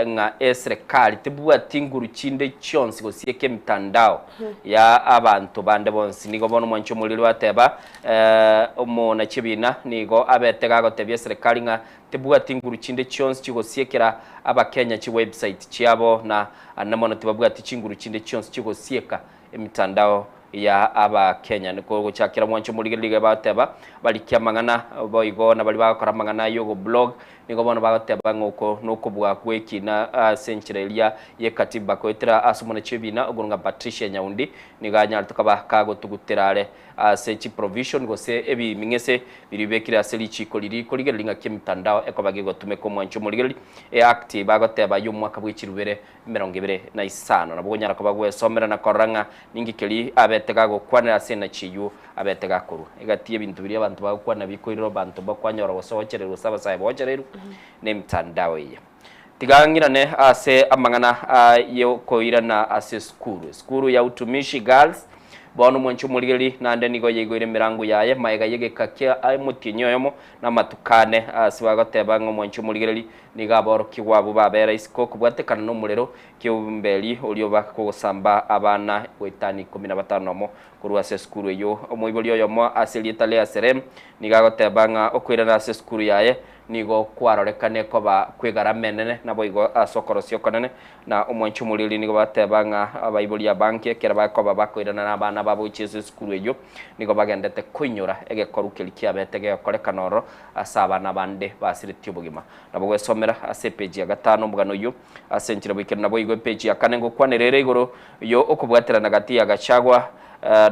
B: ng'a eserekari tebwati nguru chinde chionsi gosieka emitandao ya abanto bande bonsi. Nigo bono omwanchi omoriri ateba, Omonachebina nigo abete gagotebia eserekari ng'a tebwati nguru chinde chionsi chigosiekera abakenya chiwebsite chiabo na ande mono tibabwati chinguru chinde chionsi chigosieka emitandao ya Abakenya. Niko gochakera mwanche omorigereria iga bagoteba barikia amang'ana boigo na baria bagokora amang'ana y'ogoblog nigo bono bagoteba ng'a oko nokobua gw'ekina ase enchera eria y'ekatiba goetera ase omonachi w'ebina okorwa ng'a Patricia Nyaundi nigo anyarete koba kagotugutera are ase chiprovision gose ebiming'ese biria bibekire ase richiko riria korigereria ng'aki emitandao ekoba gegotumeka omwanche omorigereria eact bagoteba y'omwaka bw'echirubere 25. Nabo okonyara koba gwesomera na korora ng'a ninki keria abete gagokwanera ase enachi eyio abete gakorwa. Egati y'ebinto biria abanto bagokwana bikoirera abanto bakwanyora gose gochererwa gose abasae bochererwe nemitandao eye. Tiga ng'irane ase amang'ana y'okoirana ase esukuru. Esukuru ya Utumishi Girls bono omwanchi omorigereria naende nigo yaigoire emerango yaye magega y'egeka kia omotienyi oyomo na amatuko ane ase bagoteba ng'a omwanchi omorigereria Nigo aborokigwa abwo babera isiko kobwatekana nomorero ki'obomberi oria oba kogosamba abana goetania ikomi na batano nomo korwa ase esukuru eyio. Omoibori oyomo ase erieta Lea Serem nigo agoteba ng'a okoirana ase esukuru yaye nigo kwarorekane koba kw'egarama enene naboigo ase okorosia okonene. Na omwanchi omoriri nigo bateba ng'a abaibori abange ekero bakoba bakoirana nabana babo gochia ase esukuru eyio nigo bagendete koinyora egekoru keria kiabete gegokorekana ororo ase abana bande basiretie obogima. Nabo gwesomera ase epeji ya gatano omogano oyio ase enchera boikeranu. Naboigo epeji ya kane ngokwanera ere igoro yo okobwaterana gati ya Gachagua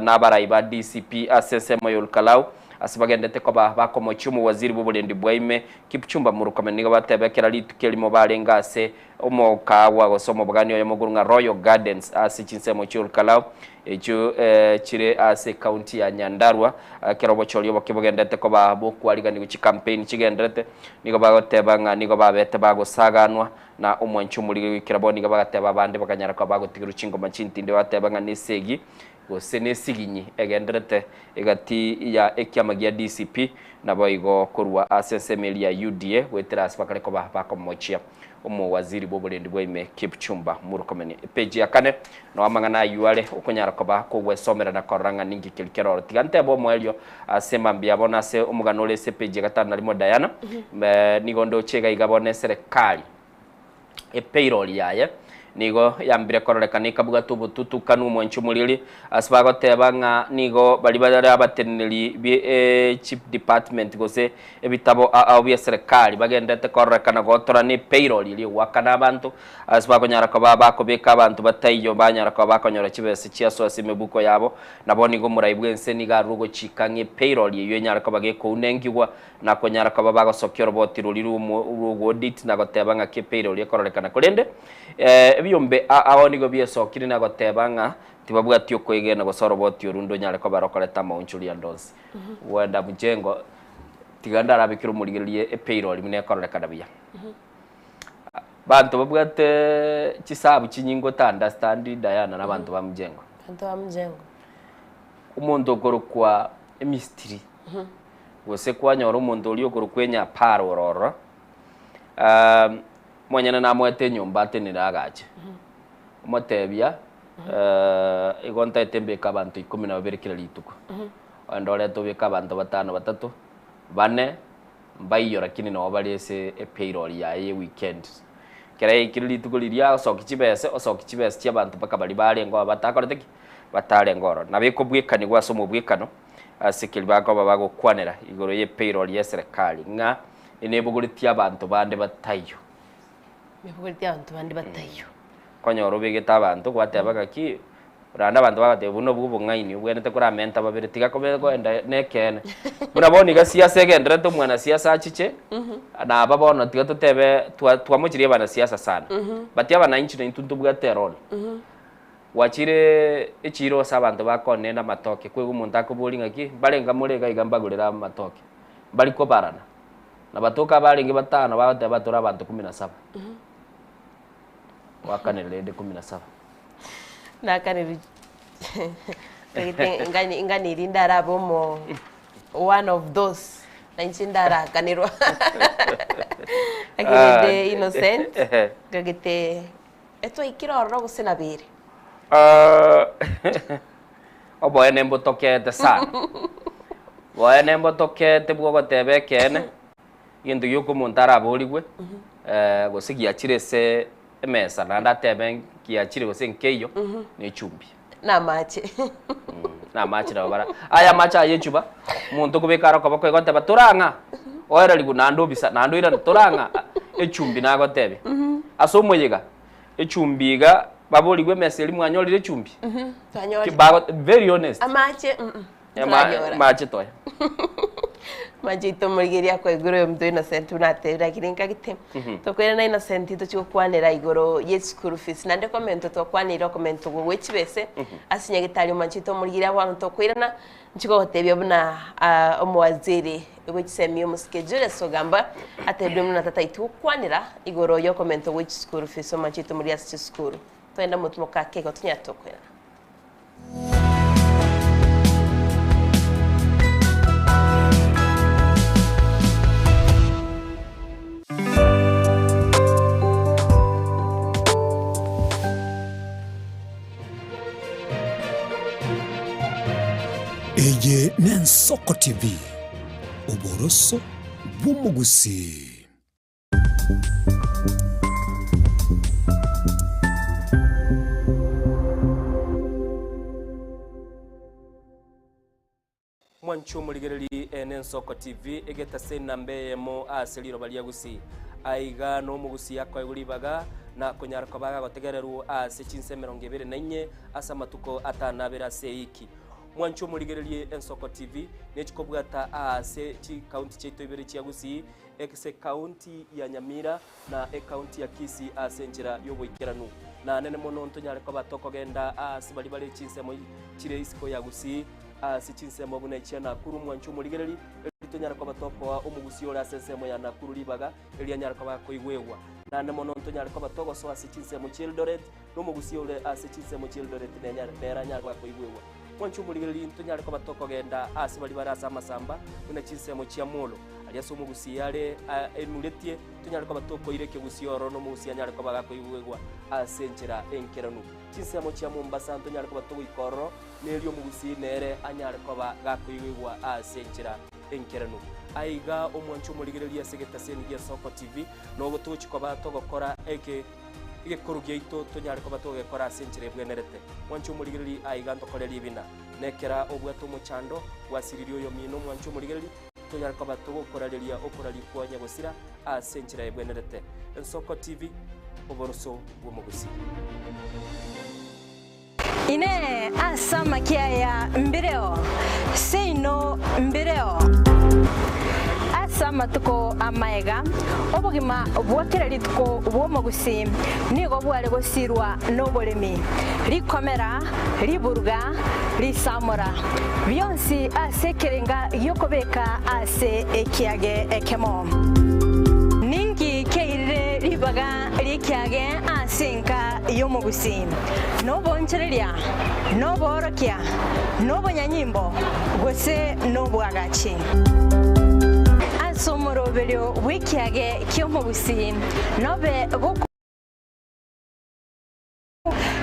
B: na abarai ba DCP ase ensemo ya Olkalau ase bagendete koba bakomochia omowaziri bw'oborendi bwa ime Kipchumba Murkomen. Nigo bateba ekero rituko erimo barenge ase Omokaagwa gose omobogani oyomo korwa ng'a Royal Gardens ase chinsemo chi'Olkalau echio chire ase ekaunti ya Nyandarua. Ekero obochori oboke bogendete koba bokwariganigwa chicampaign chigenderete, nigo bagoteba ng'a nigo babete bagosaganwa na omwanchi omorige goikera bono iga bagateba abande bakanyara koba bagotigerwa chingoma chintinde bateba ng'a nesegi gose nesiginyi egenderete egati ya ekiama gia DCP naboigo korwa ase ensemo eria ya UDA goetera ase bakare koba bakomochia Omowaziri bw'oborendi bwa ime Kipchumba Murkomen. Epeji ya kane noo amang'ana ayio are okonyara koba kogwesomera na korora ng'a ninki keria kere oro. Tiga ntebe omoerio ase mambia bono ase omogano ore ase epeji ya gatano na rimo Diana, nigo ndoche iga iga bono eserekari epayroll yaye nigo yambire kororekana ekabwata obotutukanu omwanchi omoriri ase bagoteba ng'a nigo baria bare abateneneri be chief department gose Ebitabo ao bi'eserekari bagenderete kororekana gotora nepeirori eria egoakana abanto, ase bakonyara koba bakobeka abanto bataiyo banyara koba bakonyora chibesa chiasoa ase emebuko yabo. Nabo nigo omorai bw'ense nigo arure ogochika ng'a epeirori eyio enyare koba gekounengigwa, na konyara koba bagosokia oroboti roria rw'ogoaudit na goteba ng'aki epeirori ekororekana. Korende. Ebiombe ao nigo biesokire na goteba ng'a tibabwati okwegena gose oroboti oru ndonyare koba rokoreta amaonchoria ande onsi. Gwenda mjengo tiga ndarabekere omorigereria epayroll buna ekororekana buya. Banto babwate chisabu chinyinge ota understand Diana na abanto ba mjengo.
C: Abanto ba mjengo.
B: Omonto okorokwa emistiri gose kwanyora omonto oria okorokwa enyapara ore ororo, Omonyene namoete enyomba atenene agache, omotebia, igo ntaete mbeke abanto ikomi na babere kera rituko, ogende orete obeke abanto batano batato, bane, mbaiyo lakini nabo bare ase epayroll yaye ye weekend. Ekero yaikire rituko riria osoki chibese, osoki chibese chia abanto mpaka baria barenge oo batakorete ki? Batarenge ororo. Nabo ekobwekanigwa ase omobwekano ase keria bakoba bagokwanera igoro ye payroll ye eserekari ng'a Nebogoretie abanto bande bataiyo.
C: Nebogoretie abanto bande bataiyo.
B: Konyora obegete abanto gwateba gaki, rende abanto bagateba buna obwo obong'aini obwenerete koramenta babere tiga kobe koenda nekeene. Buna bono iga siasa egendererete omwanasiasa achiche, naba bono tiga totebe twa twamochirie abanasiasa sana. But abananchi naintwe ntobwate erole. Gwachire echiiro ase abanto bakonena amatoke, kwegwa omonto akoboria ng'aki, mbarenga more iga iga mbagorere amatoke. Mbari kobarana, na batoka abarenge batano bagoteba batore abanto kumi na saba. Gwakanire rende kumi na saba.
C: Nakanire Ntagete ngani nganiri ndarabe omo one of those na inche ndarakanirwa lakini inde innocent ntagete etwaikire ororo gose nabere.
B: Oboene mbotokete sana. Oboene mbotokete bw'ogoteba ekeene, egento gioka omonto araborigwe, gose giachire ase emesa naende atebe giachire gose nkeiyo, na echumbi.
C: Na amache.
B: Na amache nabo bara, aya amache aya echuba, omonto okobeka are okoboko igo oteba torang'a, oererigwe naende obisa naende oirane torang'a, echumbi nagotebia. Ase omoyega, Echumbi iga baborigwe emesa eria mwanyorire echumbi?
C: Mhm, twanyorire.
B: Bago very honest.
C: Amache mm
B: Ama- Amache toya.
C: Amache aito omorigereria akoigure oyo omonto Innocent buna atebire lakini nkagete tokoirana Innocent tochie gokwanera igoro ye school fees naende commento twakwanire okomento ogo gwe chibese ase nyagetari omanche oito omorigereria bono tokoirana Inche gogotebia buna omowaziri bwe chisemi omosike Julius Ogamba atebire buna tataiti gokwanera igoro y'okomentwa gwe chisukuru fees omanche oito ase chisukuru. Togende motumoka ake igo tonyare tokoirana.
K: Eye n'Ensoko TV, oboroso bw'omogusii.
B: Mwanche omorigereri n'Ensoko TV, egetase enamba eyemo ase riroba ria Gusii. Aiga nomogusii akoegwa ribaga na konyara koba agagotegererwa ase chinsa emerongo ebere na inye ase amatuko atano na abere ase eiki. Mwanche omorigererie Ensoko TV nechikobwata aase chikaunti chiaito ibere chia Gusii, ase ekaunti ya Nyamira na ekaunti ya Kisii ase enchera y'oboikeranu. Naanene mono ntonyare koba tokogenda aase baria bare chinsemo chire isiko ya Gusii, ase chinsemo buna echia Nakuru mwanche omorigereri, erio tonyare koba tokoa omogusii ore ase ensemo ya Nakuru ribaga, erio anyare koba akoigwegwa. Naende mono ntonyare koba togosoa ase chinsemo chi'Eldoret, na omogusii ore ase chinsemo chi'Eldoret nenyare nere anyare koba akoigwegwa. Mwanche omorigereri, ntonyare koba tokogenda aase baria bare ase amasamba, buna chinsemo chia Molo, aria ase omogusii are enuretie, tonyare koba tokoira ekegusii ororo na omogusii anyare koba gakoigwegwa ase enchera enkeranu. Chinsemo chia Mombasa ntonyare koba togoika ororo, na erio omogusii nere anyare koba gakoigwegwa ase enchera enkeranu. Aiga omwanche omorigereria ase egetaseni gia Soko TV, nogo togochia koba togokora eke egekoro giaito tonyare koba togekora ase enchera ebwenerete. Mwanche omorigereria aiga ntokore ribina. Nekera obwate omochando, gwasiririe oyomino omwanche omorigereria, tonyare koba togokorareria okoraria kwa nyagosira ase enchera ebwenerete. Ensoko TV, oboroso bw'omogusii.
L: Inee! Ase amakia aya mbireo? Seino mbireo. Ase Ase amatuko amaega, obogima bwa kera rituko bw'omogusii nigo bware gosirwa noboremi, rikomera, riburuga, risamora, bionsi ase ekerenga gi'okobeka ase ekiage ekemo. Ninki kiairire ribaga ri'ekiage ase enka y'omogusii? Noboonchoreria, noboorokia, nobonyanyimbo, gose nobwagachi? Ase omoroberio bw'ekiage ki'omogusii nobe goko.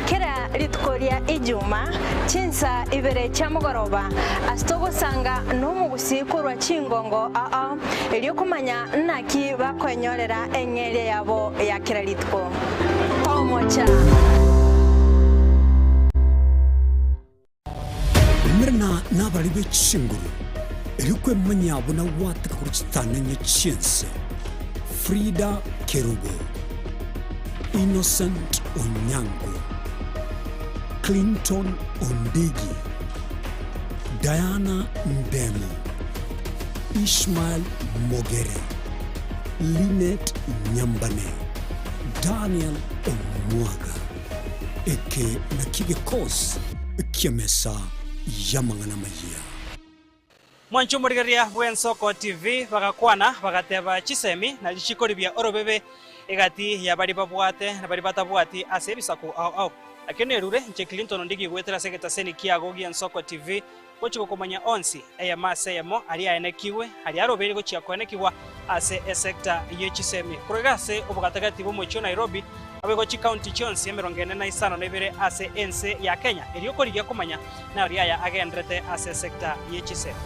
L: Kera rituko ria Ijuma, chinsa ibere chia mogoroba, ase togosanga nomogusii korwa chingongo ao, erio komanya naki bakoenyorera eng'eria yabo ya kera rituko. Tomocha!
K: Umerana nabare be chinguru, erio kwemanyia buna gwateka korwa chitanenye chi'ense. Frida Kerubo, Innocent Onyango, Clinton Ondigi, Diana Ndemo, Ishmael Mogere, Linet Nyambane, Daniel Omwaga. Eke nakio gekosi ki'emesa y'amang'ana amayia.
P: Mwanche omorigereria bw'Ensoko TV bagakwana bagateba chisemi nachi chikoribia orobebe egati ya baria babwate na baria batabwati ase ebisaku ao ao. Nakio nerure inche Clinton Ondigi goetera ase egetaseni kiago gi'Ensoko TV gochia gokomanya onsi eyemo ase eyemo aria aenekigwe aria arobeire gochia koenekigwa ase esecta ye chisemi korwa iga ase obogatagati bw'omochie o Nairobi naboigo chikaunti chionsi 45 ase ense ya Kenya erio korigia komanya naria aya agenderete ase esecta ye chisemi.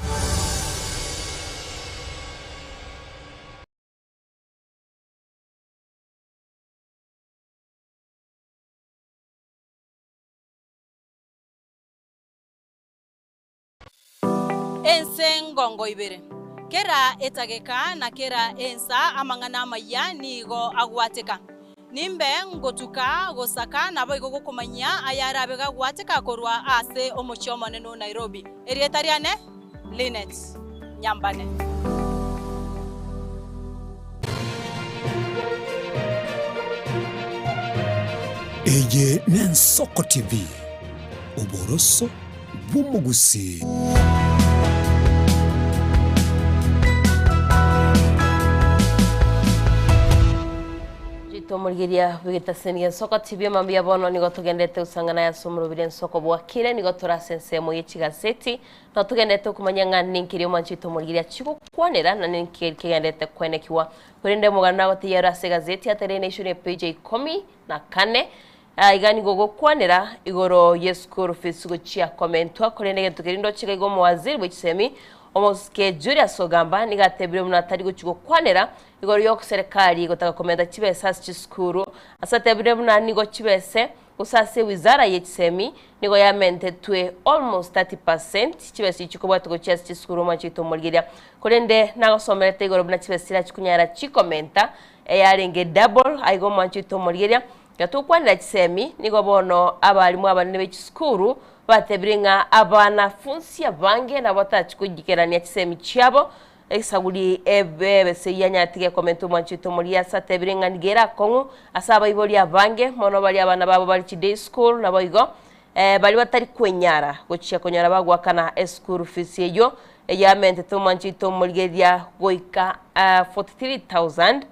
R: Ense ngongo ibere. Kera etageka na kera ensa amang'ana amayia nigo agwateka. Nimbe ngotuka gosaka naboigo gokomanyia ayarabe gagwateka korwa ase omochie omonene o Nairobi. Erieta riane Linet Nyambane.
K: Eye n'Ensoko TV, oboroso bw'omogusii.
C: Tomorigeria bw'egetaseni gi'ensoko TV mambia bono nigo togenderete gosang'ana ase omorobiri ensoko bwakire nigo tore ase ensemo ye chigaseti no togenderete okomanya ng'a ninki erio omwanchi tomorigeria chigokwanera na ninki kegenderete kwenekigwa korende omogano nagoteyia ase egazeti ya Daily Nation epage ya ikomi na kane Aiga nigo gokwanera igoro ye school fees gochia komentwa korende egento keria ndoche iga igo omowaziri bwe chisemi omosike Julius Ogamba nigo atebire buna atari gochia gokwanera igoro yo serikali gotaka komenta chibesa ase chisukuru ase atebire buna nigo chibese gose ase wizara ye chisemi nigo yamentetwe almost 30% chibesa echi chikobwatwa gochia ase chisukuru omwancho oito omorigeria korende nagosomerete igoro buna chibesa chiria chikonyara chikomenta eyarenge double aiga omwancho oito omorigeria Ekero togokwanera chisemi, nigo bono abalimu abanene be chisukuru batebire ng'a abanafunsi abange nabo batachi koikerania chisemi chiabo, esaguri ebese yanyarete gekomenta omwancho oito omoria ase atebire ng'a nigo ere akong'u ase abaibori abange mono baria abana babo bare chiday school naboigo baria batari kwenyara gochia konyora bagoakana eschool fees eyio eyamentete omwancho oito omorigereria goika 43,000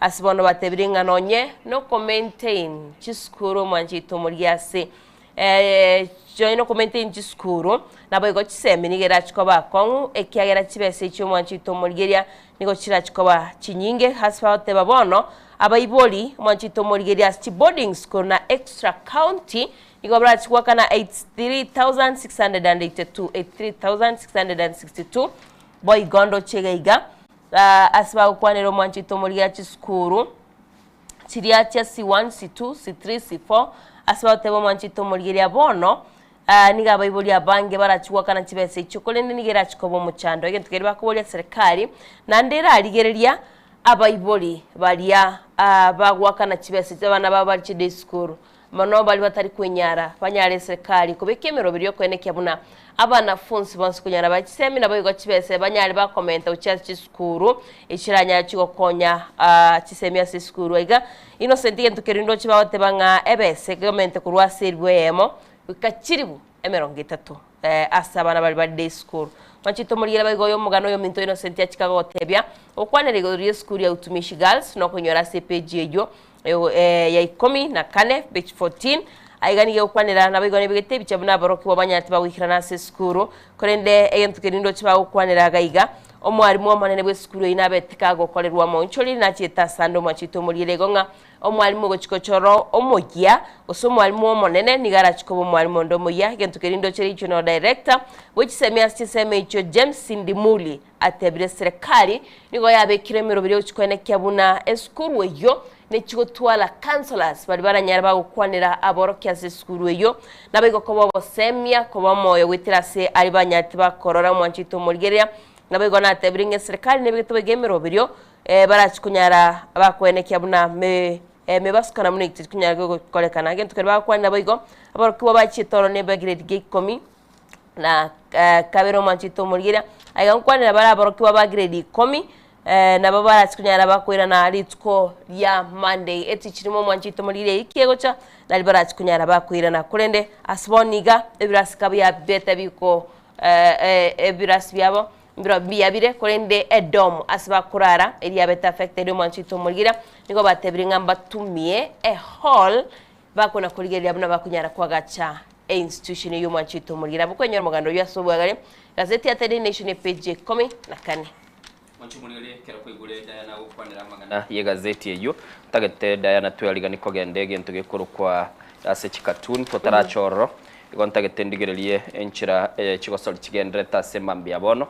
C: Ase bono batebire ng'a nonye nokomaintain chisukuru omwanche oito omoria ase nonye nokomaintain chisukuru naboigo chisemi nigo erachi koba akong'u ekiagera chibesa echio omwanche oito omorigeria nigo chirachi koba chinyinge ase bagoteba bono abaibori omwanche oito omorigeria ase chiboarding school na extra county nigo barachi goakana 83,682 83,662 boigo ndoche iga iga. Ase bagokwanera omwanchete omorigia chisukuru chiria chia C1, C2, C3, C4 ase bagoteba omwanchete omorigeria bono nigo abaibori abange barachie goakana chibesa echio korende nigo erachie koba omochando. Egento keria bakoboria serikali naende erarigereria abaibori baria bagoakana chibesa echio abana babo bare chiday school. Mono baria batari kwenyara banyare eserekari kobeka emeroberi y'okoenekia buna Abanafunsi bonsi konyara bae chisemi naboigo chibese banyare bakomenta gochia ase chisukuru echiranyare chigokonya chisemi ase esukuru. Aiga Innocent gento keria ndoche bagoteba ng'a ebese kegomente korwa ase eribu eyemo goika chiribu emerongo etato ase abana baria bare day school. Mwanche tomorigereria boigo oyo omogano oyominto Innocent achika gogotebia, Gokwanera igoro ri'esukuru ya Utumishi Girls nokonyora ase epeji eyio ya ikomi na kane, page 14, Aiga nigo egokwanera naboigo nebegete ebicha buna aborokigwa banyarete bagoikerana ase esukuru. Korende egento keria ndoche bagokwanera iga iga, omwarimu omonene bw'esukuru eyio nabete kagokorerwa omoonchoreri nachiete asande omwachete omoriere igo ng'a omwarimu ogochia gochora omoyia gose omwarimu omonene nigo arachie koba omwarimu onde omoyia. Egento keria ndoche regional director bwe chisemi ase chinsemo echio James Ndimuli Atebire Serikali nigo yabekire emeroberi yogochia koenekia buna esukuru eyio nechigotwara counsellors baria baranyare bagokwanera aborokia ase esukuru eyio, naboigo koba obosemia, koba omoyo goetera ase aria banyarete bakorora omwancho oito omorigereria. Naboigo natebire ng'a eserikali nebegete boigo emeroberio barachie konyara bakoenekia buna me mebasukana buna eki tikonyara gokorekana. Egento keria bagokwanera boigo, aborokigwa bachiete ororo neba grade gia ikomi na kabere omwanchete omorigereria, aiga nkwanera bare aborokigwa ba grade ikomi, nabo barache konyara bakoirana rituko ria Monday, etichi rimo omwanchete omorigereria eyio ki egocha, nari barache konyara bakoirana. Korende ase bono iga, ebirasi ka biabete biko ebirasi biabo mbiro mbuya bire, korende edorm ase bakorara eria yabete affected omwanchete omorigereria, nigo batebire ng'a mbatumie ehall bakona korigereria buna bakonyara koagacha Einstitution y'omwancho oito omorigera abwo kwenyora omoganda oyio ase obwagare, Gazeti ya Daily Nation epeji ya ikomi na kane.
B: Mwanche omorigere ekero kwaigure Diana agokwanera amang'ana y'egazeti eyio, ntagete Diana twearigani kogenda egento gekorokwa ase chicartoon totaracha ororo, igo ntagete ndigererie enchera chigosori chigendererete ase mambia bono.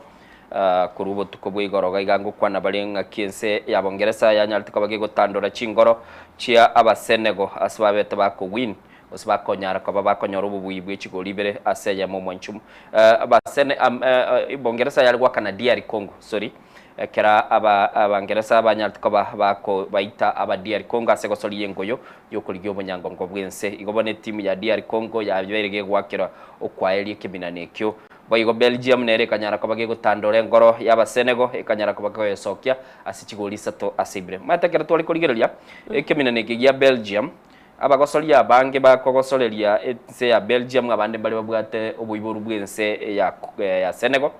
B: Korwa obotuko bwa igoro iga iga ngokwana bare ng'aki ense ya Bongeresa yanyarete koba gegotandora chingoro chia Abasenego ase babete bakowin gose bakonyara koba bakonyora obobui bwe chigori ibere ase eyemo omwanchumu. Abasene Bongeresa yare goakana DR Congo sorry ekero aba Abangeresa banyarete koba bako baita aba DR Congo ase egosori y'engoyo y'okorigia obonyangongo bw'ense. Igo bono etimu ya DR Congo yabeire gegoakera okwaeria ekeminano ekio. Boigo Belgium nere ekanyara koba gegotandora engoro y'Abasenego ekanyara koba kegoyesokia ase chigori isato ase ibere. Omanyete ekero tware korigereria ekeminano eke gia Belgium, Abagosoria abange bakogosoreria ense ya Belgium, abande mbare babwate oboiboru bw'ense ya ya Senegal,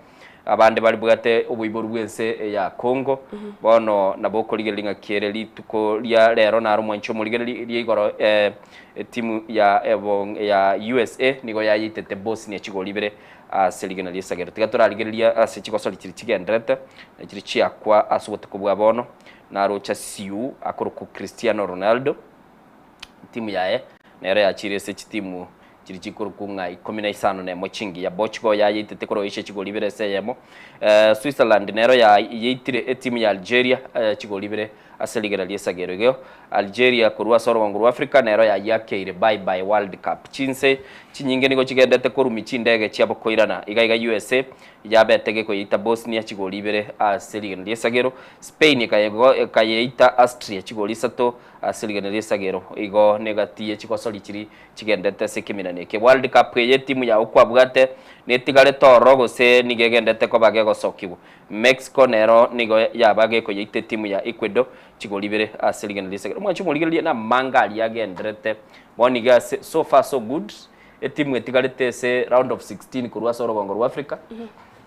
B: abande bare bwate oboiboru bw'ense ya Congo. Bono nabo okorigereria ng'aki ere rituko ria rero naro omwanchi omorigereria ria igoro etimu ya ya USA nigo yayeitete Bosnia chigori ibere ase rigena ri'esagero. Tiga torarigereria ase chigosori chiria chigendererete na chiria chiakwa ase obotuko bwa bono, naroche Siu akorokwa Cristiano Ronaldo. Timu yaye nero yachire ase chitimu chiria chikorokwa ng'a ikomi na isano na emo chingiya. Portugal yayeitete korwa Asia chigori ibere ase eyemo. Switzerland nero yayeitire etimu ya Algeria chigori ibere ase rigena ri'esagero. Igo Algeria korwa ase orogongo rwa Africa nero yayiakeire bye bye World Cup. Chinse chinyinge nigo chigendete korumia chindege chiabo koirana. Iga iga USA Yabete gekoyeita Bosnia chigori ibere ase rigena ri'esagero, Spain ekayeita Austria chigori isato ase rigena ri'esagero. Igo negati ye chigosori chiri chigendete ase ekeminani eke. World Cup eye etimu yao kwabwate netigarete ororo gose nigo egendete koba gegosokigwa? Mexico nero nigo yaba gekoyeita etimu ya Ecuador chigori ibere ase rigena ri'esagero. Mwanche morigererie namanga aria agenderete bono iga ase so far so good. Etimu etigarete ase round of 16 korwa ase orogongo rwa Africa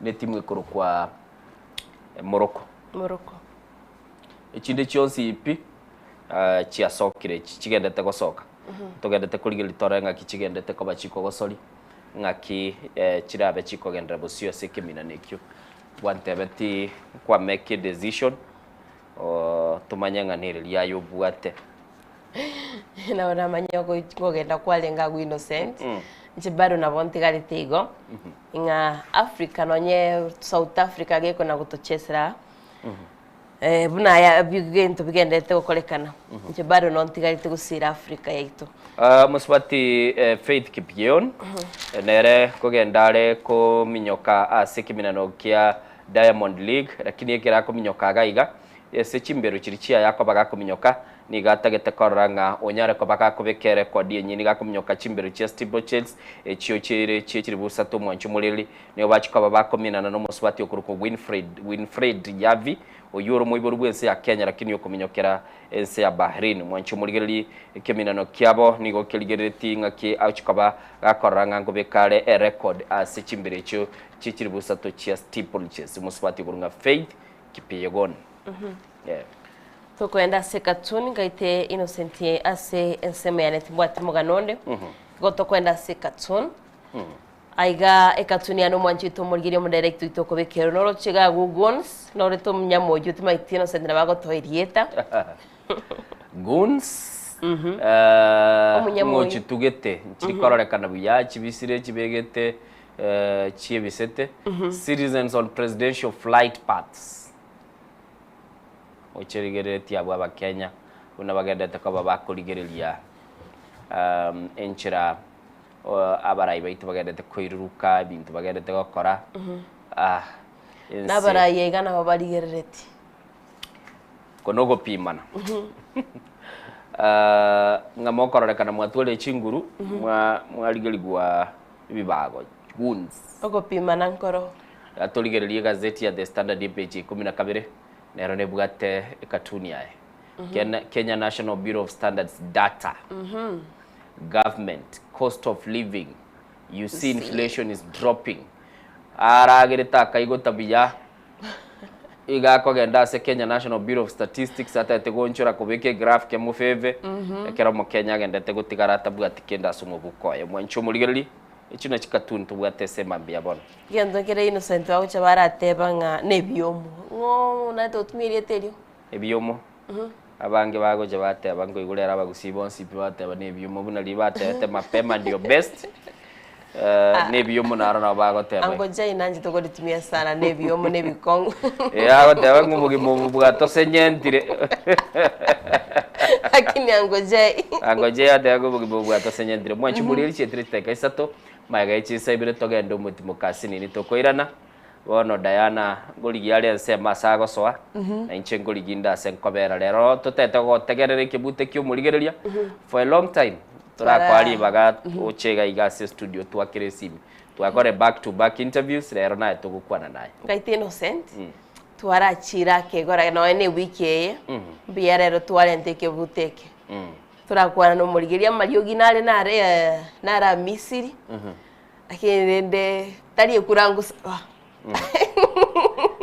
B: netimu ekorokwa Morocco.
C: Morocco.
B: Echinde chionsi pi chiasokire echi chigendete gosoka. Togendete korigereria torore ng'aki chigendete koba chikogosoria, ng'aki chirabe chikogenderera bosio ase ekeminano ekio. Gwantebeti kwa make a decision tomanye ng'a nere aye obwate.
C: Nabo namanya kogenda kwarenge agwo Innocent, inche bado nabo ntigarete igo, ng'a Africa nonye South Africa gekona gotochesera buna aya ebinto bigenderete gokorekana, inche bado nabo ntigarete gosira Africa yaito.
B: Mosubati Faith Kipyegon nere kogenda are kominyoka ase ekeminano kia Diamond League, lakini ekero akominyoka iga iga. Ase chimbero chiria chiaye akoba gakominyoka, nigo atagete korora ng'a onyare koba gakobeka erekodi enyia nigo akominyoka chimbero chia steeplechase, echio chire chie chilifu isato omwancho omoreri. Nigo bachia koba bakominana nomosubati okorokwa Winfred Winfred Yavi, oyio ore omoiboru bw'ense ya Kenya lakini okominyokera ense ya Bahrain. Mwanche omorigererie ekeminano kiabo nigo kerigereretie ng'aki agochia koba gakorora ng'a nkobeka are erecord ase chimbero echio chie chilifu isato chia steeplechase. Omosubati okorokwa ng'a Faith Kipyegon. Yeah.
C: Tokoenda ase cartoon ngaite Innocent ase ensemo yane timbwati mogano onde. Igo tokoenda ase cartoon. Aiga ekatuni yane omwanchi oito omorigereria omodirect oito okobeka ero noroche iga agwo goons nore tomunyama oyio timaeti Innocent nabo agotoa erieta.
B: Goons eh,
C: Omunyama oyio.
B: ng'ochitugete nchiri kororekana buya chibisire chibegete eh, chiebisete citizens on presidential flight paths ocherigereretie abwo abakenya buna bagendete koba bakorigereria um, enchera abarai baito bagendete koiruruka, ebinto bagendete gokora, ah, ense.
C: Nabarai aiga nabo barigereretie.
B: Oko nogopimana. Ah, ng'a mokororekana mwatwarire chinguru, mwa- mwarigerigwa ebibago, wounds.
C: Ogopimana nkoro.
B: Iga torigererie egazeti ya The Standard epage ya ikomi na kabere, nero nebwate ekatuni yaye. Kenya, Kenya National Bureau of Standards data. Government, cost of living, you see inflation is dropping. Aragerete akaigota buya, iga akogenda ase Kenya National Bureau of Statistics atagete goonchora kobeka egraph kemofeve, ekero omokenya agendete gotigara atabwati kende ase omobuko oye. Mwanche omorigereria, echio nachio cartoon tobwate ase emambia bono.
C: Egento nkere Innocent bagocha barateba ng'a nebiomo, ng'o naete gotumia erieta erio?
B: Ebiomo. Abange bagocha bateba nkoigure ere abagusii bonsi pi bateba nebiomo buna riria batebete mapema ndio best eh, nebiomo naro nabo bagoteba
C: Uncle Jay nanchete koritumia sana nebiomo nebikong'u.
B: Eh, agoteba ng'a obogima obo bwatosenyentire
C: Lakini Uncle Jay.
B: Uncle Jay ateba ng'a obogima obo bwatosenyentire mwanchi morieri chietire chidakika isato magega ya chinsa ibere togende omotimo kasinini tokoirana Bono Diana nkorigia are ensemo ase agosoa, na inche nkorigia inde ase nkobera. Rero totete gotegerera ekebute ki'omorigereria for a long time, torakoa ribaga oche iga iga ase estudio twakere esimi. Twakore back to back interviews, rero naye togokwana naye.
C: Ngaite Innocent, twarachire akegora nonya na ewiki eye, mbuya rero twarenta ekebute eke. Torakwana na omorigereria amariogi nare nare nare Misiri, Lakini rende tari ekura ngosaba.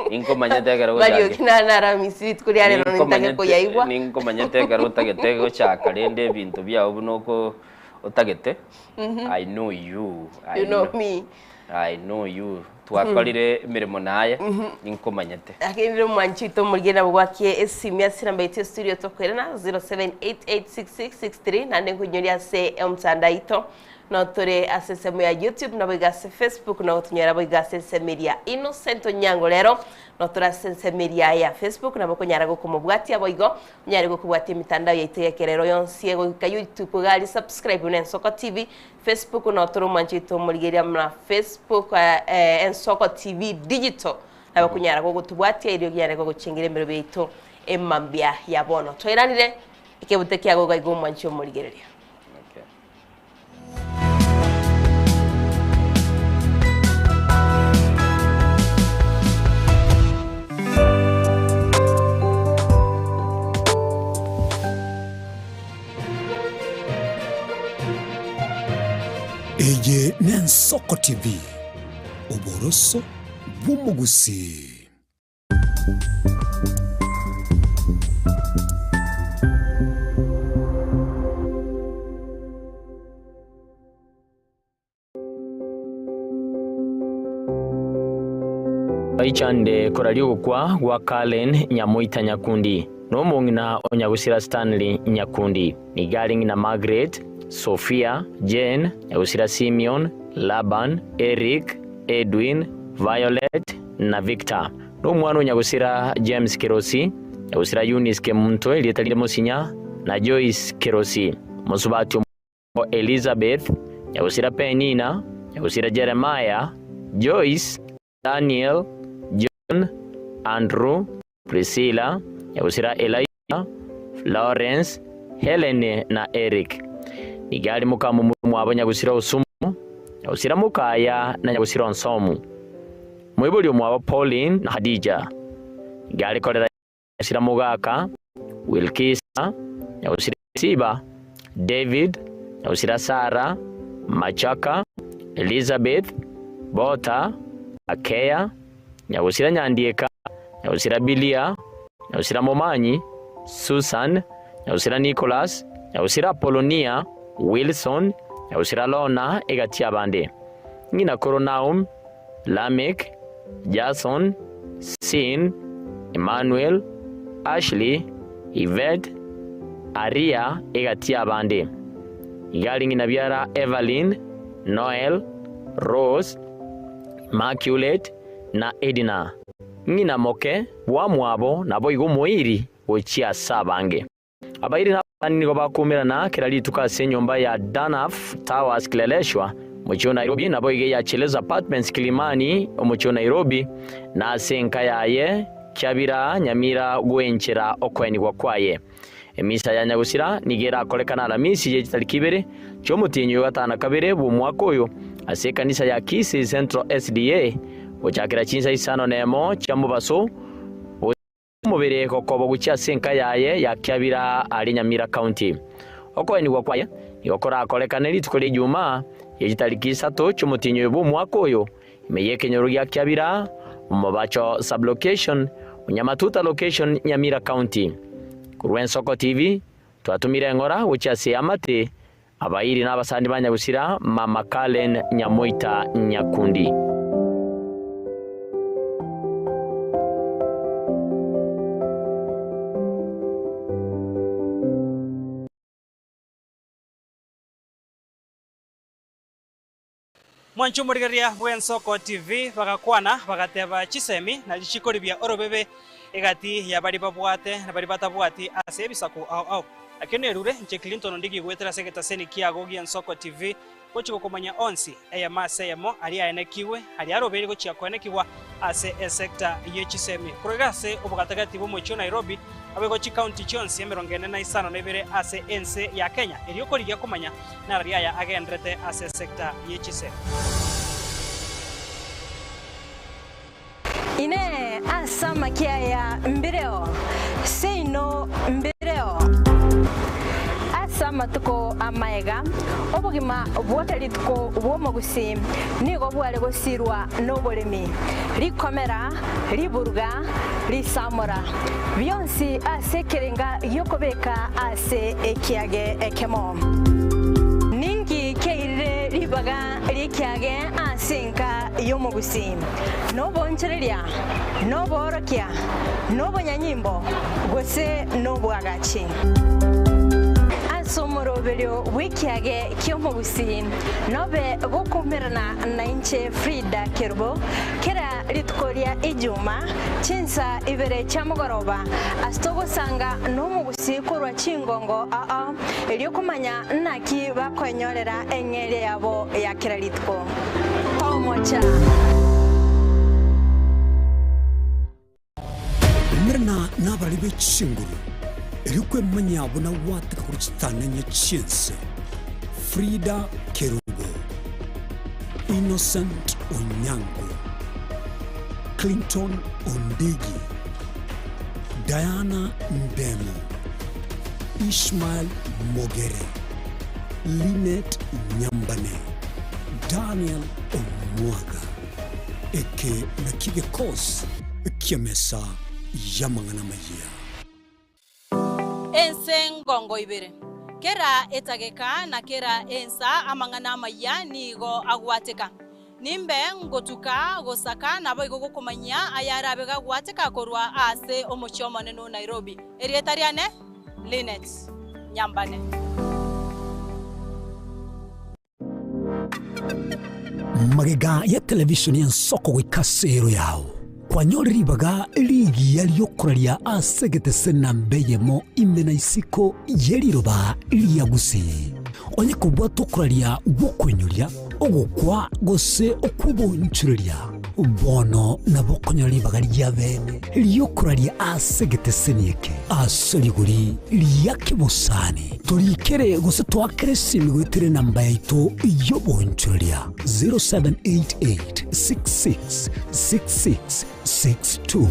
B: Ninkomanyete ekero gochake.
C: Mariogi nare naramisi rituko ria rero nintake koyaigwa.
B: Ninkomanyete ekero otagete gochaka rende ebinto biao buna oko otagete. I know you. I
C: You know me.
B: I know you. Twakorire emeremo naye, ninkomanyete.
C: Lakini rende omwanchi oito omorigereria nabo gwakie esimi ase enamba yaito ya studio tokoirana 07886663 naende nkoinyoria ase omotandao aito Notore ase ensemo ya YouTube naboigo ase Facebook nogotonyora boigo ase ensemo eria Innocent Onyango rero notore ase ensemo eria ya Facebook nabo okonyara gokomobwatia boigo onyare gokobwatia emitandao yaito y'ekerero yonsi egoika YouTube iga aria subscribe buna Ensoko TV Facebook notore omwanchi oito omorigereria buna Facebook eh, Ensoko TV Digital nabo okonyara gogotobwatia erio onyare gogochengera emerobio yaito emambia ya bono twairanire ekebute kiago iga iga omwanchi omorigereria.
K: Eye n'Ensoko TV, oboroso bw'omogusii.
S: Baichande koraria ogokwa gwa Karen Nyamoita Nyakundi, na omong'ina o Nyagusira Stanley Nyakundi. Nigo are ng'ina Margaret, Sophia, Jane, Nyagusira Simeon, Laban, Eric, Edwin, Violet, na Victor. Na omwana o Nyagusira James Kerosi, Nyagusira Eunice Kemunto erieta rinde Mosinya, na Joyce Kerosi. Mosubati o Elizabeth, Nyagusira Penina, Nyagusira Jeremiah, Joyce, Daniel, John, Andrew, Priscilla, Nyagusira Elijah, Lawrence, Helen na Eric. Nigo are mokamomura omwabo Nyagusira Osumu, Nyagusira Mokaya na Nyagusira Onsomu. Moibori omwabo Pauline na Hadija. Nigo are korera Nyagusira Mogaka, Wilkisa, Nyagusira Siba, David, Nyagusira Sara, Machaka, Elizabeth, Bota, Akea, Nyagusira Nyandieka, Nyagusira Bilia, Nyagusira Momanyi, Susan, Nyagusira Nicholas, Nyagusira Apolonia, Wilson, Nyagusira Lona, egati y'abande. Ng'ina koro Naum, Lamek, Jason, Sin, Emmanuel, Ashley, Yvette, Aria, egati y'abande. Iga are ng'ina biara Evelyn, Noel, Rose, Immaculate, na Edna. Ng'ina moke bwamwabo naboigo omoiri gochia ase abange. Abairi na abasani nigo bakoumerana kera rituko ase enyomba ya Danaf Towers Kileleshwa, omochie o Nairobi, naboigo eya Chelezo Apartments Kilimani, omochie o Nairobi, na ase enka yaye Kiabira Nyamira gwenchera okoenigwa kwaye. Emisa ya nyagusira nigo erakorekane Alamisi ye chitariki ibere chi'omotienyi oyo gatano na kabere bw'omwaka oyo ase ekanisa ya Kisii Central SDA gochakera chinsa isano nemo chia mobaso goika omobere gokoba gochia ase enka yaye ya Kiabira aria Nyamira County. Okoenigwa kwaye nigo korakorekane rituko ria Ijumaa ye chitariki isato chi'omotienyi oyo bw'omwaka oyo ime y'ekenyoro gia Kiabira, Omobacho Sub-location, Onyamatuta Location, Nyamira County. Korwa Ensoko TV, twatomire eng'ora gochia ase eamate, abairi na abasani ba nyagusira Mama Kalen Nyamoita Nyakundi.
P: Mwanche omorigereria bw'Ensoko TV bagakwana bagateba chisemi na richiko ribia orobebe egati ya baria babwate na baria batabwati ase ebisaku ao ao. Nakio nerure inche Clinton Ondigi goetera ase egetaseni kiago gi'Ensoko TV gochia gokomanya onsi eyemo ase eyemo aria aenekigwe aria arobeire gochia koenekigwa ase esecta ye chisemi korwa iga ase obogatagati bw'omochie o Nairobi Naboigo chikaunti chionsi emerongo ene na isano na ibere ase ense ya Kenya erio korigia komanya narari aya agenderete ase esecta ye chisemi.
L: Inee! Ase amakia aya mbireo? Seino mbireo. Ase amatuko amaega, obogima bwa kera rituko bw'omogusii nigo bware gosirwa noboremi, rikomera, riburuga, risamora, bionsi ase ekerenga gi'okobeka ase ekiage ekemo. Ninki kiairire ribaga ri'ekiage ase enka y'omogusii? Nobonchoreria, noboorokia, nobonyanyimbo, gose nobwagachi? Ase omoroberio bw'ekiage ki'omogusii nobe gokoumerana nainche Frida Kerubo, kera rituko ria Ijuma, chinsa ibere chia mogoroba, ase togosanga nomogusii korwa chingongo ao, erio komanya naki bakoenyorera eng'eria yabo ya kera rituko. Tomocha.
K: Umerana nabarari be chinguru, erio kwemanyia buna gwateka korwa chitananya chi'ense. Frida Kerubo, Innocent Onyango, Clinton Ondigi, Diana Ndemo, Ishmael Mogere, Linet Nyambane, Daniel Omwaga. Eke nakio gekosi ki'emesa y'amang'ana amayia.
R: Ense ngongo ibere. Kera etageka na kera ensa amang'ana amayia nigo agwateka. Nimbe ngotuka gosaka naboigo gokomanyia ayarabe gagwateka korwa ase omochie omonene o Nairobi. Erieta riane Linet Nyambane.
K: Magega ya televishoni y'ensoko goika ase ero yao, kwanyorire ribaga rigiya ri'okoraria ase egetese namba eyemo ime na isiko ye riroba ria Gusii. Onye kobwate okoraria gw'okoinyoria, ogokwa, gose okw'obonchoreria. Bono nabo okonyora ribaga ria bene ri'okoraria ase egeteseni eke ase rigori ria kebosani. Torikere gose toakere esimi goetera enamba yaito y'oboonchoreria 0788 66 66 62.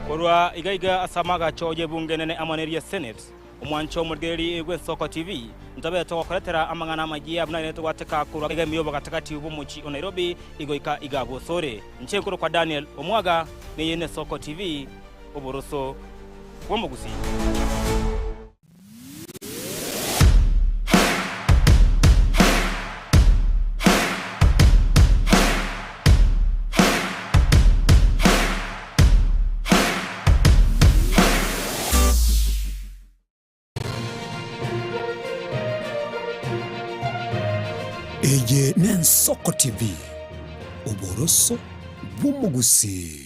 P: Korwa iga iga ase amagacho y'ebunge enene amo neria Senate, omwancho omorigereria bw'Ensoko TV, ntobe togokoretera amang'ana amayia buna ere togwateka korwa iga ime y'obogatagati bw'omochie o Nairobi igoika iga bosore. Inche nkorokwa Daniel Omwaga, neye n'Esoko TV, oboroso bw'omogusii.
K: Eye n'Ensoko TV, oboroso bw'omogusii.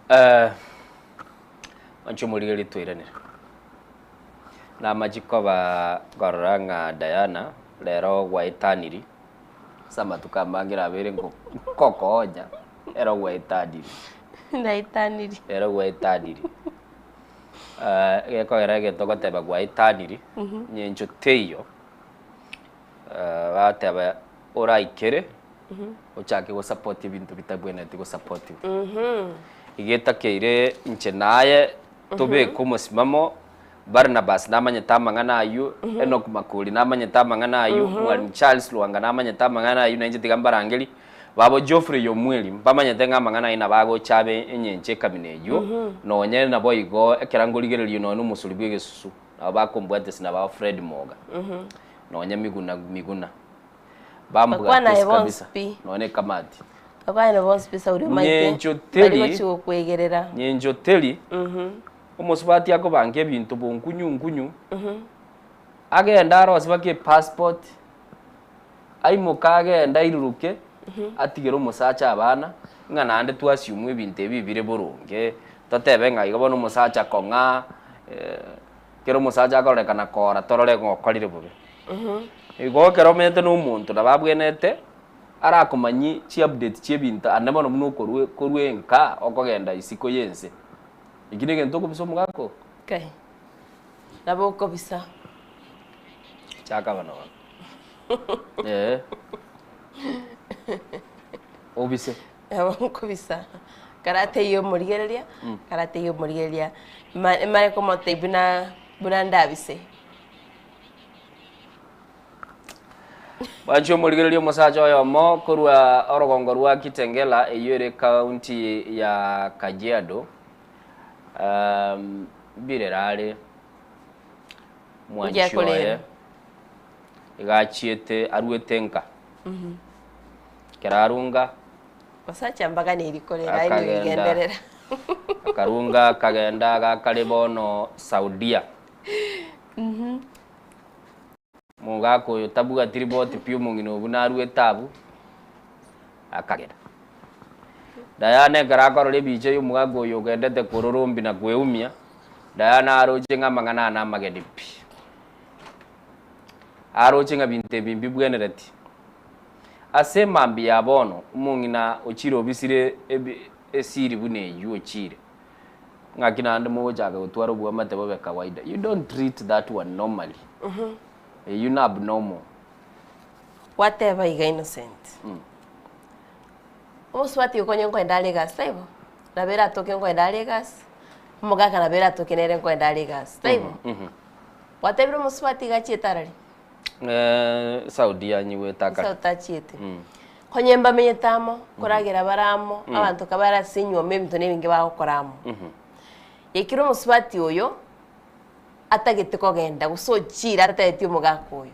B: Eh, Manche omorigereria twairanire. Namachie koba nkorora ng'a Diana rero gwaetaniri ase amatuko amange nabeire nko nkokonya ero gwaetaniri.
C: Naetaniri.
B: Rero gwaetaniri. Gekogera egento ogoteba gwaetaniri, nyencho teiyo, bateba oraikere ochake gosupport ebinto bitabwenereti gosapotiwa. Iga etakeire inche naye tobeke omosimamo, Barnabas namanyete amang'ana aywo, Enock Makori namanyete amang'ana aywo, Mwalimu Charles Lwanga namanyete amang'ana aywo, nainche tiga mbarangerie, babo Geoffrey Omweri mbamanyete ng'a amang'ana ayio nabo agocha abe enyencho ekamina eywo, nonye naboigo ekero ngorigereria nonye na omosori bwa egesusu, nabo bakombwatisia nabo Fred Moga, nonye Miguna Miguna.
C: Bakwana aye
B: Bambwatesi
C: bonsi
B: kabisa
C: pi.
B: nonya ne ekamati.
C: Bakwane bonsi pi Sauli omaete
B: Nyencho
C: bari
B: teri
C: gochi gokwegerera.
B: nyencho teri
C: Mhm.
B: omosubati akobanga ebinto bonkunyu nkunyu
C: Mhm.
B: agende arosie mpaka epassport aimoke agende airuruke atigere omosacha abana ng'a naende to assume ebinto ebi bire boronge totebe ng'a igo bono omosacha kong'a kera omosacha akororekana kora torore ng'a okorire bobe. Igo ekero omenyete na omonto nabo abwenerete arakomanyie chiupdate chia ebinto ande bono buna okorwa korwa enka okogenda isiko ya ense. Eki na egento okobisa omogaka oo?
C: Kai, nabo okobisa.
B: Chaka bono bono. Eeh. Obise.
C: Nabo nkobisa. Karateiyo omorigereria, karateiyo omorigereria, ma mare komotebia buna buna ndabise.
B: Bwanche omorigereria omosacha oyomo korwa orogongo rwa Kitengela eyio ere county ya Kajiado um, mbirere are mwanchi oye iga achiete aruete nka ekero arunga
C: Basacha mbaganeri korera aye
B: Akagenda.
C: nigenderera.
B: akarunga akagenda agakare bono Saudia Omogaka oyo tabwati riboti pi omong'ina obwo naruete abwo, akagenda. Diana ekero akorora ebicha ya omogaka oyo ogendete kororombi na kweumia, Diana aroche ng'a amang'ana aya namageni pi. Aroche ng'a binto ebi mbibwenereti. Ase emambia ya bono, omong'ina ochire obisire ebi esiri buna eywo ochire. Ng'aki naende mogochaka gotwara oboamate bobe kawaida, you don't treat that one normally, eyio na abnormal.
C: Gwateba iga Innocent, omosubati oyo konye nkoenda are egasi taibo? Nabo eratoke nkoenda are egasi, omogaka nabo eratoke nere nkoenda are egasi taibo? Gwatebire omosubati iga achiete arari?
B: Saudi yanyigwete akare.
C: Saudi tachiete. Konye mbamenyete amo, koragera bare amo, abanto kabare ase enyuomo ebinto na ebinge bagokora amo. Ekero omosubati oyo atagete kogenda gose ochire atatebeti omogaka oyo,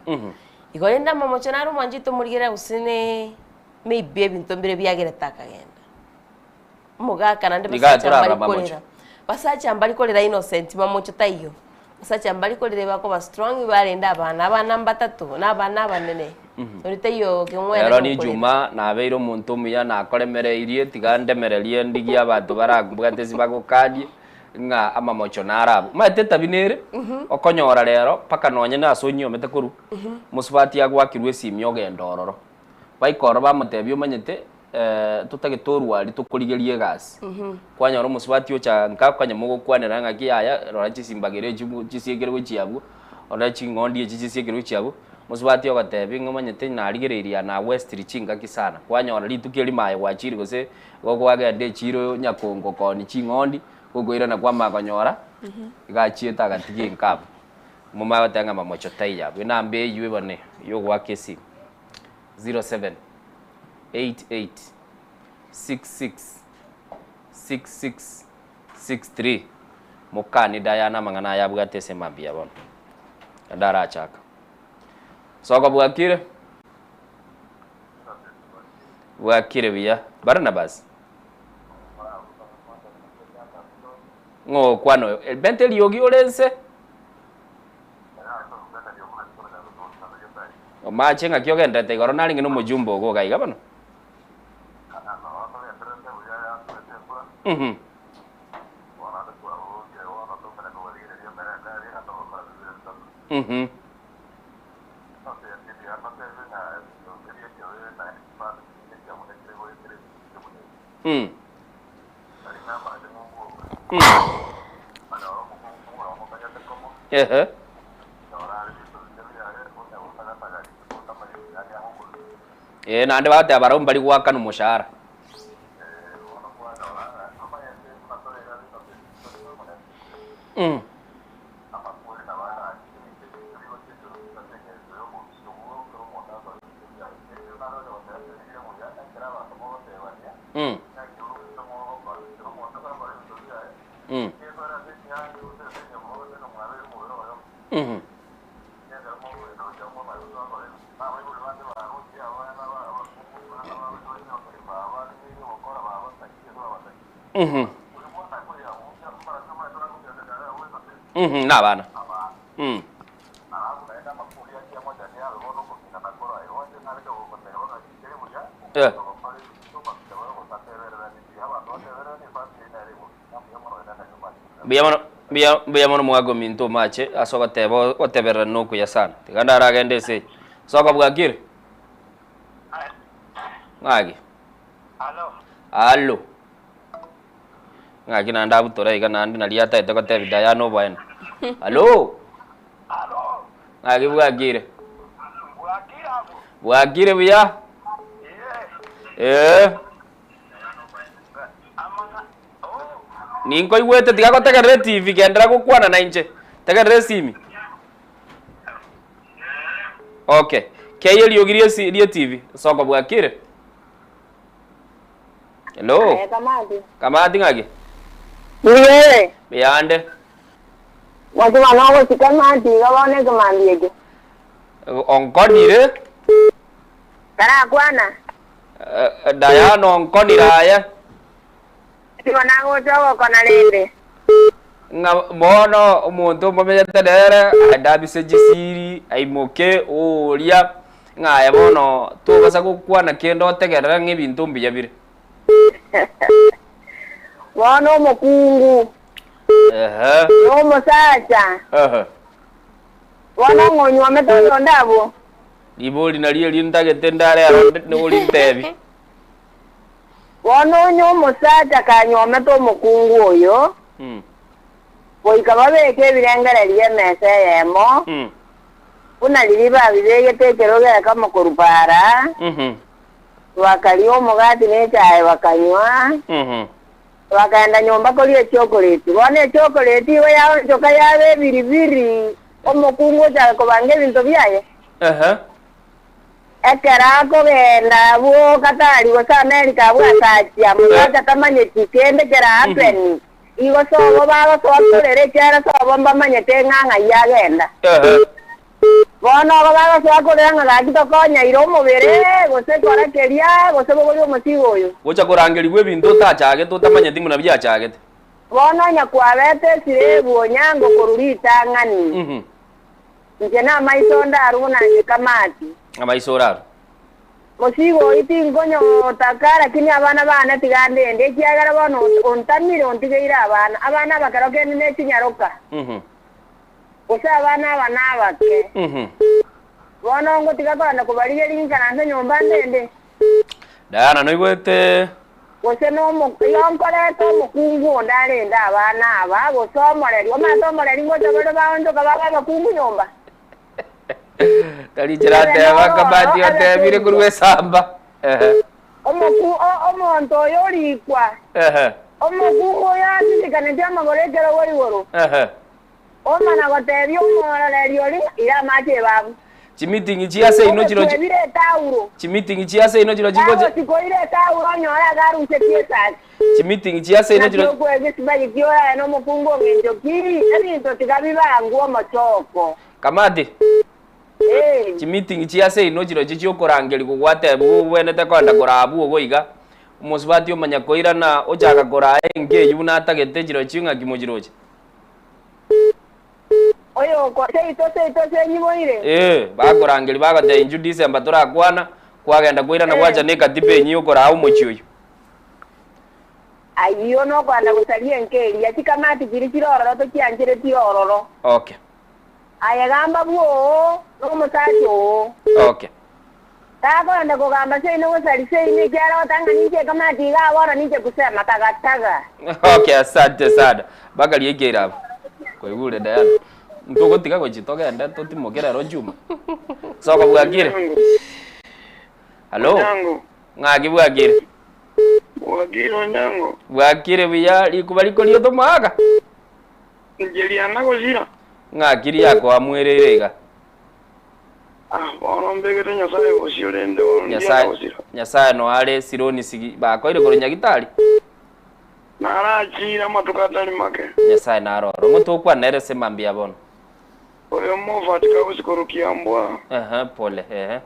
C: igo rende amamocho naro omwanchete omorigerera gose ne maybe ebinto mbire biagerete akagenda. Omogaka naende
B: Iga
C: basacha
B: torarora
C: mbari
B: mamocho.
C: korera. Basacha mbari korera innocent mamocho taiyo. Basacha mbari korera bakoba strong barende abana, abana mbatato na abana abanene. Ori taiyo keng'were
B: Ero ni
C: gokorera.
B: Juma nabeire omonto omuya nakoremereirie tiga ndemererie ndigie abanto barambwate ase bagokanie ng'a amamocho naro abwo. Omanyete etabi nere okonyora rero mpaka nonye na ase onyiomete korwa mosubati agoakirwe esimi ogenda ororo. Baika ororo bamotebia omanyete totagete orwari tokorigeria egasi. Kwanyora omosubati ocha nka okanya mogokwanera ng'aki yaya rora chisimbagera echi chisiekere gochia abwo, rora ching'ondi echi chisiekere gochia abwo, mosubati ogotebi ng'a omanyete narigereirie aa na westiri chingaki sana. Kwanyora rituko erimo aye gwachire gose igo kwagenda echiro nyakongo koonia ching'ondi, gokoirana kwamanya konyora, iga achiete agatiga enka abwo. Momanye goteba ng'a mamocho taiyo abwo. Enamba eywo bono ya ogoaka esimi. 07 88 66 66 63 Mokani Diana amang'ana aya abwate ase mambia bono. Naende arachaka. Soko bwakire? Bwakire buya. Barnabas? Ng'o okwana oyo? Benta eriogi ore nse. Omache ng'aki ogenderete igoro narenge nomojumbe ogo iga iga bono. Mhm. Mhm. Mm. Mm. Ehe. Ee, naende bagoteba barabwo mbari goakana omoshahara. Mm. Mm. Mm. Mhm. Mhm. Mhm, na abana. Mm. Eh. Mbuya mono, mbuya mbuya mono omogaka ominto omache ase ogoteba ogoteberera nokuya sana. Tiga ndaragende ase eye. Soka bwakire? Ng'aki? Allo. Ng'aki naende abutore iga naende naria atagete gotebia Diana oboene. Allo. Ng'aki bwakire? Bwakire buya? Ee. Ninkoigwete tiga gotegerera etivi genderera gokwana nainche. Tegerera esimi. Okay. Kei eriogi ri'esi ri'etivi. Soko bwakire? Hello.
U: Aye Kamati.
B: Kamati ng'aki?
U: Mbuya ore?
B: Mbuyande.
U: Mwachima nogochi Kamati iga bono ekemambia eke.
B: Onkonire.
U: Tarakwana.
B: Diana onkonire aye.
U: Nigo nagocha ogokona rende.
B: Ng'a bono omonto momenyete nere aendabise chisiri, aimoke ooria, ng'a aye bono tobasa gokwana kende otegerere ng'a ebinto mbuya bire.
U: Bono omokungu
B: Ehe.
U: na omosacha,
B: Ehe.
U: bono ng'a onywomete oyonde abwo.
B: Ribori nario erio ntagete ndarero orintebi.
U: Bono onye omosacha kanywomete omokungu oyo, goika babeke ebirengererio emesa eyemo, buna riria babibegete ekero gekamo korwa para, bakaria omogati na echae bakanywa, bakaenda nyomba koria echokoleti. Bono echokoleti igo yaonchoka yaba ebiribiri, omokungu ochaka kobanga ebinto biaye. Ekero akogenda abwo Katari gose Amerika abwo ase Asia, mosacha tamanyeti kende kera happen. Igo sobo bagosoa korera ekiagera sobo mbamanyete ng'a ng'ai agenda. Bono igo bagosoa korera ng'a gaki tokonyaire omobere, gose kora keria, gose bogoria omosigo oyo.
B: Gocha korangerigwa ebinto otachagete otamanyeti buna biachagete.
U: Bono onye kwabete esirebu onyango korwa ritang'ani, inche namaiso onde arue buna inche kamati.
B: Amaiso orarue.
U: Mosigo oyio tinkonyotaka, lakini abana baane tiga ndende, ekiagera bono ontamire ontigeire abana. Abana aba kero kende nechinyaroka, gose abana aba nabake. Bono ngotiga kogenda kobarigeria nkaranse nyomba ndende.
B: Diana, noigwete?
U: Gose nomo, igo nkoreta omokungu onde arende abana aba, gose omoreri. Omanyete omoreri ngocha bare baonchoka babe abakungu nyomba?
B: Tari inchera ateba, Kamati otebire korwa esamba. Ehe.
U: Omoku, o, omonto oyo orikwa.
B: Ehe.
U: Omokungu oyo asisikaneti amagoro ekerogo igoro.
B: Ehe.
U: Omana gotebia omororeri oria ng'a, Ira amache ebabu.
B: Chimitingi chia ase inwe chiro
U: Ogokwebire etauro.
B: Chimitingi chia ase inwe chiro chingoche.
U: Gagochikoira etauro onyore agarusetie esasi.
B: Chimitingi chia ase inwe chiro.
U: Naki okwegesiba giki orabe nomokungu ong'encho ki? Ebinto tiga bibangwe omochoko.
B: Kamati.
U: Ee.
B: Chimitingi chia ase inwe chirochio chiokorangerigwa gwatebigwa obwenerete kogenda koraa abwo igo iga. Omosubati omanya koirana ochaka koraa enka eyio buna atagete chirochio ng'aki mochiroche.
U: Oyokwa seito seito senyiboire.
B: Ee, bakorangeria bagotebia inchuo December torakwana, kwagenda koirana gwacha ne ekatiba enyia okoraa omochie oyio.
U: Ayio nokoenda gosaria enka eria, chikamati chiria chire ororo tochianchereti ororo.
B: Okay.
U: Aye gamba bwoo nomosacha oo.
B: Okay.
U: Takoenda kogamba seino gosaria seino ekiagera ogoteba ng'a ninche ekamati igaa bono ninche kusema tagataga.
B: Okay, asante sana. Mpaka riaikeire abwo. Kwaigure Diana. Ntogotiga gochia togende totimoke rero Juma. Soko bwakire. Hallo.
D: Onyango.
B: Ng'aki bwakire.
D: Bwakire Onyango.
B: Bwakire buya rikuba rikoria otomoaka.
D: Inche riana gosira.
B: Ng'aki riakoamwereire iga.
D: Ah, bono mbegete Nyasae bosio rende bono ndiana
B: Nyasae
D: gosira.
B: Nyasae noe are Sironi sigi bakoire korwa Nyagitari.
D: Narachiire amatuko atari make.
B: Nyasae naro oro. Ng'o tokwana nere ase mambia bono?
D: Oyo Moffat Kausi korwa Kiambwa.
B: Ehe, pole, ehe.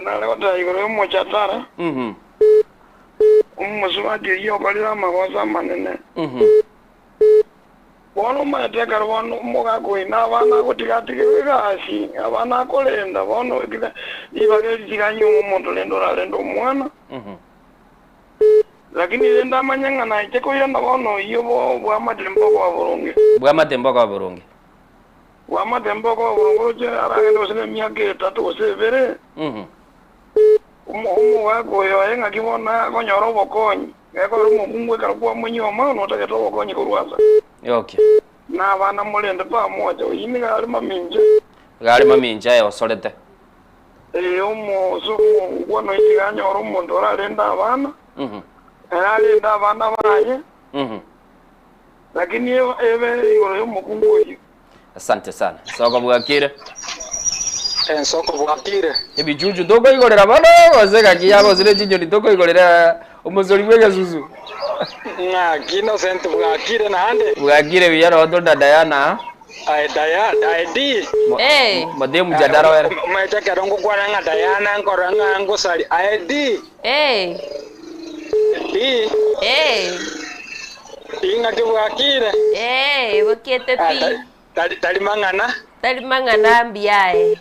D: Nare goteba igoro y'omochatara,
B: Mhm.
D: omosubati oyio okorire amagoso amanene.
B: Mhm.
D: Bono omanyete ekero bono omogaka oyo na abana agotiga atigerwe egasi, abana akorenda, bono ekero ribaga eri tiga anyuome omonto rende orarende omwana.
B: Mhm.
D: Lakini rende amanye ng'a naiche koirana bono oyio bo bw'amatembe okoba boronge.
B: Bw'amatembe okoba boronge.
D: Bw'amatembe okoba boronge oroche aragende gose nemiaka etato gose ebere,
B: Mhm.
D: omo omogaka oyo oye ng'aki bono akonyora obokonyi. Gekogera omokungu ekero kwamonyuoma notagete obokonyi korwa ase.
B: Okay.
D: Na abana morende pamoja, oyio nigo are mamincha.
B: Iga are mamincha aye osorete.
D: Ee, omoso omongwana oyio tiga anyore omonto orarende abana,
B: Mhm.
D: ere arende abana baye,
B: Mhm.
D: lakini ebe igoro y'omokungu oyio.
B: Asante sana. Soko bwakire.
V: Ensoko bwakire.
B: Ebichuchu tokoigorera bono gose gaki yabosire chinyoni tokoigorera omosori bw'egesusu.
V: Ng'aki Innocent bwakire naende.
B: Bwakire buya nabo tore na Diana aa.
V: Aye Daya, aye Di.
C: Hey.
B: Motee mjadala were.
V: Omanyete ekero ngokwana ng'a Diana nkorora ng'a ngosari. Aye Di.
C: Hey.
V: Di.
C: Hey.
V: Ing'aki bwakire?
C: Ee, bokiete
V: Ah,
C: pi.
V: ta- tari, tari mang'ana.
C: Tari mang'ana mbuya aye.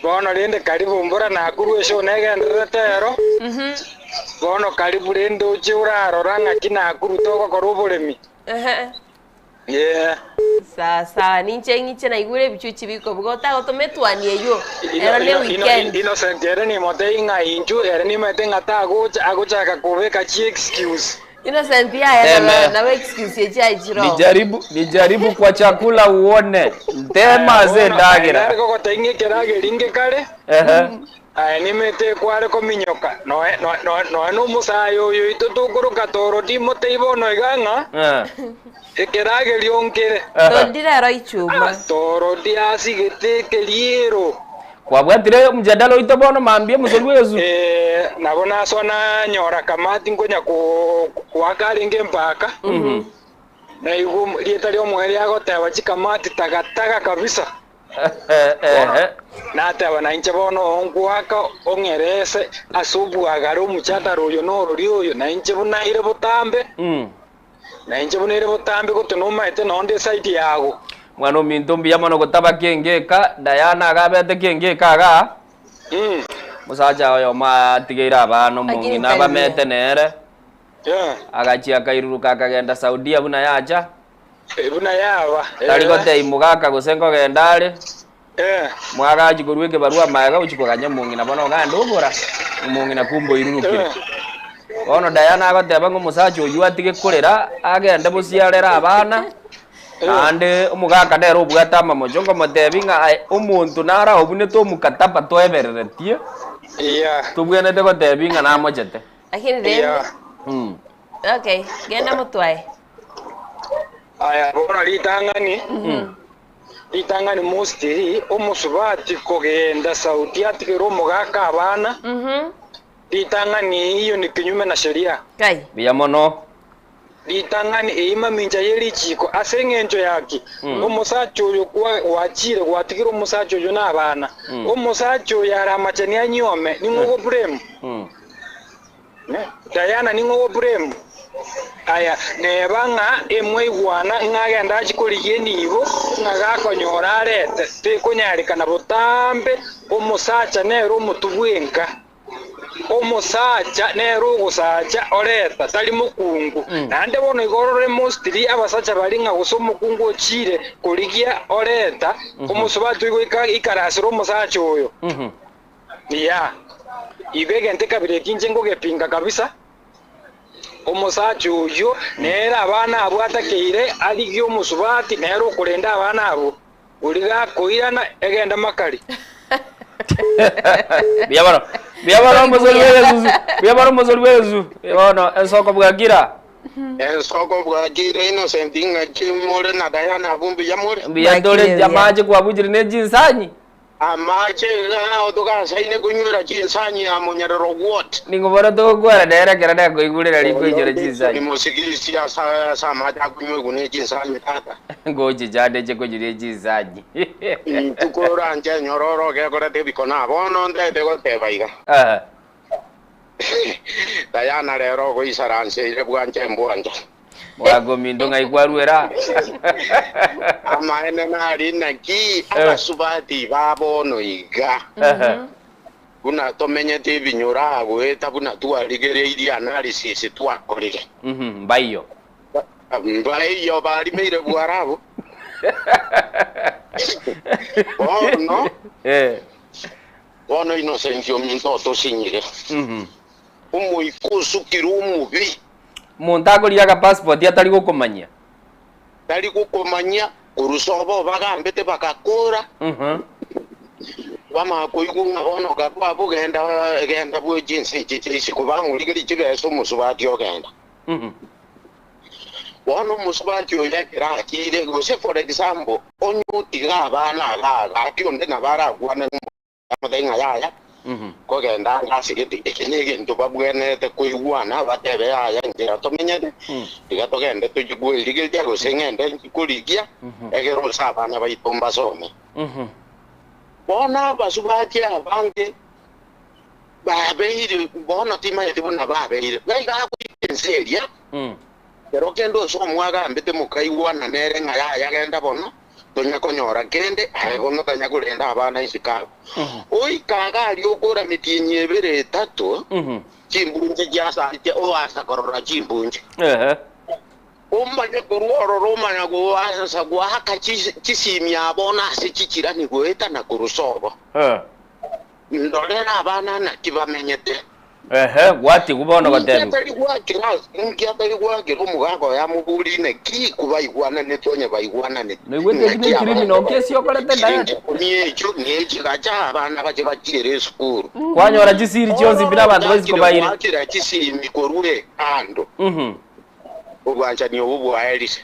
V: Bono rende karibu mbora nakurwa ase onegendererete ero.
C: Mhm.
V: Bono karibu rende oche orarora ng'aki nakurute ogokora oboremi.
C: Ehe.
V: Yeah.
C: Sawa sawa, ninche ng'iche naigure ebichuchi bikobuga otagotoma etuani eywo. Ero ne
V: Ino- ino-
C: weekend.
V: Innocent ere nimotebie ng'a inchu ere nimaete ng'a tagocha agochaka kobeka chi excuse.
C: Innocent yaya
B: Teme.
C: nabo nabo excuse echi aichire oo.
B: Nijaribu, nijaribu kwa chakula uone. Ntema ase endagera.
V: Nare gogotebia ng'a ekerageri ngekare
B: Ehe.
V: aye nimete kware kominyoka noe noe noe noe nomosae oyo oito tokoroka toro timotebie bono iga ng'a
B: Eh.
V: ekeragerio nkere
B: Ehe.
C: Tondi rero ichuma.
V: toro ndiasigete ekeriero.
B: Kwabwatire omjadala oito bono mambia omosori bw'egesusu.
V: Eh, nabo nasoa nanyora kamati nkonya ko- koaka arenge empaka
B: Mhm.
V: naigwa rieta ri'omoerio agoteba chikamati tagataga kabisa. Nateba nainche bono oo ngoaka ong'erese ase obwagare omochatara oyo na orori oyo, nainche buna ere botambe, nainche buna ere botambe gote nomaete nonde eside yago.
B: Mwana ominto mbuya mono gotaba kengeka, Diana iga abete kengeka igaa, Omosacha oyomo atigeire abana omong'ina abamete nere, agachia akairuruka akagenda Saudia buna yacha.
V: Buna yaba.
B: Tari gotebia mogaka gose nkogenda are, mwagachi korwa ekebarua amaega gochia koganya omong'ina bono ogende obora, omong'ina kumbe oirurukire. Bono Diana agoteba ng'a omosacha oyio atige korera, agende bosiarere abana, naende omogaka nere obwate amamocho nkomotebi ng'a aye omonto nare aobunete omokataba toebereretie, tobwenerete gotebi ng'a namochete.
C: Lakini rende, okay, genda motwae.
V: Aya bono ritang'ani, ritang'ani mostly omosubati kogenda sauti atigere omogaka abana, ritang'ani eyio ni kinyume na sheria.
C: Kai.
B: Buya mono.
V: Ritang'ani eyio mamincha ye richiko ase eng'encho yaki? Omosacha oyo kwa gwachire gwatigire omosacha oyio na abana, omosacha oyo are amachani anyiome, ning'o ogoblame? Diana ning'o ogoblame? Aya, neba ng'a emwaigwana ng'a agende achie korigia enibo, ng'a gakonyora arete, tekonyarekana botambe, omosacha nere omotwe bwenka. Omosacha nere ogosacha oreta, tari mokungu. Naende bono igo orore mostly abasacha baria ng'a gose omokungu ochire korigia oreta, omosubati oigo ikarasera omosacha oyo. Buya. Igo egento ekabira eki inche ngogepinga kabisa, omosacha oyio nere abana abwo atakeire arigie omosubati nere okorenda abana abwo, oria gakoirana egende makari.
B: Buya bono. Buya bono omosori bw'egesusu. Buya bono omosori bw'egesusu. Bono ensoko bwakira.
F: Ensoko bwakire Innocent ng'aki more na Diana abwo mbuya more?
B: Mbuya tore amache kwabuchire ne chinsanyi.
F: Amache ng'ao togasaine konywera chinsanyi ya monyerero gwot.
B: Ning'o bono togokwana nere ekero nakoigurera rikoinyora chinsanyi?
F: Nimosigisi ase amache akonywegwa ne chinsanyi tata.
B: Ngochicha ande nche konywa ne chinsanyi.
F: Rituko oranche enyororo ogekorete ebikone bono ntete goteba iga. Diana rero ogoisaranseire bwancha embwancha.
B: Omogaka ominto ng'ai kwaruera?
F: Amaene nari naki abasubati ba bono iga, buna tomenyete ebinyoro aa goeta buna twarigereirie analysis twakorire.
B: Mbaiyo.
F: Mbaiyo barimeire bwarabu. Bono, bono Innocent ominto otosinyire. Omoika osukire omobe.
B: Omonto akorigia agapassport atari gokomanyia.
F: Tari gokomanyia, korwa sobo bagambete bagakora, bamanya koigwa ng'a bono gakwa abwo genda genda bwe chinse echi chia isiko bamorigerie chibesa omosubati ogenda. Bono omosubati oyo ekero achire gose for example onye otiga abana iga iga gaki onde nabo arakwane Amotebie ng'a yaya, kogenda ande ase gete eke negento babwenerete koigwana, batebe, Yaya, inchera tomenyete, tiga togende tochie kwerigeria, gose ng'ende nchie korigia, egere ose abana baito mbasome. Bono abasubati abange babeire, bono timanyeti buna babeire, gaiga agoika ense eria, kero kende ose omwagambete mokaigwana nere ng'a yaya genda bono, Tonya konyora kende, aye bono tanya korenda abana isiko abwo. Oika iga aria okora emetienyi ebere etato, chimbunche chiasaretie, oasa korora chimbunche. Omanye korwa ororo omanya goasa goaka chisimia bono ase chichirani goeta na korwa sobo. Ndorere abana naki bamenyete.
B: Ehe, gwatigwa bono
F: Inki
B: gotebiwa.
F: atari gwakera inki atari gwakera omogaka oye amoborie naki kobaigwananete onye baigwananete?
B: Noigwete eki
F: Naki
B: ne
F: abana
B: criminal case okorete
F: chiringi
B: Diana?
F: ikomi echio nechigacha abana bache bachiere esukuru.
B: Kwanyora chisiri chionsi pi na abanto ba isiko
F: Ochakire
B: baire.
F: gwakera chisimi korwa ekando, obwanchani obo bwaerire.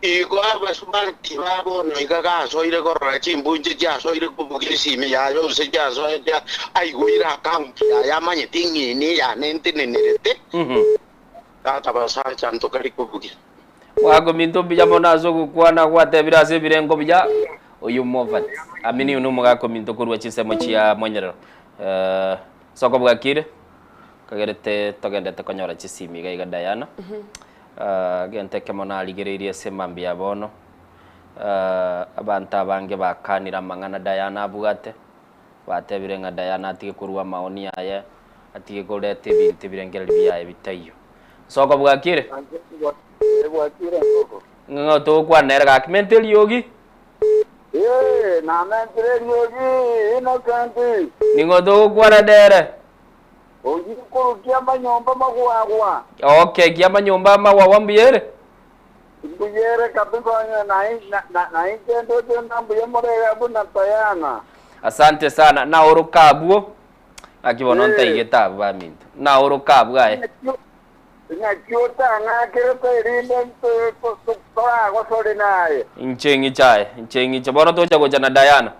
F: Igo abasubati ba bono iga gasoire korora chimbunche chiasoire kobugia esimi yaye gose chiasoete aigoire account yaye amanyete ng'a eye neyane ntenenerete, tata basacha ntokari kobugia.
B: Mwakominto mbuya mono ase ogokwana gwatebire ase ebirengo buya. Oyo Movat. Amini oyo nomogaka ominto korwa chinsemo chia Monyerero. Eh, soko bwakire kagerete togendete konyora chisimi iga iga Diana. Ah, gento ekemo narigereirie ase mambia ya bono. Ah, abanto abange bakanire amang'ana Diana abwate, batebire ng'a Diana atige korwa amaoni aye, atige koreta ebinto ebirengererio biaye bitaiyo. Soko bwakire?
E: Bwakire Nsoko.
B: Ng'a togokwana nere gaki menta eriogi.
E: Ee, namentire eriogi, Innocent.
B: Ning'o togokwana nere?
E: Oyio korwa kiamanyomba magwagwa.
B: Okay, kiamanyomba amagwagwa mbuya ere?
E: Mbuya ere kabisa onye nainche ndoche ng'a mbuya more iga buna Tayana.
B: Asante sana. Naoroka abwo. Naki bono ntaigete abwo baminto. Naoroka abwo aye.
E: Naki otang'akerete erinde toragosore naye?
B: Inche ng'iche aye, inche ng'iche. Bono tocha gocha na Diana.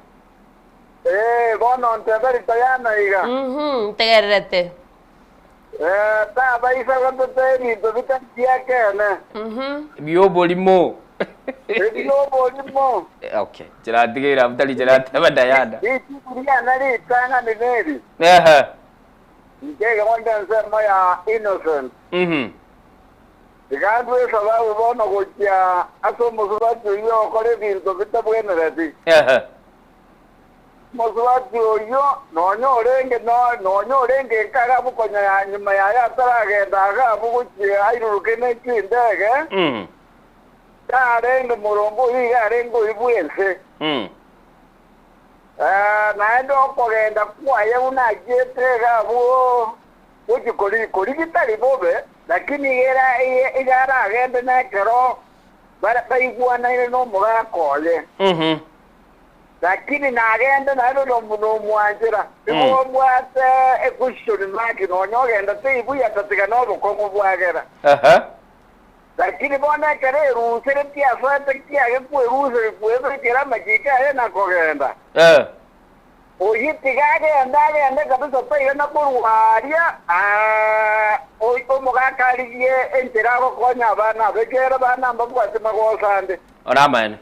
E: Ee, bono nteberi Diana iga.
C: Mhm, ntegererete.
E: Ee, tabaisa gototoa ebinto bitari bi'ekeene.
C: Mhm.
B: Ebi'oborimo.
E: Ebi'oborimo.
B: Okay, nchiratigeire abwo tari nchirateba Diana.
E: Rituko riane ritang'ani neri.
B: Ehe.
E: Inche igo nde ensemo ya Innocent. Tiga ndue esababu bono gochia ase omosubati oyio ogokora ebinto bitabwenereti. Omosubati oyio nonya orenge nonya orenge nka agabu konya ya nyuma yaye ataragenda agabu gochia airuruke ne chindege, tarenge morongo oyio iga arenge oyio bw'ense. Naende okogenda kwaye buna achiete iga abwo gochia korigia tari bobe, lakini iga aragende nekero baigwanaine nomogaka oye. Lakini nagende naende nomwanchera, nigo obwate equestion mark nonya ogenda teibuya tatiga nobokong'u bwagera. Lakini bono ekero eruseretie asoete kiage kweruseria kwebekera amachiko aye na kogenda, oyio tiga agende agende kabisa tairana korwa aria, omogaka arigie enchera agokonya abana abe, ekiagera abana mbabwate magoso ande.
B: Ore amaene.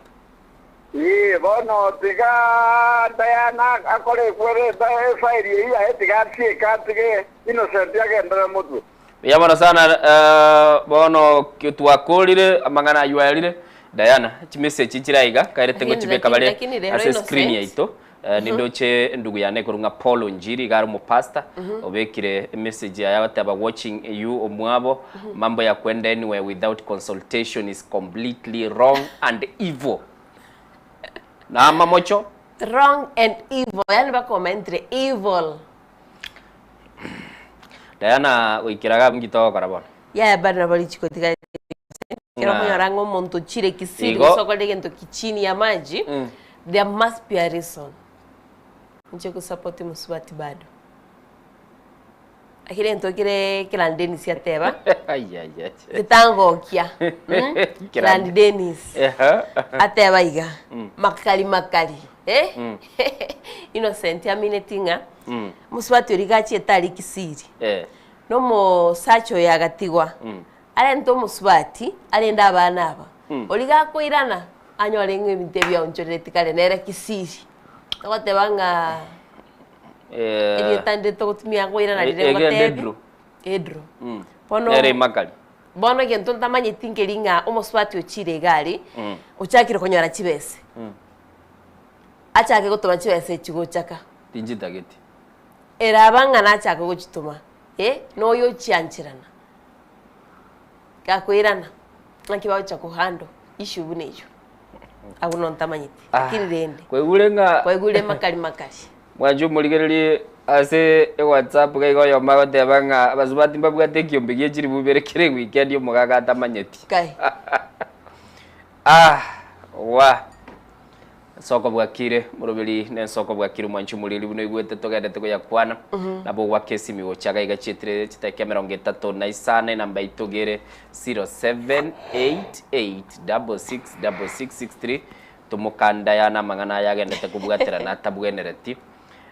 E: Ee, bono tiga Diana akore ekwere efairi eyio yaye tiga atieke atige Innocent agenderere motwe.
B: Buya mono sana eh, bono twakorire amang'ana aywo ayarire Diana chimessage nchire aiga kaerete
C: Lakini-
B: ngochibeka bare
C: lakini rero
B: ase screen
C: Innocent.
B: yaito Eh, nindoche endugu yane ekorwa ng'a Paul Onjiri iga are omopastor
C: Mhm.
B: obekire emessage yaye agoteba watching you omwabo mambo ya kwenda anywhere without consultation is completely wrong and evil namamocho
C: Wrong and evil. Yani bakomentire evil.
B: Diana goikera iga nki togokora bono?
C: Yaya bado nabo richiko tiga Ekero
B: Ng'a-
C: okonyora ng'a omonto ochire kisiri
B: Igo-
C: gose okore egento ki chini ya maji, there must be a reason. Inche gosupport mosubati bado. Lakini egento kere Kirandi Dennis ateba,
B: Ai, ai, ai.
C: getangokia mm? Kirandi Dennis
B: Ehe.
C: ateba iga, makali makali eh? Innocent amineti ng'a Mosubati oria iga achiete aria kisiri, na omosacha oyo agatigwa, arente omosubati arende abana aba. Oria gakoirana, anyore ng'a ebinto ebi biaonchorereti kare nere kisiri. Togoteba ng'a erieta ndire togotumia koirana rire ngotebe,
B: Edro.
C: Edro. Bono
B: Nere imakari.
C: bono egento ntamanyeti nkeri ng'a omosubati ochire iga aria, ochakire konyora chibese. Achake gotoma chibesa echi gochaka.
B: Tinchitageti.
C: Eraba ng'a nachake gochitoma, eh, noyo ochiancherana. Gakoirana, naki bagocha kohandle issue buna eyio. Abwo no ntamanyeti. Lakini rende,
B: Kwaigure ng'a
C: kwaigure makari makari.
B: Mwanche omorigererie ase ewhatsapp iga iga oyomo agoteba ng'a abasubati mbabwate ekiombe gie chiribu ibere kera ewikendi omogaka atamanyeti.
C: Kai.
B: Ah! Wa! Ensoko bwakire, moroberi nensoko bwakire omwanchi omoriri buna oigwete togendete koyakwana, nabo ogwaka esimi gocha iga iga chietire chidakika emerongo etato na isano enamba yaito iga ere 0788666663 tomokanda aya namang'ana aya agendete kobwaterana atabwenereti.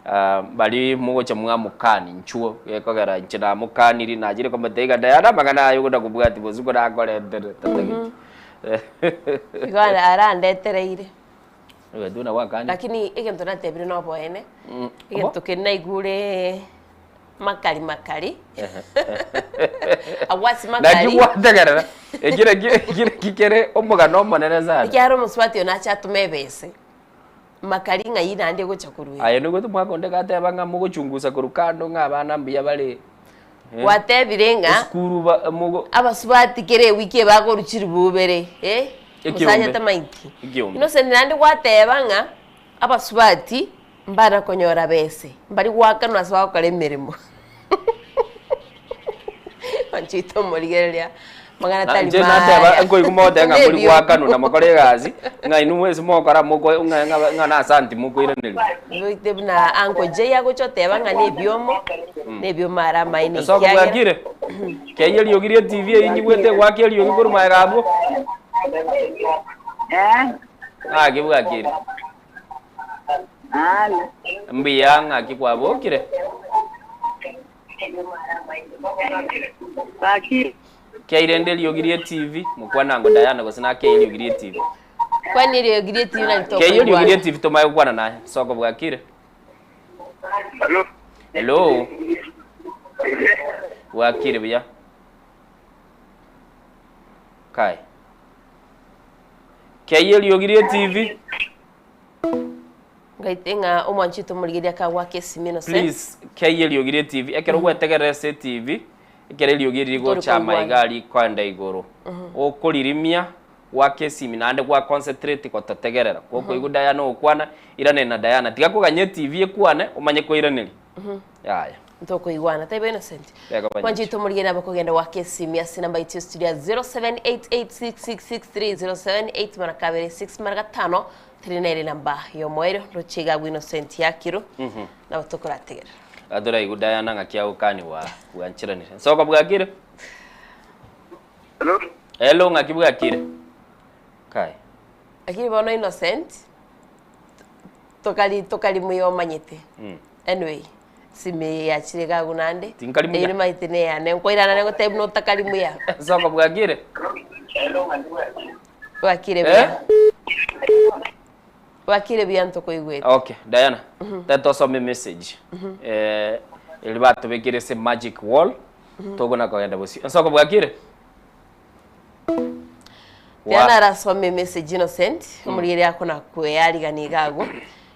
B: Ah, bari mogocha mwamokani nchuo gekogera inche namokaniri nachire komotebia iga Diana amang'ana aya ogocha kobwatia bosi korakorentere tatageti.
C: Igo arandetereire.
B: Ogetwe na gwakani.
C: Lakini egento natebire na oboene, egento
B: Obo?
C: keri naigure makari makari. Agwo ase
B: Naki
C: makari.
B: gwategerera, eki naki eki naki kere omogano omonene sana.
C: Ekiagera omosubati oyo nache atome ebese, makari ng'ai naende egocha korwa ere.
B: Aye noigwete omwaka onde gateba ng'a mogochungusa korwa kando ng'a abana mbuya bare. Eh.
C: Gwatebire ng'a
B: Esukuru ba mogo
C: abasubati kera ewiki ebakorwa chiribu ibere, eh,
B: Ekiombe.
C: omosacha tamaiti.
B: Ekiombe.
C: Innocent naende gwateba ng'a abasubati mbana konyora bese, mbari goakanwa ase bagokora emeremo. Manchete omorigereria amang'ana
B: Na
C: tari
B: inche nateba
C: maaya.
B: nkoigwa mogoteba ng'a mbori
C: Nebio.
B: goakanwa na mokore egasi, ng'a inwe mwensi mogokora moko ng'a ng'a ng'a na asanti mokoiraneria.
C: Goite buna Uncle Jay agocha oteba ng'a nebiomo, nebiomo are amaene
B: Esoko
C: ekiagera
B: bwakire? Keyia eriogi ria etibi eyio nyigwete egoaka eriogi korwa magega abwo. Ng'aki bwakire? Mbuya ng'aki kwabokire? Kei rende eriogi rie TV, mokwanango Diana gose nakei eriogi rie TV.
C: Kwani eriogi rie TV nari
B: Kei eriogi rie
C: tokoigwana.
B: TV tomae gokwana naye. Soko bwakire?
D: Hello.
B: Hello. Bwakire buya. Kai. Kei eriogi rie TV.
C: Ngaite ng'a omwanchi tomorigereria akagwaka esimi Innocent.
B: Please kei eriogi rie TV ekero gwetegerera ase TV ekero eriogi eri
C: Tori
B: rigocha
C: koigwana.
B: amaiga aria rikoenda igoro okoririmia gwaka esimi naende gwa concentrate gototegerera gokoigwa Diana ogokwana iraneri na Diana tiga koganya etv ekwane omanye koiraneria yaya.
C: Ntokoigwana taibo Innocent.
B: Beka banyinchi.
C: Mwanchi tomorigereria nabo kogenda gwaka esimi ase namba yaito ya studio ya 0788666307 8 mara kabere 6 mara gatano Teri nere namba y'omoerio roche iga agwo Innocent Yakiru nabo tokorategerera.
B: Gatoraigwe Diana ng'aki agokanigwa bwancheranire. Nsoko bwakire?
D: Hello.
B: Hello ng'aki bwakire? Kai.
C: Lakini bono Innocent tokari tokari muya omanyete. Anyway simi eye yachire iga agwo naende
B: Tinkari muya.
C: eyio nimaete neyane nkoirana nagotebia buna otakari muya.
B: Nsoko bwakire?
C: Bwakire
B: Eh?
C: buya. Bwakire buya ntokoigwete.
B: Okay, Diana. Tata osome message. Eh, eri batobekire ase magic wall. Togona kogenda bosio. Nsoko bwakire?
C: Diana arasome message Innocent, omorigereria akona kweyarigania iga agwo.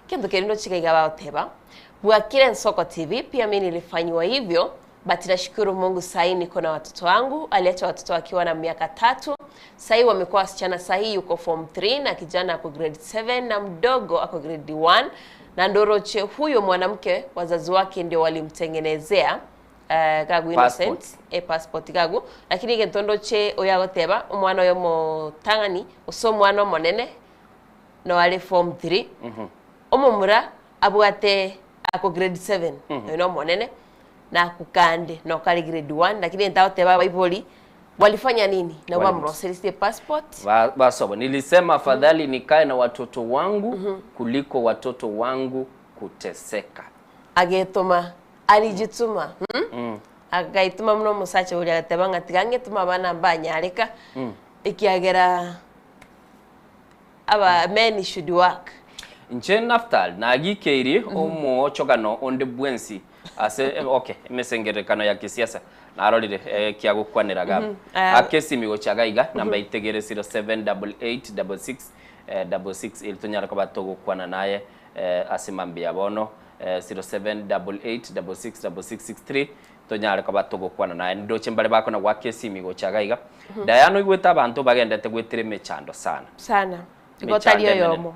C: Kento keria ndoche iga bagoteba, Bwakire Nsoko TV, pia mi nilifanyiwa hivyo But nashukuru Mungu sahi niko na watoto wangu, aliacha watoto akiwa na miaka tatu, sahi wamekuwa wasichana, sahi yuko form 3 na kijana ako grade 7 na mdogo ako grade 1 na ndoroche huyo mwanamke wazazi wake ndio walimtengenezea gagu Innocent
B: Passport.
C: passport gagu lakini egento ndoche oyo agoteba omwana oyo omotang'ani ase omwana omonene no are form 3 omomura abwate ako grade 7 oyo na omonene nakukande nokare grade 1 lakini ntagoteba abaibori walifanya nini nabo
B: Wali-
C: bamuroserisie passport
B: Ba- Basobo, nilisema afadhali nikae na watoto wangu kuliko watoto wangu kuteseka.
C: agetoma arijituma Agaituma buna omosacha oria agateba ng'a tiga ng'etome abana mbanyareka, ekiagera aba men should work.
B: Inche Naftali nagikeirie omoochogano onde bwensi ase eh, okay emesengererekano ya kisiasa narorire eh, kiagokwanera gabo ake esimi gocha iga iga namba itegere 078866 eh, 66 eri tonyara koba togokwana naye eh, ase mambia bono eh, 0788666663 tonyare koba togokwana naye ndoche mbare bakona gwaka esimi gocha iga iga Diana oigwete abanto bagendete gwetera emechando sana
C: Sana. Igo tari
B: Mechando emenene.
C: oyomo.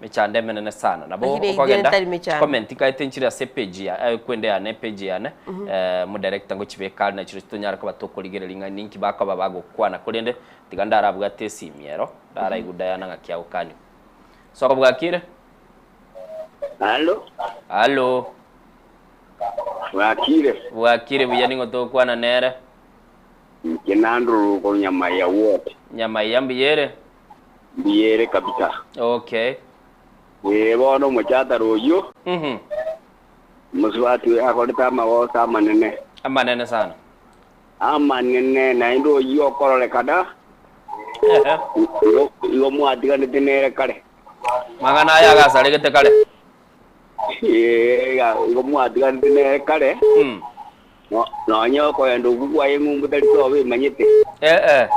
B: Mechando emenene sana. Nabo
C: Lakini
B: okogenda
C: igere tari mechando.
B: comment kaete nchire ase page ya eh, kwende yane page yane eh, mu director ngochibeka ari nachiro tonyara koba tokorigereria ng'a ninki bakoba bagokwana korende tiga ndarabwate esimi ero ndaraigwa Diana ng'aki agokaniwa. Soko bwakire?
A: Halo,
B: Halo.
A: bwakire.
B: Bwakire buya ning'o togokwana nere?
A: Kinanduru ko nyama ya wote.
B: Nyama iya mbuyere?
A: Mbuyere kabisa.
B: Okay.
A: Eh bono muchataro oyo. Musubati akorete amagoso amanene.
B: Amanene sana.
A: Amanene naende oyo okororekana. Igo igo mwatiganete nere kare.
B: Mang'ana aya agasaregete kare.
A: Ee, igo mwatiganete nere kare. Nonya okoenda okwo kwaye ng'umbu tari toba emanyete.
B: Eh eh.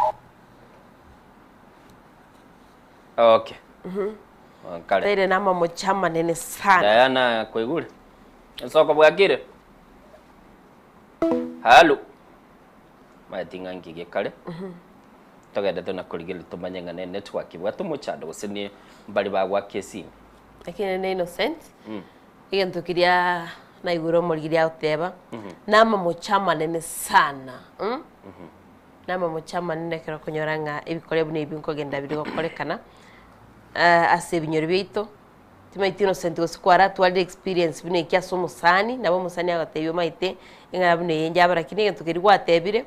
B: Okay. Kare.
C: Taire namamocha amanene sana.
B: Diana koigure. Ensoko bwakire. Halo. Maeti ng'a nkigie kare. Togendete na korigereria tomanye ng'a ne network ebwate omochando gose ne mbare bagwaka esimi.
C: Lakini ne Innocent, egento keria naigure omorigereria agoteba, namamocha amanene sana mm? Namamocha amanene ekero okonyora ng'a ebikore buna ebi nkogenda bire gokorekana, ase ebinyoro biaito, Timaeti Innocent gose kwaratwarire experience buna eki ase omosani, nabo omosani agotebia omaete eng'ana buna eye njaba lakini egento keria gwatebire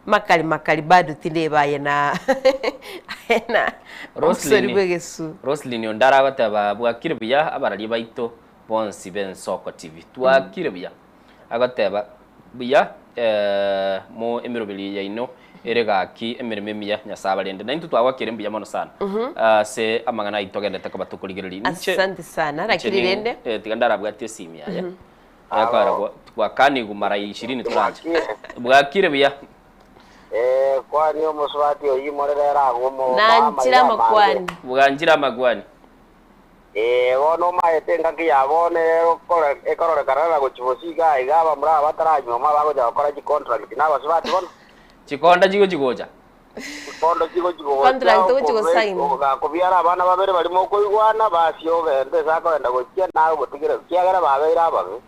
C: makali makali bado tindeba aye na aye na omosori bwa egesu.
B: Roslyn Ondara agoteba bwakire buya abararia baito bonsi b'Ensoko TV. Twakire buya. Agoteba buya mo emeroberi yaino ere gaki emeremo emiya Nyasae abarende. Naintwe twagwakire mbuya mono sana ase amang'ana ayio togendete koba tokorigereria. Inche
C: Asante sana
B: inche
C: lakini
B: ni
C: rende
B: eh, tiga ndarabwatie esimi yaye. Ekogera gwa gwakanigu mara ishirini toranche. Bwakire buya.
E: Eh, kwani omosubati oyio morerere agwo mo
C: Nanchire
E: amaiga amange.
C: amakwani.
B: Bwanchire amakwani.
E: Ee, bono omaete engaki ya bono egokore ekororekana na gochia bosio iga iga abamura aba bataranyuoma bagocha gokora chicontract na abasubati bono.
B: Chikonda chigochi gocha.
E: Chikondo chigochi gocha
C: Contract ogochi gosign.
E: Gakobiara abana babere baria mokoigwana basi ogende ase akogenda gochia naye omotigere ekiagera babeire ababe.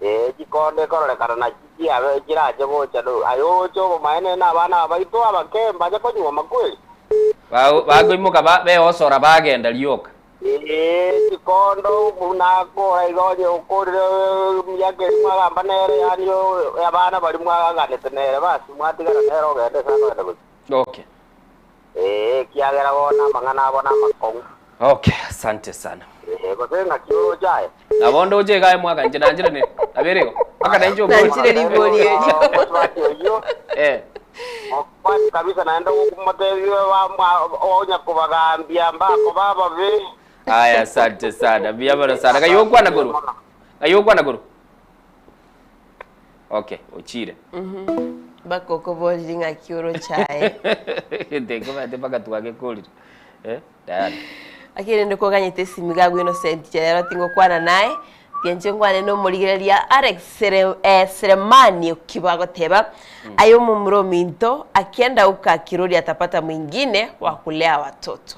E: Ee, chikondo ekororekana nachi chiabe chirache gocha aye oroche obomaene na abana aba baito abake mbache konyuoma kweri.
B: Bakoimoka beosora bagenda rioka.
E: Ee, chikondo buna akora iga onye okorire emiaka eria mwagamba nere, yaani abana baria mwagaganete nere, basi mwatigana nere ogende ase akogenda gochia.
B: Okay.
E: Ee, ekiagera bono amang'ana abo namakong'u.
B: Okay, asante sana.
E: Ee, gose ng'aki oroche aye?
B: Nabo ndoche iga aye mwaka inche nanchire ne nabere igo. Mpaka nainche oborie.
C: Nanchire ribori erio.
E: Omosubati oyio
B: Eh.
E: okwani kabisa naende okomotebia onya kobagambia mbakoba ababe.
B: Aya, asante sana. Mbuya mono sana. Ng'ai okwana korwa? Ng'ai okwana korwa? Okay, ochire.
C: Mpaka okoborire ng'aki oroche aye.
B: Egento ekio omanyete mpaka twagekorire. Eh, Diana.
C: Lakini rende koganyete esimi iga agwo Innocent rero tingokwana naye, tiga inche nkwane na omorigereria Alex Sere Selemani Okibo agoteba, aye omomura ominto akienda huko akirudi atapata mwingine wa kulea watoto.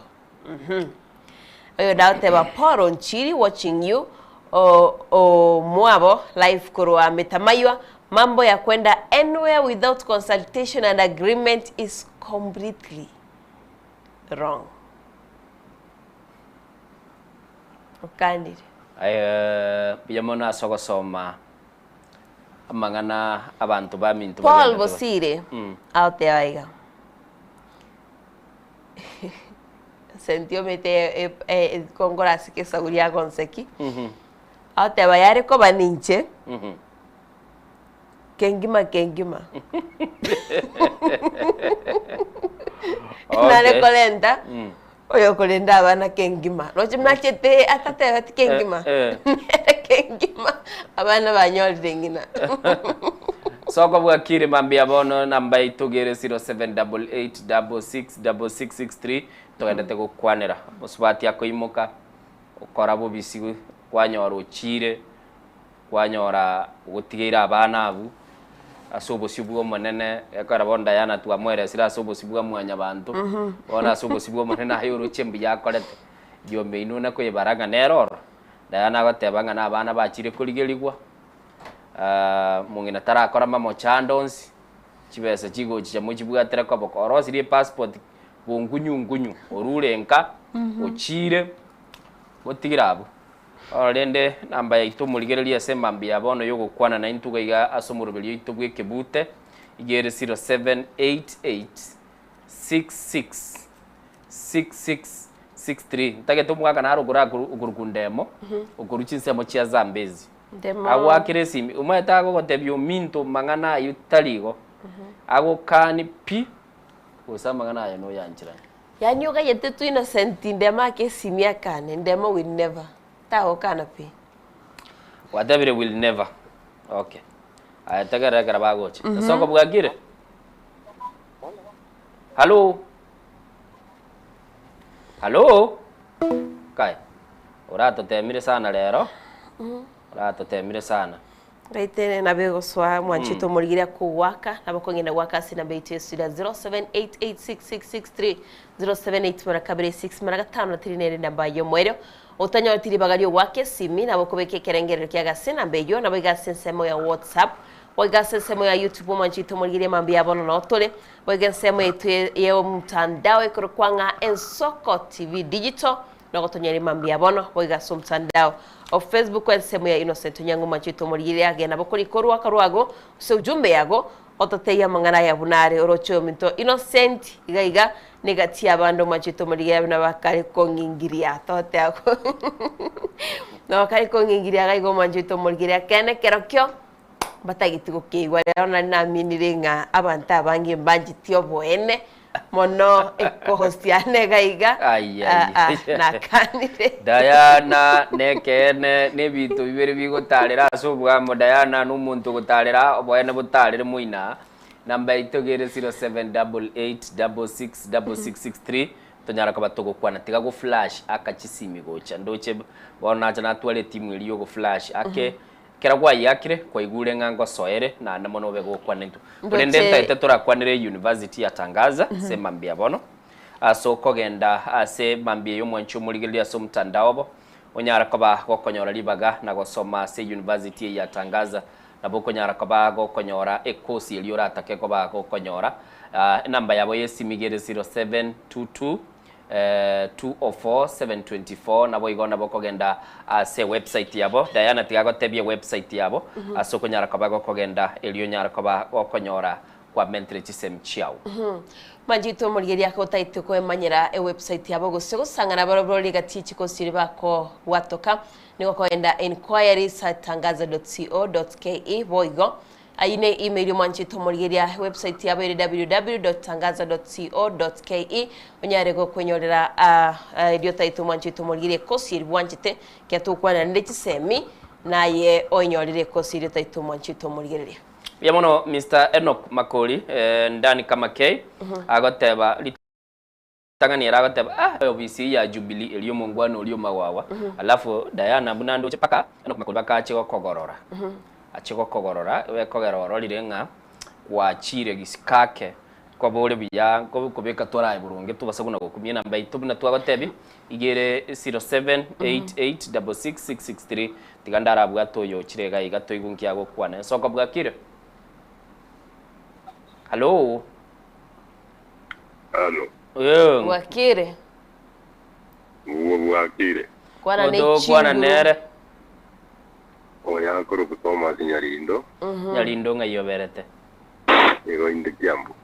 C: Oyo agoteba Paul Onchiri watching you omwabo live korwa Metamaywa, mambo ya kwenda anywhere without consultation and agreement is completely wrong. Okanire.
B: Aye mbuya mono ase ogosoma amang'ana abanto baminto
C: Paul
B: bagenderete ba-
C: Bosire agoteba iga. Senti omete kongora ase egesaku gia gonseki, agoteba yare koba ninche, kengima kengima. Nare korenta oyokorenda abana kengima. Roche nachete atatebeti kengima, nere kengima abana banyorire ng'ina.
B: Soko bwakire mambia bono namba yaito gere 0788666663 togendete gokwanera mosubati akoimoka okora bobisi kwanyora ochire kwanyora ogotigeire abana abwo ase obosio bwa omonene ekero bono Diana twamoeresire ase obosio bwa mwanyabanto bono ase obosio bwa omonene aye oroche mbuya akorete yomeino nakoyebara ng'a nere ororo Diana agoteba ng'a na abana bachire korigerigwa. Mong'ina tarakora mamochando onsi, chibesa chigochicha mochibwatire koboko, orosirie epassport bongunyu ngunyu, orure nka, ochire, motigire abwo. Bono rende namba yaito omorigererie ase emambia ya bono yogokwana naintwe iga iga ase omoroberi oito bw'ekebute, iga ere 0788 66 6663. Ntagete omogaka naro okoro okorokwa Ndemo, okorwa chinsemo chia Zambezi.
C: Ndemo.
B: Agoakera esimi, omanyete agogotebia ominto mang'ana ayio tari igo, agokani pi, gose amang'ana aye noyancherane.
C: Yaani ogayete tu Innocent Ndemo ake esimi akane, Ndemo will never. Tagokana pi.
B: Gwatebire will never. Okay. Aya tegerera ekero bagocha. Esoko bwakire? Hallo? Hallo? Kai. Oratotemire sana rero. Oratotemire sana.
C: Raitene nabo egosoa mwanchete omorigereria kogwaka nabo kong'ina gwaka ase enamba yaito ya 07886663 078 mara kabere 6 mara gatano na tiri nere enamba y'omoerio otanyoreti ribaga ri'ogwaka esimi nabo okobeka ekerengerero kiago ase enamba eyio nabo iga ase ensemo ya WhatsApp boigo ase ensemo ya YouTube omwanchete omorigereria mambia bono noo tore boigo ensemo yaito ya omtandao ekorokwa ng'a Ensoko TV Digital Nogotonyora mambia bono, boigo ase omotandao o Facebook ensemo ya Innocent Onyango Omwanchete omorigereria age nabo korika orwaka rwago ase ujumbe yago ototebie amang'ana aya buna are oroche ominto Innocent iga iga negati y'abande Omwanchete omorigereria buna bakare kong'ingiria tote agwo nabo bakare kong'ingiria iga iga Omwanchete omorigereria kene kerokio mbatageti gokeigwa rero nari naminire ng'a abanto abange mbancheti oboene mono ekosiana iga iga
B: Ai,
C: ah,
B: ai.
C: ah, nakanire
B: Diana nekeene nebinto bibere bigotarera ase obwamo Diana nomonto ogotarera oboene botarere moina namba yaito iga ere 0788666663 tonyara koba togokwana tiga go flash aka chisimi gocha ndoche bono nacha natwara etimu eria yogo flash ake Ekero gwayiakire, kwaigure ng'a ngosoere, naende mono obe gokwana intwe. Korende
C: Ndoche.
B: ntaete torakwanere University ya Tangaza ase mambia bono, ase okogenda ase mambia y'omwanchi omorigereria ase omotandao obo, onyare koba gokonyora ribaga na gosoma ase University eye ya Tangaza, nabo okonyara koba gokonyora ekosi eria oratake koba gokonyora. Enamba yabo y'esimi iga ere 0722 204 724 naboigo nabo okogenda ase website yabo Diana tiga agotebie website yabo ase okonyara koba gokogenda erio onyare koba gokonyora kwamentire chisemi chiao.
C: Manchete omorigereria ake otaete koemanyera ewebsite yabo gose gosang'ana barobwo rigati chikosi riria bakobwatoka nigo okogenda enquiries@tangaza.co.ke boigo Ayio ne email omwanchete omorigeria website yabo ere www.tangaza.co.ke onyare gokwenyorera erio otaete omwanchete omorigeria ekosi eria bwanchete ekiagera togokwanera nere chisemi naye oenyorere ekosi eria otaete omwanchete omorigereria.
B: Mbuya mono Mister Enock Makori, Ndani kama K, agoteba. Ritang'ani ere agoteba, Ah, eofisi eye ya Jubilee eria omongwana oria omagwagwa. Alafu Diana buna ndoche mpaka Enock Makori mpaka ache gokogorora. Ache gokogorora, ekogera ororire ng'a gwachire gisikake koba ore buya kobeka torae boronge tobasa buna gokumia enamba yaito buna twagotebia iga ere 0788666663 tiga ndarabwate oyo ochire iga iga toigwe nki agokwana. Ensoko bwakire? Hallo?
G: Halo.
B: Ee.
C: Bwakire.
G: Uo bwakire.
C: Kwana ne
B: Oto kwana
C: chinguru.
B: nere.
G: Oyo akorokwa Thomas Nyarindo.
B: Nyarindo ng'ai oberete?
G: Nigo inde Kiambu.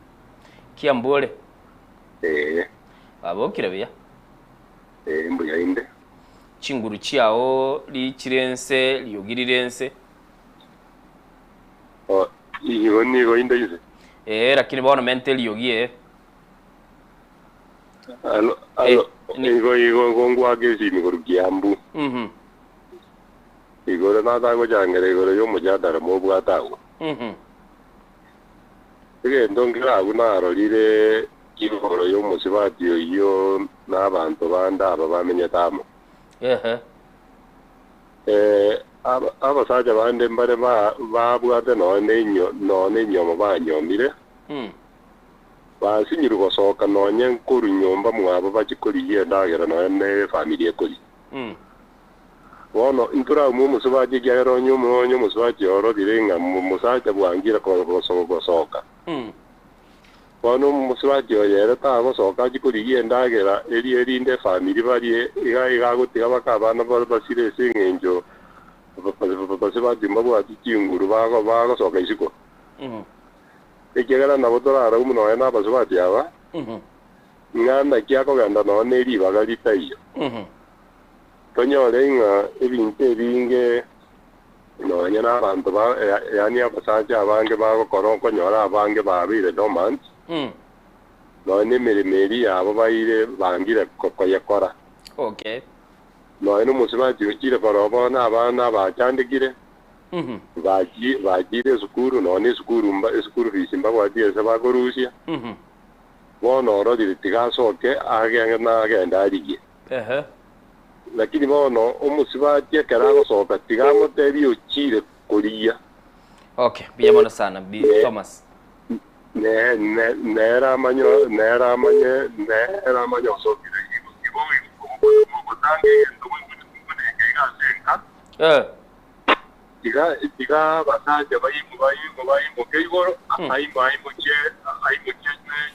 B: Kiambu ore?
G: Ee.
B: Babokire buya?
G: Ee, mbuya inde.
B: Chinguru chiao richire ense, riogi rire ense.
G: O, igo nigo inde inse.
B: Ee, lakini bono menta eriogi ee.
G: Alo, alo, igo igo igo ngwaka esimi korwa Kiambu.
B: Mhm.
G: Igoro natagochangera igoro y'omojadara mobwate agwo.
B: Mhm.
G: Egento nkere agwo narorire igoro y'omosibati oyio na abanto bande aba bamenyete amo.
B: Ehe.
G: Eh, aba- abasacha bande mbare ba- babwate nonya na enyo- nonya na enyomo banyomire,
B: Mm.
G: basinyirwe gosoka nonya nkorwa nyomba mwabo bachie korigia endagera nonya na efamiri ekoria.
B: Mm.
G: Bono intoraumwe omosubati ekiagera onye omo- onye omosubati ororire ng'a mo- mosacha bwangire ko- goso- gosoka.
B: Mm.
G: Bono omosubati oyo ere tagosoka achie korigia endagera eria erinde efamiri barie, iga iga agotiga baka abana ba basire ase eng'encho basubati mbabwati chinguru bago bagosoka isiko. Ekiagera nabo toraraume nonya na abasubati aba, ng'a naki akogenda nonya ne ribaga ritaiyo. Tonyore ng'a ebinto ebinge nonya na abanto ba yaani abasacha abange bagokora okonyora abange babeire dormant, Nonya na emeremo eria yabo baire bangire koyekora.
B: Okay.
G: Nonya na omosubati ochire korora bono abana bachandekire, bachiire esukuru, nonya na esukuru mba esukuru fees mbabwati ase bakorusia, bono ororire tiga asoke agende agende arigie. Lakini bono omosubati ekero agosoka tiga amotebie ochire korigia.
B: Okay, mbuya mono sana Bi Thomas.
G: Ne, ne, nere amanye, nere amanye, nere amanye osokire. Igo, igo, mogotanga egento moineke iga ase enka.
B: Eh.
G: Tiga, tiga abasacha baimo, baimo, baimoke igoro, aimo, aimokie, aimokie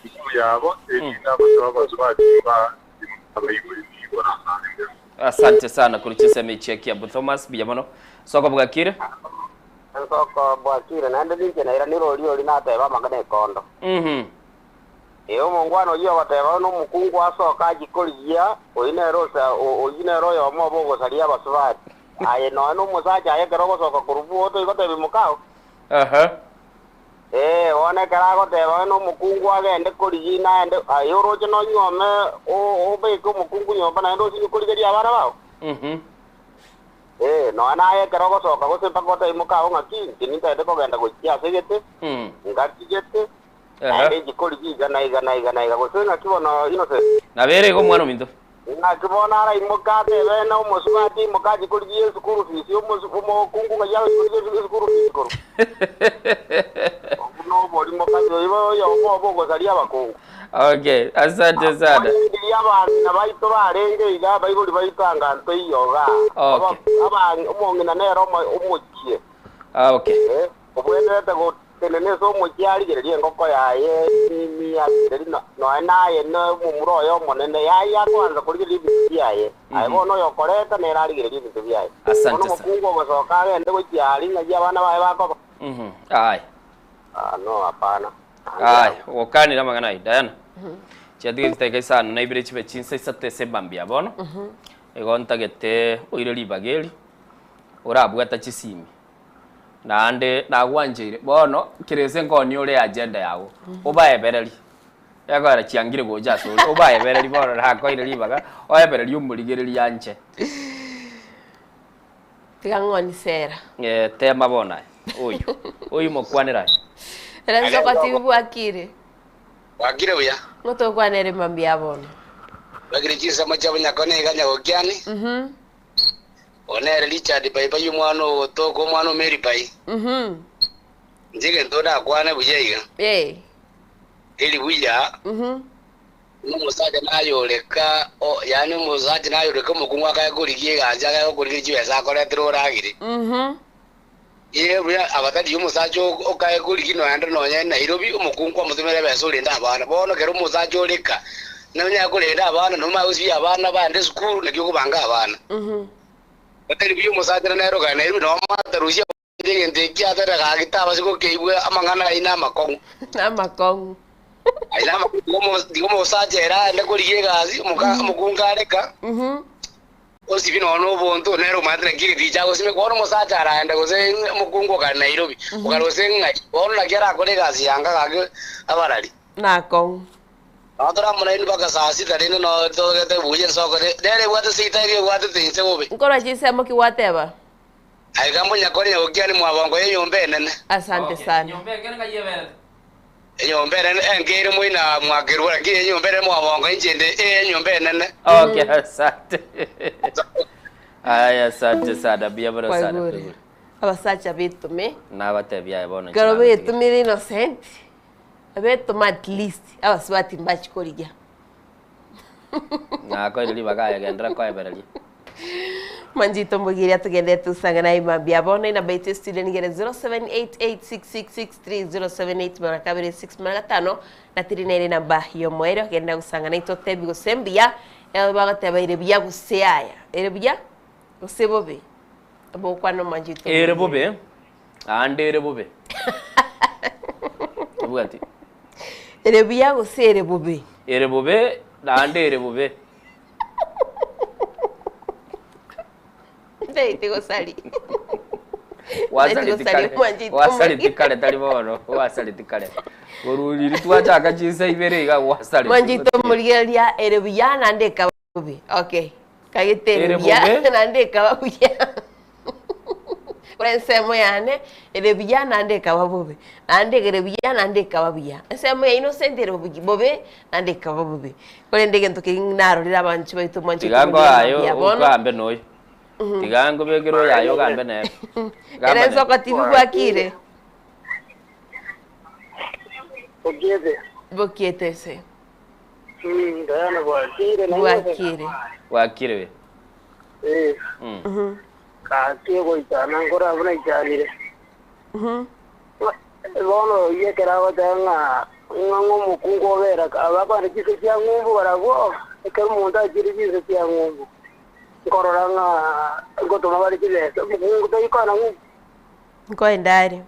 G: jukumu yabo, erinde abanto abasubati mba, abaigwe igoro asare mbuya.
B: Asante sana korwa chinsemo echi Kiambu Thomas, mbuya mono. Soko bwakire?
A: Ensoko bwakire, naende ninche nairanire oria oria nateba amang'ana ekondo. Ee, omongwana oyio ogoteba oyo nomokungu asoke achie korigia, oyio nere osa oyio nere oyomo obe ogosaria abasubati. Aye nonya nomosacha aye ekero ogosoka korwa bwoo toigotebia mokao? Ee, bono ekero agoteba oyo nomokungu agende korigia naende, aye oroche nonyuome obeke omokungu nyomba naende osinye korigeria abana bao? Ee, nonya naye ekero ogosoka gose mpaka otebie mokao ng'aki, inche nintagete kogenda gochia ase gete, ngaki gete, naende inche korigia iga na iga na iga na iga, gose ng'aki bono Innocent?
B: Nabo ere igo omwana ominto.
A: Ng'aki bono araimoke atebe na omosubati imoka achie korigia esukuru fees, omosu omokungu ng'ai agochia korigia esukuru fees korwa? Obwo noborimo kabisa, oyo oyomo obe ogosaria abakungu.
B: Okay, asante sana.
A: Onye ndiria abang'ina baito barenge iga, abaibori baito anga ntoiyo igaa.
B: Okay.
A: Aba- Omong'ina nere omo- omochie.
B: Ah, okay.
A: Eh, obwenerete gotenena ase omochie arigererie engoko yaye nini arigererie no- noe naye na omomura oye omonene yaye akoansa korigereria ebinto biaye. Aye bono oyokoreta nere arigererie ebinto biaye.
B: Asante
A: Bono
B: sana.
A: omokungu ogosoka agende gochia aria ng'ai abana baye bakoba.
B: Mhm. Aye.
A: Ah, no, hapana.
B: Aye, ogokanire amang'ana ayio Diana. Chiatiga chidakika isano na ibere chibe chinsa isato ase emambia bono. Igo ntagete oire ribaga eri, orabwata chisimi. Naende nagwancheire, bono kera ase nkoni ore agenda yago, obaebererie. Egoera chiangire gocha asore, obaebererie bono nakoire ribaga, oebererie omorigereria anche.
C: Tiga ng'oni sera.
B: Eh, tema bono aye. Oyo. Oyo mokwanere aye.
C: Ere nsoko tibi bwakire.
H: Bwakire buya.
C: Ng'o tokwanere mambia bono.
H: Bwakire chinsemo chia bonyakoni iga nyagokiani.
C: Mhm.
H: Oyo nere Richard Pai-Pai omwana ogotoka omwana o Mary Pai.
C: Mhm.
H: Inche egento ndakwane buya iga.
C: Eh.
H: Teri buya.
C: Mhm.
H: Buna omosacha nayoreka, o, yaani omosacha nayoreka omokungu akaya korigia egasi, akaya gokorigia chibesa akoretera oragere. Ee, buya abatari omosacha o- okaye korigia noende nonye Nairobi, omokungu amotomere ebesa orende abana. Bono ekero omosacha oreka, nonyare korenda abana, nomanye gosibia abana baende esukuru, naki okobanga abana. Batari buya omosacha nere okare Nairobi, noo matarusia Egento eki atare gaki tabasi gokeigwa amang'ana ayio namakong'u.
C: Namakong'u.
H: Ayio namakong'u tiga omo- tiga omosacha ere aende korigia egasi, omoka omokungu areka, osibie nonya na obonto, nere omanyete naki egeticha agosimeka. Bono omosacha araende gose omokungu okare Nairobi, okare gose ng'ai, bono naki arakore egasi yanga gaki abarari.
C: Nakong'u.
H: Nabo toramoraini mpaka saa sita rende noo togete buya ensoko nere ebwate seita eria ebwatete inse bobe.
C: Nkorwa chinsemo ki gwateba?
H: Aiga mbonyakore nyagokiani mwabongo y'enyomba enene.
C: Asante sana.
H: Enyomba enene enke ere moina mwakerua, lakini enyomba enene mwabongo inche inde ee enyomba enene.
B: Okay, asante. Aya, asante sana. Mbuya mono sana.
C: Kwaigure.
B: Kwaigure.
C: Abasacha betume.
B: Nabatebia aye bono inche
C: Ekero
B: nagotiga.
C: betumire innocent, betuma at least abasubati mbachi korigia.
B: Nakoire ribaga aye genderera koebereria.
C: Manjito mbogiria togende tusangane aye mambia bono inamba yaito estudio nigere 0788666307 mara kabere 6 mara gatano na tiri nere namba yomoerio genda gosangana intwe otebi gose mbuya eh, bagoteba ere buya gose aya ere buya gose bobe bokwana omanjito
B: Ere bobe, aande ere bobe. Tobwati.
C: ere buya gose ere bobe
B: Ere bobe, naende ere bobe.
C: Ntaete gosari.
B: Wasareti
C: Ntaete
B: kare,
C: gosari mwanchete
B: wasareti
C: omoriri.
B: kare tari bono, wasareti kare. Korwa twachaka chinsa ibere iga gwasarete.
C: Mwanchito omorigereria ere buya naende ekaba bobe. Okay. Kagete ere
B: Ere
C: buya
B: bobe.
C: naende ekaba buya. Kore ensemo yane ere buya naende ekaba bobe. Naende ere buya naende ekaba buya. Ensemo ya Innocent ere bobe bobe naende ekaba bobe. Korende egento keria narorire abanto baito mwanchete
B: Tiga
C: korigia
B: ngoaye
C: mambia bono.
B: ogambe noyo. Tiga ngobekere oyaye ogambe nere. Gamba
C: Ere
B: nere.
C: ensoko TV bwakire.
D: Bokiete.
C: Bokiete ase.
D: Diana bwakire.
C: Bwakire.
B: Bwakire we.
D: Eh. Gaki goitana nkora buna ichanire. Bono oyekera agoteba ng'a ng'a ng'omokungu obera abakwenda chinse chia ng'umbu barabwo ekero omonto achire chinse chia ng'umbu nkorora ng'a ngotoma bare chibesa omokungu taikona ng'umbu
C: Nkoenda are.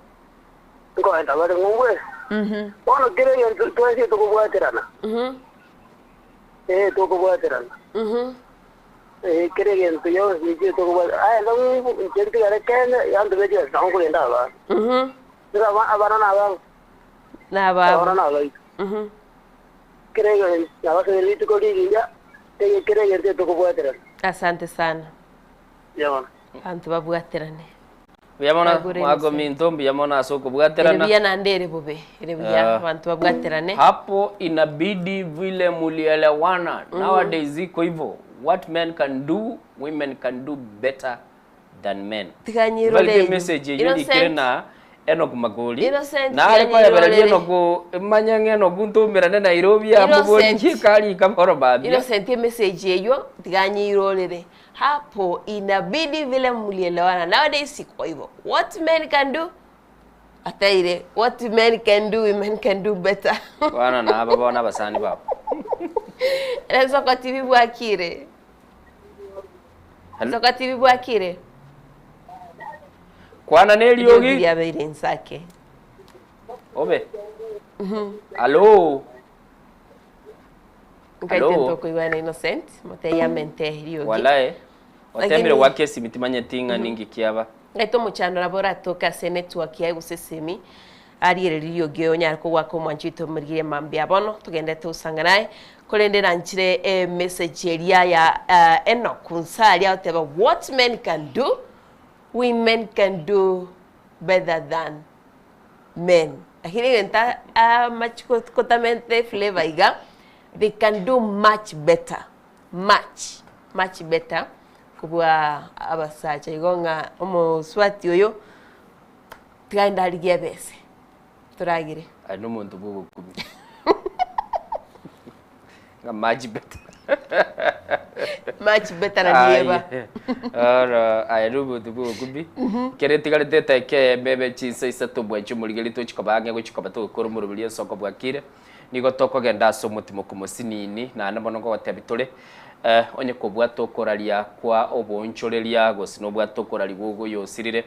D: nkoenda bare ng'umbu ere bono kere egento twensi tokobwaterana eh tokobwaterana eh kere egento yonsi inche tokobwaterana aenda ng'umbu inche ntigare kenya yanto be chibesa nabo nkorenda abana Nigo abana na abango
C: Nababo.
D: abana na abaito kere egento nabasabire rituko rigiya ege kere egento tokobwaterana
C: Asante sana.
D: Yabona.
C: Bantu babwaterane.
B: Mbuya mono
C: Nagure
B: mwako minto mbuya mono ase okobwaterana.
C: Ere buya naende ere bobe. Ere buya
B: Ah.
C: abantu babwaterane.
B: Hapo inabidi vile mulielewana. Nowadays iko hivyo. What men can do, women can do better than men.
C: Tiganyirore
B: Valide
C: enyu.
B: message eyo rikire
C: Innocent.
B: na Enock Magori.
C: Innocent
B: Nare koebereria
C: tiganyirorere.
B: Enock manye ng'a Enock ntomerane Nairobi amobori
C: Innocent.
B: chikari kaboro mambia.
C: Innocent emessage eywo tiganyirorere. Hapo inabidi vile mlielewana. Nowadays iko hivyo. What men can do ataire. What men can do, women can do better.
B: Bana na aba bona abasani babo.
C: Ensoko TV bwakire.
B: Hello.
C: Nsoko TV bwakire.
B: Kwana neriogi.
C: Ryabeire ensake.
B: Obe. Hello.
C: Nkaite
B: Hello.
C: ntokoigwana Innocent, moteyamente riogi.
B: Walae. Otemire
C: Lakini-
B: gwake esimi timanyeti ng'a ninki kiaba.
C: Ngaite omochando nabo oratoke ase network yaye gose esimi ariereri riogi oyo onyare kogwaka omwancho oito omorigereria mambia bono togendete gosanga naye korende nanchire emessage eria ya Enock Nsari agoteba what men can do women can do better than men lakini egento amachi kotamenta eflavor iga they can do much better much much better kobua abasacha igo ng'a omoswati oyo tiga ndarigie ebese toragere.
B: Aye nomonto bwa obokumia. Ng'a much better.
C: Much better na nieba.
B: Aye. Oro aye nomonto bwa obokumia. Kere tigarete eteke eyemo ebe chinsa isato bwanche omorigeri tochikoba ang'e gochikoba togokora omoroberi ensoko bwakire. Nigo tokogenda ase omotimo mosinini naende mono ngogotebia tore eh, onye kobwata okoraria kwa oboonchoreria gose nobwate okoraria gogoyosirire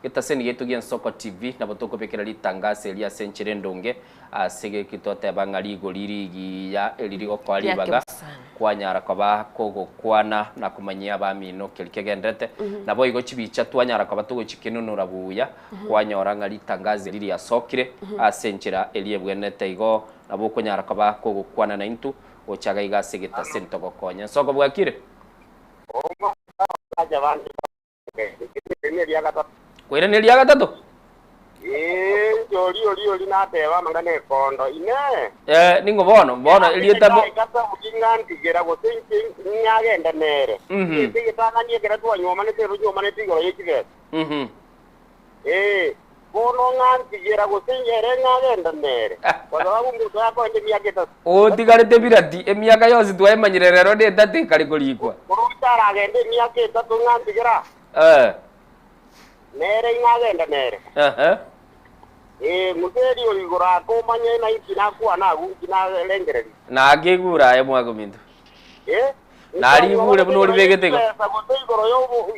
B: getaseni gaitu gia Ensoko TV nabo tokobekera ritangaso eria ase enchera endonge ase geki twateba ng'a rigori rigiya eri rigokoa
C: Riake
B: ribaga
C: bosana.
B: kwanyara koba kogokwana na komanyia abamino keri kegenderete nabo igo chibicha twanyara koba togochikenonora buya kwanyora ng'a ritangazo eri riasokire ase enchera eria ebwenerete igo nabo okonyara koba kogokwana naintwe gochaga iga ase egetaseni togokonya. Ensoko bwakire? Koirania eria gatato?
A: Ee, ori ori ori nateba amang'ana ekondo. Inee!
B: Eh, ning'o bono? Bono erieta bo
A: Etaika ntigera gose inche ng'agende nere. Ase egetang'ani ekero twanyuomanete ero nyuomanete igoro ye chibesa. Ee, bono ng'a ntigera gose ere ng'agende nere. Kwa sababu omonto akoenda emiaka etato.
B: Otigarete birati, emiaka yonsi twaemanyire rero na etato ekare korikwa.
A: Oroche aragende emiaka etato ng'a ntigera.
B: Eh.
A: Nere ing'agende nere.
B: Ehe.
A: Ee, ng'use erio igoro akomanye na inki nakwana agwo, inki narengereria.
B: Nakigure aye mwagominto.
A: Eh?
B: Narigure buna oribegete igo.
A: Chibesa gose igoro yobo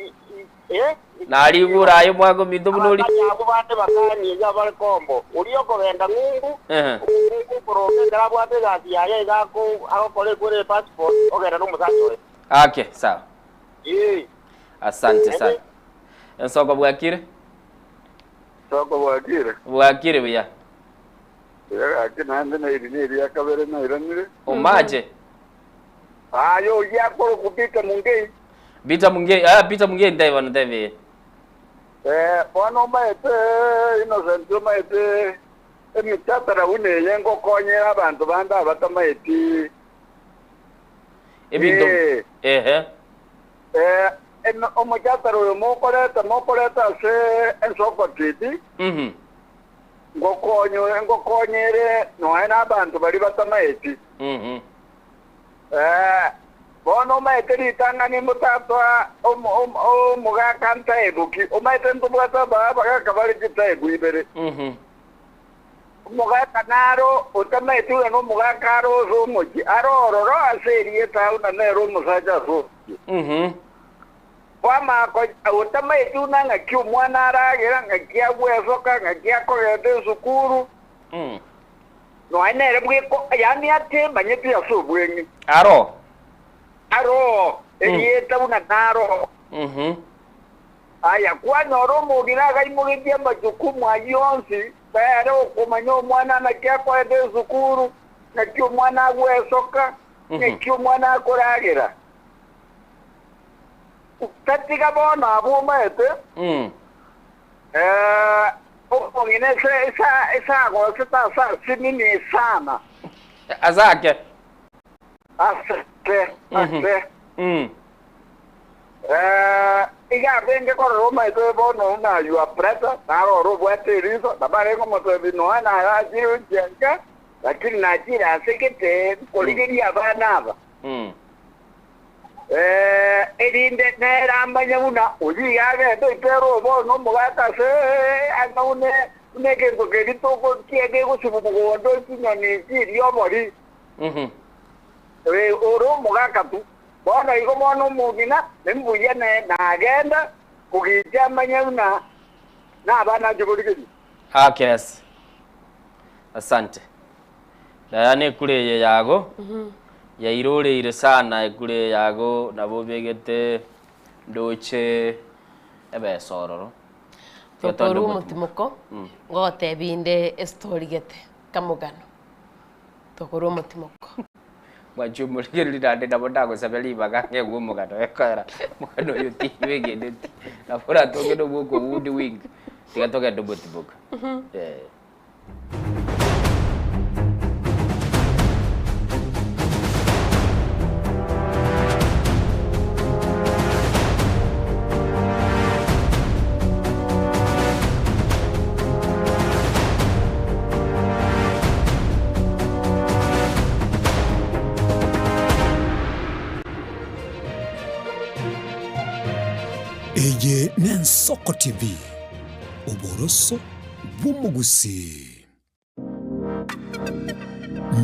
A: eh?
B: Narigure aye mwagominto buna ori.
A: Abasani abwo bande bakanie iga bare kombo. Oria okogenda ng'umbu, omokungu okoroka ekero abwate egasi yaye iga ako agokora ekwere epassport, ogenda na omosacha oye.
B: Okay, sawa.
A: Ee.
B: Asante sana. Ensoko bwakire?
D: Soko bwakire.
B: Bwakire buya.
E: Iga gaki naende neri neria kabere nairanire.
B: Omache.
E: Aye oyio akorokwa Peter Mungei.
B: Peter Mungei, ah, Peter Mungei ntebi bono ntebi.
E: Eh, bono omaete Innocent omaete emichatara buna eye ngokonyera abanto bande abatamaeti.
B: Ebinto
E: Eh.
B: ehe.
E: Eh, eme- omochatara oyo mokoreta mokoreta ase ensoko TV.
B: Mhm.
E: Ngokonyo ngokonyere noe na abanto baria batamaeti.
B: Mhm.
E: Eh, bono omaete ritang'ani motatoa omo- omo- omogaka ntaebuki, omaete ntobwate aba abagaka bare chitaebu ibere.
B: Mhm.
E: Omogaka naro otamaeti buna nomogaka aro ase omochie, aro ororo ase erieta buna nere omosacha ase omochie.
B: Mhm.
E: Kwamako otamaeti buna ng'aki omwana aragera, ng'aki agwesoka, ng'aki akogenda esukuru,
B: Mm.
E: Nonya nere bweko, yaani atemanyeti ase obweng'e.
B: Aro.
E: Aro, erieta buna naro.
B: Mhm.
E: Aya, kwanyora omong'ina agaimogetie amajukumu ayio onsi, tayare okomanya omwana naki akoenda esukuru, naki omwana agwesoka, naki omwana akoragera. Tatiga bono abwo omaete,
B: Mm.
E: Eh, omong'ina ese esa esagosete ase asinini sana.
B: Asake.
E: Asake, ase.
B: Mm.
E: Eh, iga abenge korora omaete bono na your brother, naro oro obwate eriso, nabo arenge omotebi noa narachire gochia nka, lakini nachire ase gete nkorigeria abana aba.
B: Mm.
E: Eh, erinde nere amanye buna oyio iga agenda oitere obono omogaka ase anga buna buna egento keria toko kie kegosibu mogondo chinyoni chiria obori.
B: Mhm.
E: Eh, ore omogaka tu. Bono igo bono omong'ina nembuya ne nagenda kogicha amanye buna na abana ache korigeria.
B: Akes. Asante. Diana ekura eye yago yairoreire sana ekura eye yago nabo obegete ndoche ebesa ororo. Tiga togende
C: Tokorwa
B: omotimoko.
C: omotimoko, ngogotebia inde estori gete, kamogano. Tokorwa omotimoko.
B: Mwanche omorigereria naende nabo ndagosabe ribaga ng'egwe omogano ekoera omogano oyo tiwegeneti nabo oratoke na obwoko hoodwink tiga togende omotimoko. Eh.
K: Eye n'Ensoko TV, oboroso bw'omogusii.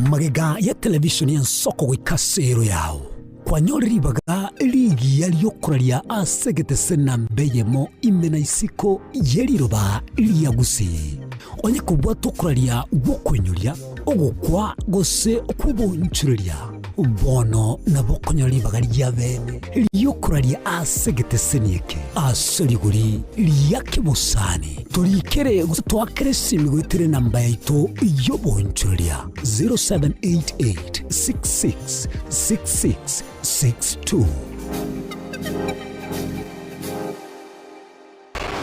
K: Magega ya television y'ensoko goika ase ero yao, kwanyore ribaga rigiya riokoraria ase egetese namba eyemo ime na isiko ye riroba ria Gusii. Onye kobwata okoraria gw'okoinyoria, ogokwa gose okw'obonchoreria, bono nabo okonyora ribaga ria bene ri'okoraria ase egeteseni eke ase rigori ria kebosani. Torikere gose toakere esimi goetera enamba yaito y'obonchoreria 0788 66 66 62.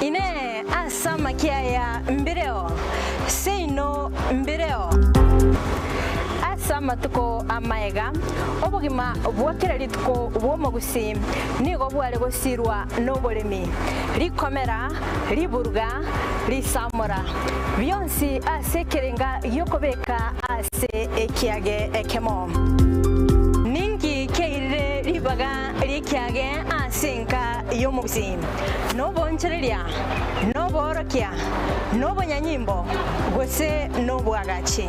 L: Inee! Ase amakia aya mbireo? Seino mbireo. Ase amatuko amaega, obogima bwa kera rituko bw'omogusii nigo bware gosirwa noboremi, rikomera, riburuga, risamora, bionsi ase ekerenga gi'okobeka ase ekiage ekemo. Ninki keirire ribaga ri'ekiage ase enka y'omogusii? Nobonchoreria, noboorokia, nobonyanyimbo, gose nobwagachi.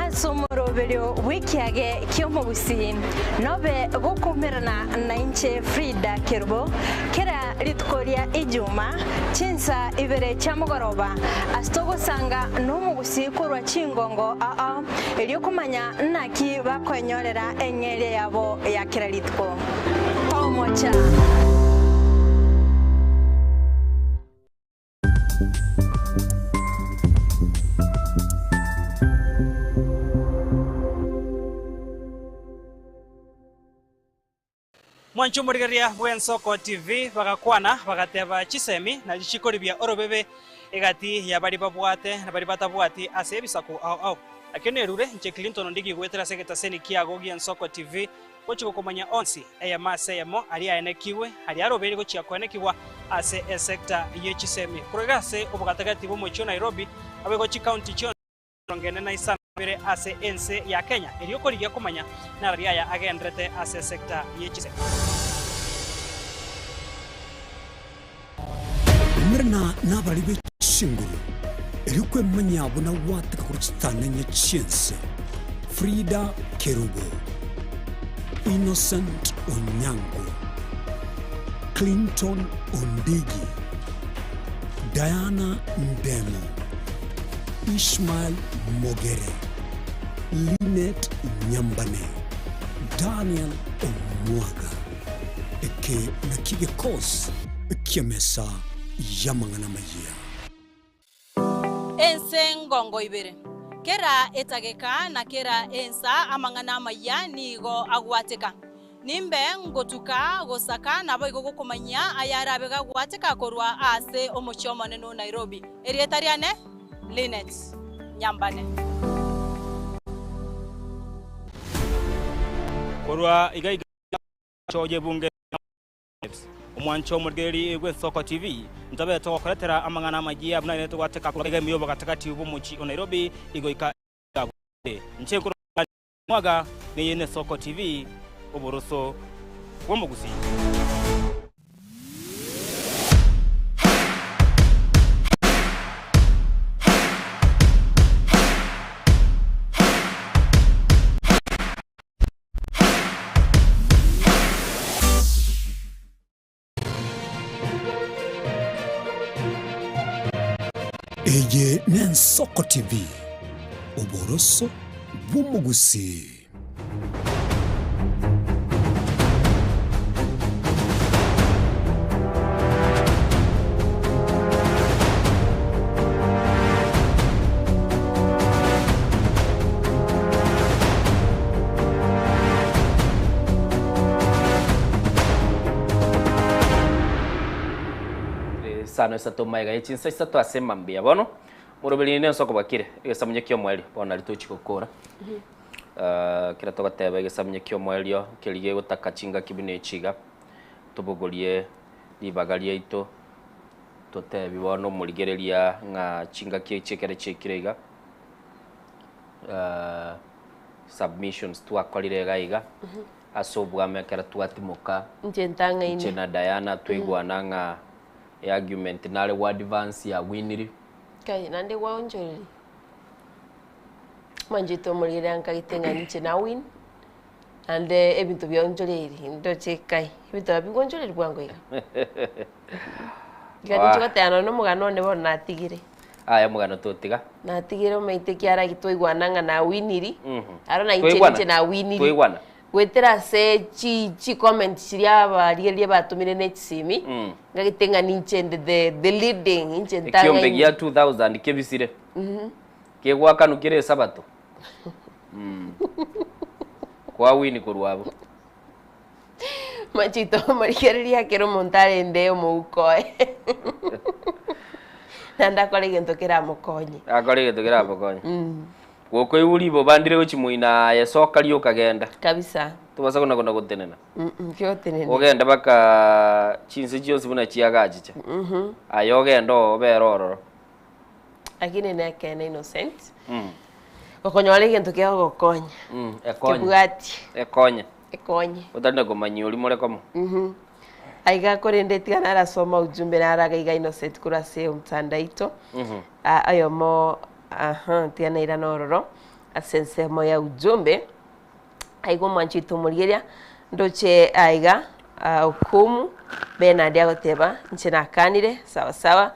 L: Ase omoroberio bw'ekiage ki'omogusii, nobe gokoumerana nainche Frida Kerubo, kera rituko ria Ijuma, chinsa ibere chia mogoroba, ase togosanga nomogusii korwa chingongo ao ao, erio komanya naki bakoenyorera eng'eria yabo ya kera rituko. Omocha.
P: Mwanche omorigereria bw'Ensoko TV bagakwana, bagateba chisemi na chikoribia orobebe egati ya baria babwate na baria batabwati ase ebisaku ao ao. Nakio nerure inche Clinton Ondigi goetera ase egetaseni kiago gi'Ensoko TV gochia gokomanya onsi eyemo ase eyemo aria aenekigwe, aria arobeire gochia koenekigwa ase esecta ye chisemi. Korwa iga ase obogatagati bw'omochie o Nairobi, naboigo chicounty chionsi 45 ase ense ya Kenya, erio korigia komanya narari aya agenderete ase esecta ye chisemi.
K: Umerana nabari be chinguru, erio kwemanyia buna gwateka korwa chitananya chi'ense. Frida Kerubo, Innocent Onyango, Clinton Ondigi, Diana Ndemo, Ishmael Mogere, Linet Nyambane, Daniel Omwaga. Eke nakio gekosi ki'emesa y'amang'ana amayia.
R: Ense ngongo ibere. Kera etageka na kera ensa amang'ana amayia nigo agwateka. Nimbe ngotuka gosaka naboigo gokomanyia ayarabe gagwateka korwa ase omochie omonene o Nairobi. Erieta riane Linet Nyambane.
J: Korwa iga iga Choye bunge Omwancho omorigereria bw'Ensoko TV, ntobe togokoretera amang'ana amayia buna ere togwateka korwa egemi y'obogatagati bw'omochie o Nairobi igoika Gusii. Inche nkorokwa Mwaga, neye n'Esoko TV, oboroso bw'omogusii.
K: Eye n'Ensoko TV, oboroso bw'omogusii.
B: Isano isato magega ye chinsa isato ase mambia bono moroberi ne ensoko bwakire egesamunye ki'omoerio bono nari tochi gokora Ah, kera togoteba egesamunye ki'omoerio keria gegotaka chingaki buna echi iga tobogorie ribaga riaito totebi bono omorigereria ng'a chingaki echi ekere chiaikire iga submissions twakorire iga iga ase obwame ekero twatimoka
C: Inche ntang'aine.
B: inche na Diana twaigwana ng'a eargument nare gwa advance ya winiri
C: Kai, naende gwaonchoreria. Mwanchete omorigereria nkaete ng'a inche na win, naende ebinto biaonchoreirie, ndoche kai, ebinto nabio bigwonchoreria bwango iga. Iga ninche goteba nonye na omogano one bono natigire.
B: Aya omogano totiga.
C: Natigire omanyete ekiara eki twaigwana ng'a nawiniri, aro na inche
B: Twaigwana?
C: ninche nawiniri.
B: Twaigwana?
C: Goetera ase chi chicomments chiria abarigereria batomire na echisimi, ngagete ng'a ninche inde the the leading, inche
B: Ekiombe
C: ntang'aine.
B: gia 2000 kebisire. Kegwakanwa kere esabato. Kwawini korwa abwo.
C: Machito omorigereria kera omonto arende omouko oye. Naende akore egento keramokonye.
B: Akore egento keramokonye. Gokoigwa riboba ndire gochia moino aye soka rioka genda.
C: Kabisa.
B: Tobasa kona kona gotenena.
C: Kiotenena.
B: Ogende baka chinse chionsi buna chiagachicha. Aye ogende obere ororo.
C: Lakini nekeene Innocent. Gokonyora egento kegogokonya.
B: Ekonye.
C: Kebwatie.
B: Ekonye.
C: Ekonye.
B: Otari na komanyia oria more komo.
C: Aiga korende tiga narasoma ujumbe naraga iga Innocent korwa ase omotandao oito. Ah, oyomo aha tiga nairane ororo ase ensemo ya ujumbe. Aiga omwanchi oito omorigereria ndoche aiga ah, Okumu Bernard agoteba inche nakanire sawa sawa.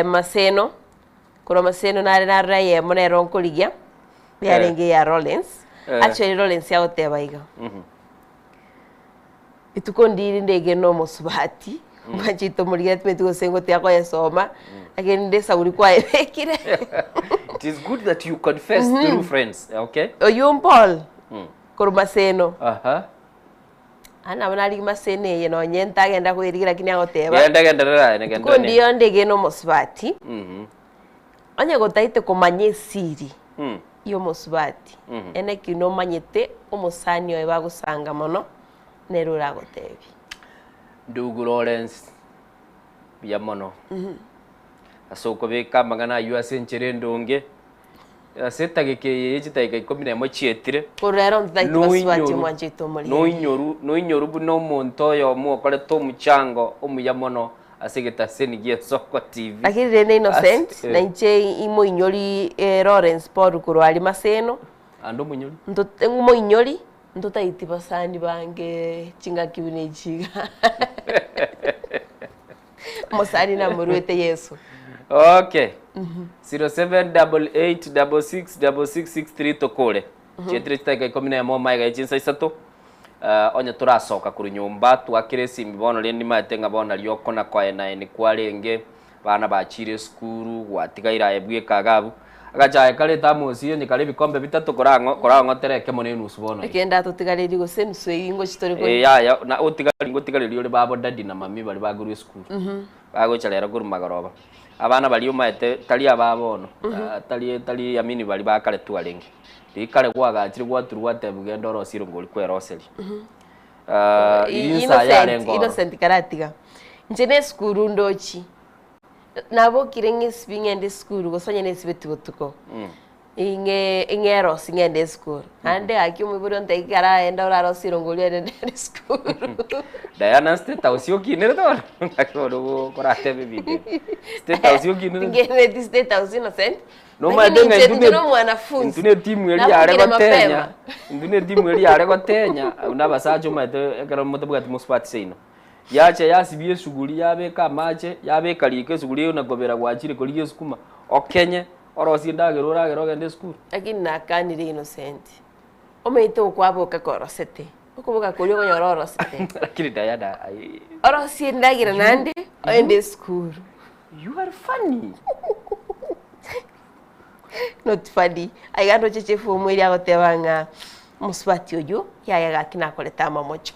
C: Maseno Korwa Maseno nare narora eyemo nero nkorigia, yarenge eya Lawrence.
B: Eh.
C: Actually Lawrence agoteba iga, rituko ndiri ndegene omosubati, mwanchete omorigia timanyeti gose ngotiga koyesoma, lakini nde esauri kwayebekire.
B: It is good that you confess through friends, okay?
C: Oyio Paul, korwa Maseno,
B: Aha.
C: Aa nabo narigi masene eye nonye ntagenda koyerigia lakini agoteba,
B: Genda genderera aye
C: rituko
B: genderera.
C: ndiyo ndegene omosubati,
B: Mhm.
C: onye gotaete komanya esiri
B: Mm.
C: ya omosubati,
B: Mhm.
C: ene ki nomanyete omosani oye bagosanga mono, nere oragotebie.
B: Ndugu Lawrence, mbuya mono ase okobeka amang'ana aywo ase enchera endonge, ase etageka eye ye chidageka ikomi na emo chietire,
C: Korwa ero ntotagete basubati
B: noinyoru
C: omwanchete omorembe.
B: noinyoru noinyoru buna omonto oyomo okorete omochango omuya mono ase egetaseni gia Ensoko TV.
C: Lakini rende Innocent,
B: Ase- eh.
C: na inche imoinyori Lawrence Paul korwa aria Maseno,
B: Ande omoinyori?
C: Nto moinyori, Ntotaeti basani bange chingaki buna echi iga. Omosani namoruete Yeso.
B: Okay. 0788666663 tokore. Chietire chidakika ikomi na emo magega ye chinsa isato. Eh, onye torasoka korwa nyomba twakere esimi bono rende nimaete ng'a bono nario okona koenaeni kwarenge Abana bachiire esukuru, gwatigaire aye bweka iga abwo. Agachaye kare etamosi onye kare ebikombe bitato korang'o korang'otere ekemo na enusu bono iga.
C: Ekende atotigarerie gose enusu eyio ngochi tore
B: Eh,
C: konywa.
B: yaya na otigari ngotigareria ore babo daddy na mummy baria bakorwa esukuru. Bagocha rero korwa magoroba. Abana baria omaete tari aba bono, tari tari amini baria ba kare twarenge. Riria kare kwagachire gwaturwa gwatebiwa genda orosie erongori kweroseria. Riria insa
C: Innocent,
B: yarenge ororo.
C: Innocent karatiga. Inche na esukuru ndochi. Nabokire ng'esibi ng'ende esukuru gose onye nesibeti botuko. Ing'e ing'erosie ng'ende esukuru. Naende gaki omoibori ontebia ekero araenda orarosie erongori ere nende esukuru.
B: Diana state house okinerete bono naki bono oratebe ebinto ebi. State house okinerete.
C: Tingeneti state house Innocent.
B: Nomaete
C: Lakini
B: ng'a
C: inche
B: intwe
C: inche
B: ne-
C: nomwanafunzi.
B: intwe ne etimu eria yare
C: Nabokire
B: gotenya,
C: mapema.
B: intwe ne etimu eria yare gotenya, buna abasacha omaete ekero motabwati mosubati seino. Yacha yasibia esuguri, yabeka amache, yabeka riko esuguri eywo na kobera gwachire korigia esukuma, okenye, orosie endagera oragere ogende esukuru.
C: Lakini nakanire Innocent, omaete okwaboka korosete, okoboka koria okonyora orosete.
B: Lakini Diana aye.
C: Orosie endagera naende, ogende esukuru.
B: You are funny.
C: Not funny. Aiga ndoche chifomu eria agoteba ng'a omosubati oyio yaya gaki nakorete amamocho.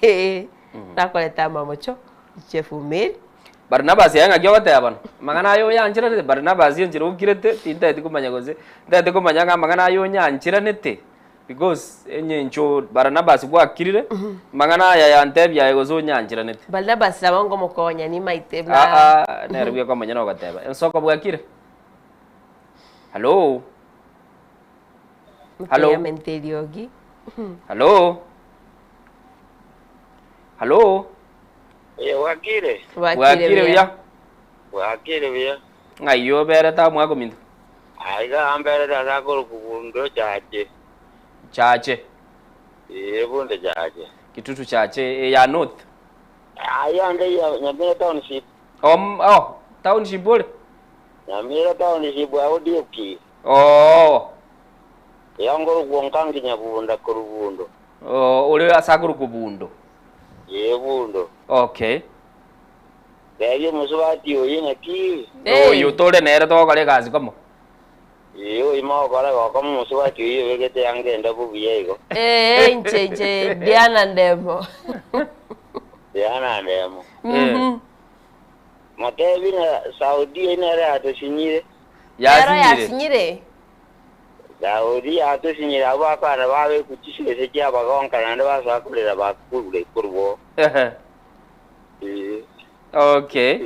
C: Eh, nakorete amamocho chifomu eri.
B: Barnabas aye ng'aki ogoteba bono? Amang'ana aya oyancheranete? Barnabas enchera okirete, tintageti komanya gose, ntagete komanya ng'a amang'ana aya onyancheranete. Because engencho Barnabas gwakirire, amang'ana aya yantebia aye gose onyancheranete.
C: Barnabas nabo ngomokonya nimaete buna
B: Ah, ah, nere bweka omonyene ogoteba. Ensoko bwakire? Hallo? Hallo?
C: Muteyamente eriogi.
B: Hallo? Hallo?
A: Eh, bwakire?
B: Bwakire buya?
A: Bwakire buya.
B: Ng'ai oberete amo akominto?
A: Aiga amberete ase akorokwa Bundo Chache.
B: Chache.
A: Ee, Bundo Chache.
B: Kitutu Chache eh, ya North.
A: Ayio ande ya Nyamira Township.
B: Oh, oh, township ore?
A: Nyamira Township agwo DFP.
B: Oh.
A: Eyo nkorokwa Nkangi Nyabunda korwa Bundo.
B: Oh, ore ase akorokwa Bundo.
A: Ee, Bundo.
B: Okay.
A: Teebia omosubati oyio ng'aki.
B: Oyio tore nere togokora egasi komo.
A: Ee, oyio mogokora gokomo omosubati oyio obegete eanga endabu buya igo.
C: Ee, inche inche Diana Ndemo.
A: Diana Ndemo. Motebi ng'a Saudi eyio nere yatosinyire.
C: Nero yasinyire.
A: Saudi yatosinyire abwo abana babekwa chisese chiabagonka naende basoa korera bakure korwa oo.
B: Okay.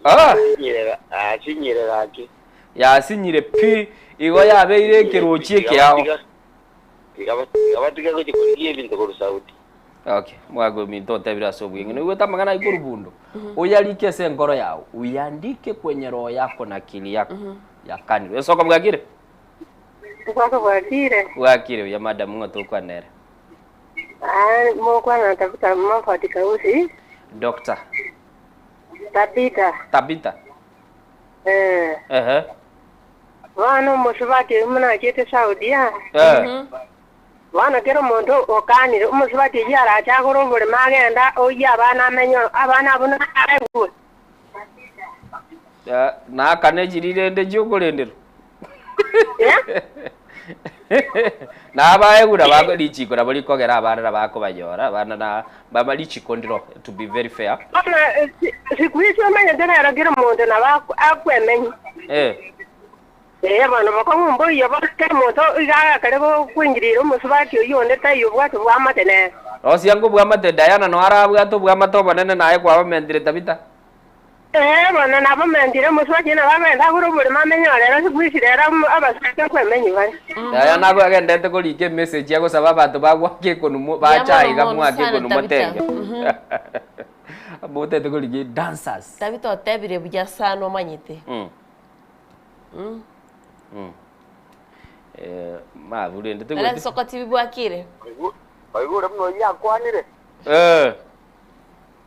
B: Ah.
A: Asinyire gaki.
B: Yasinyire pi igo yabeire ekerochi ekeao.
A: Tiga gochia korigia ebinto korwa Saudi.
B: Okay, mwaka ominto otebire ase obweng'e noigwete amang'ana ayio korwa bundo oyarike ase enkoro yao uyandike kwenye roho yako na akili yako yakanirwe esoko bwakire
Q: Esoko bwakire.
B: bwakire buya madam ng'o tokwana ere
Q: Ah, mokwana na Tabitha Moffat Kausi.
B: Doctor.
Q: Tabitha.
B: Tabitha.
Q: Eh.
B: Ehe.
Q: Bono omosubati oyio buna achiete Saudi aa.
B: Eh.
Q: Bono kera omonto okanire, omosubati oyio arache agore oboremo agende oyie abana amenye abana abwo naregwe.
B: Eh, naakane chiri rende chiokorenderwa.
Q: Eh?
B: Nabaegwa nabo richiko nabo rikogera abana nabo akobanyora abana na baba richiko ndiro to be very fair.
Q: Bono siku hizi omanyete nero kera omonto nabo akwemenya.
B: Eh.
Q: Ee bono bokong'u mboiyo bono kera omonto iga agakare gokwingirira omosubati oyio onde taiyo obwate obwamate nere.
B: Rosia ngobwamate Diana noyo arabwate obwamate obonene naye kwabamentire Tabitha.
Q: Ee bono nabamentire omosubati oyio nabo agende agore oboremo amenye orere siku hizi rero abasubati nkwemenya bare.
B: Diana abwo agendete korika emessage agosaba abanto bagwake ekonu bache aiga mwake ekonu motenge. Motete korika dancers.
C: Tabitha otebire buya sana omanyete. Mm.
B: Mm. Eh, mabu rende
C: Ara
B: tigweti.
C: nsoko tibi bwakire.
A: Oigure buna oyio akwanire.
B: Eh.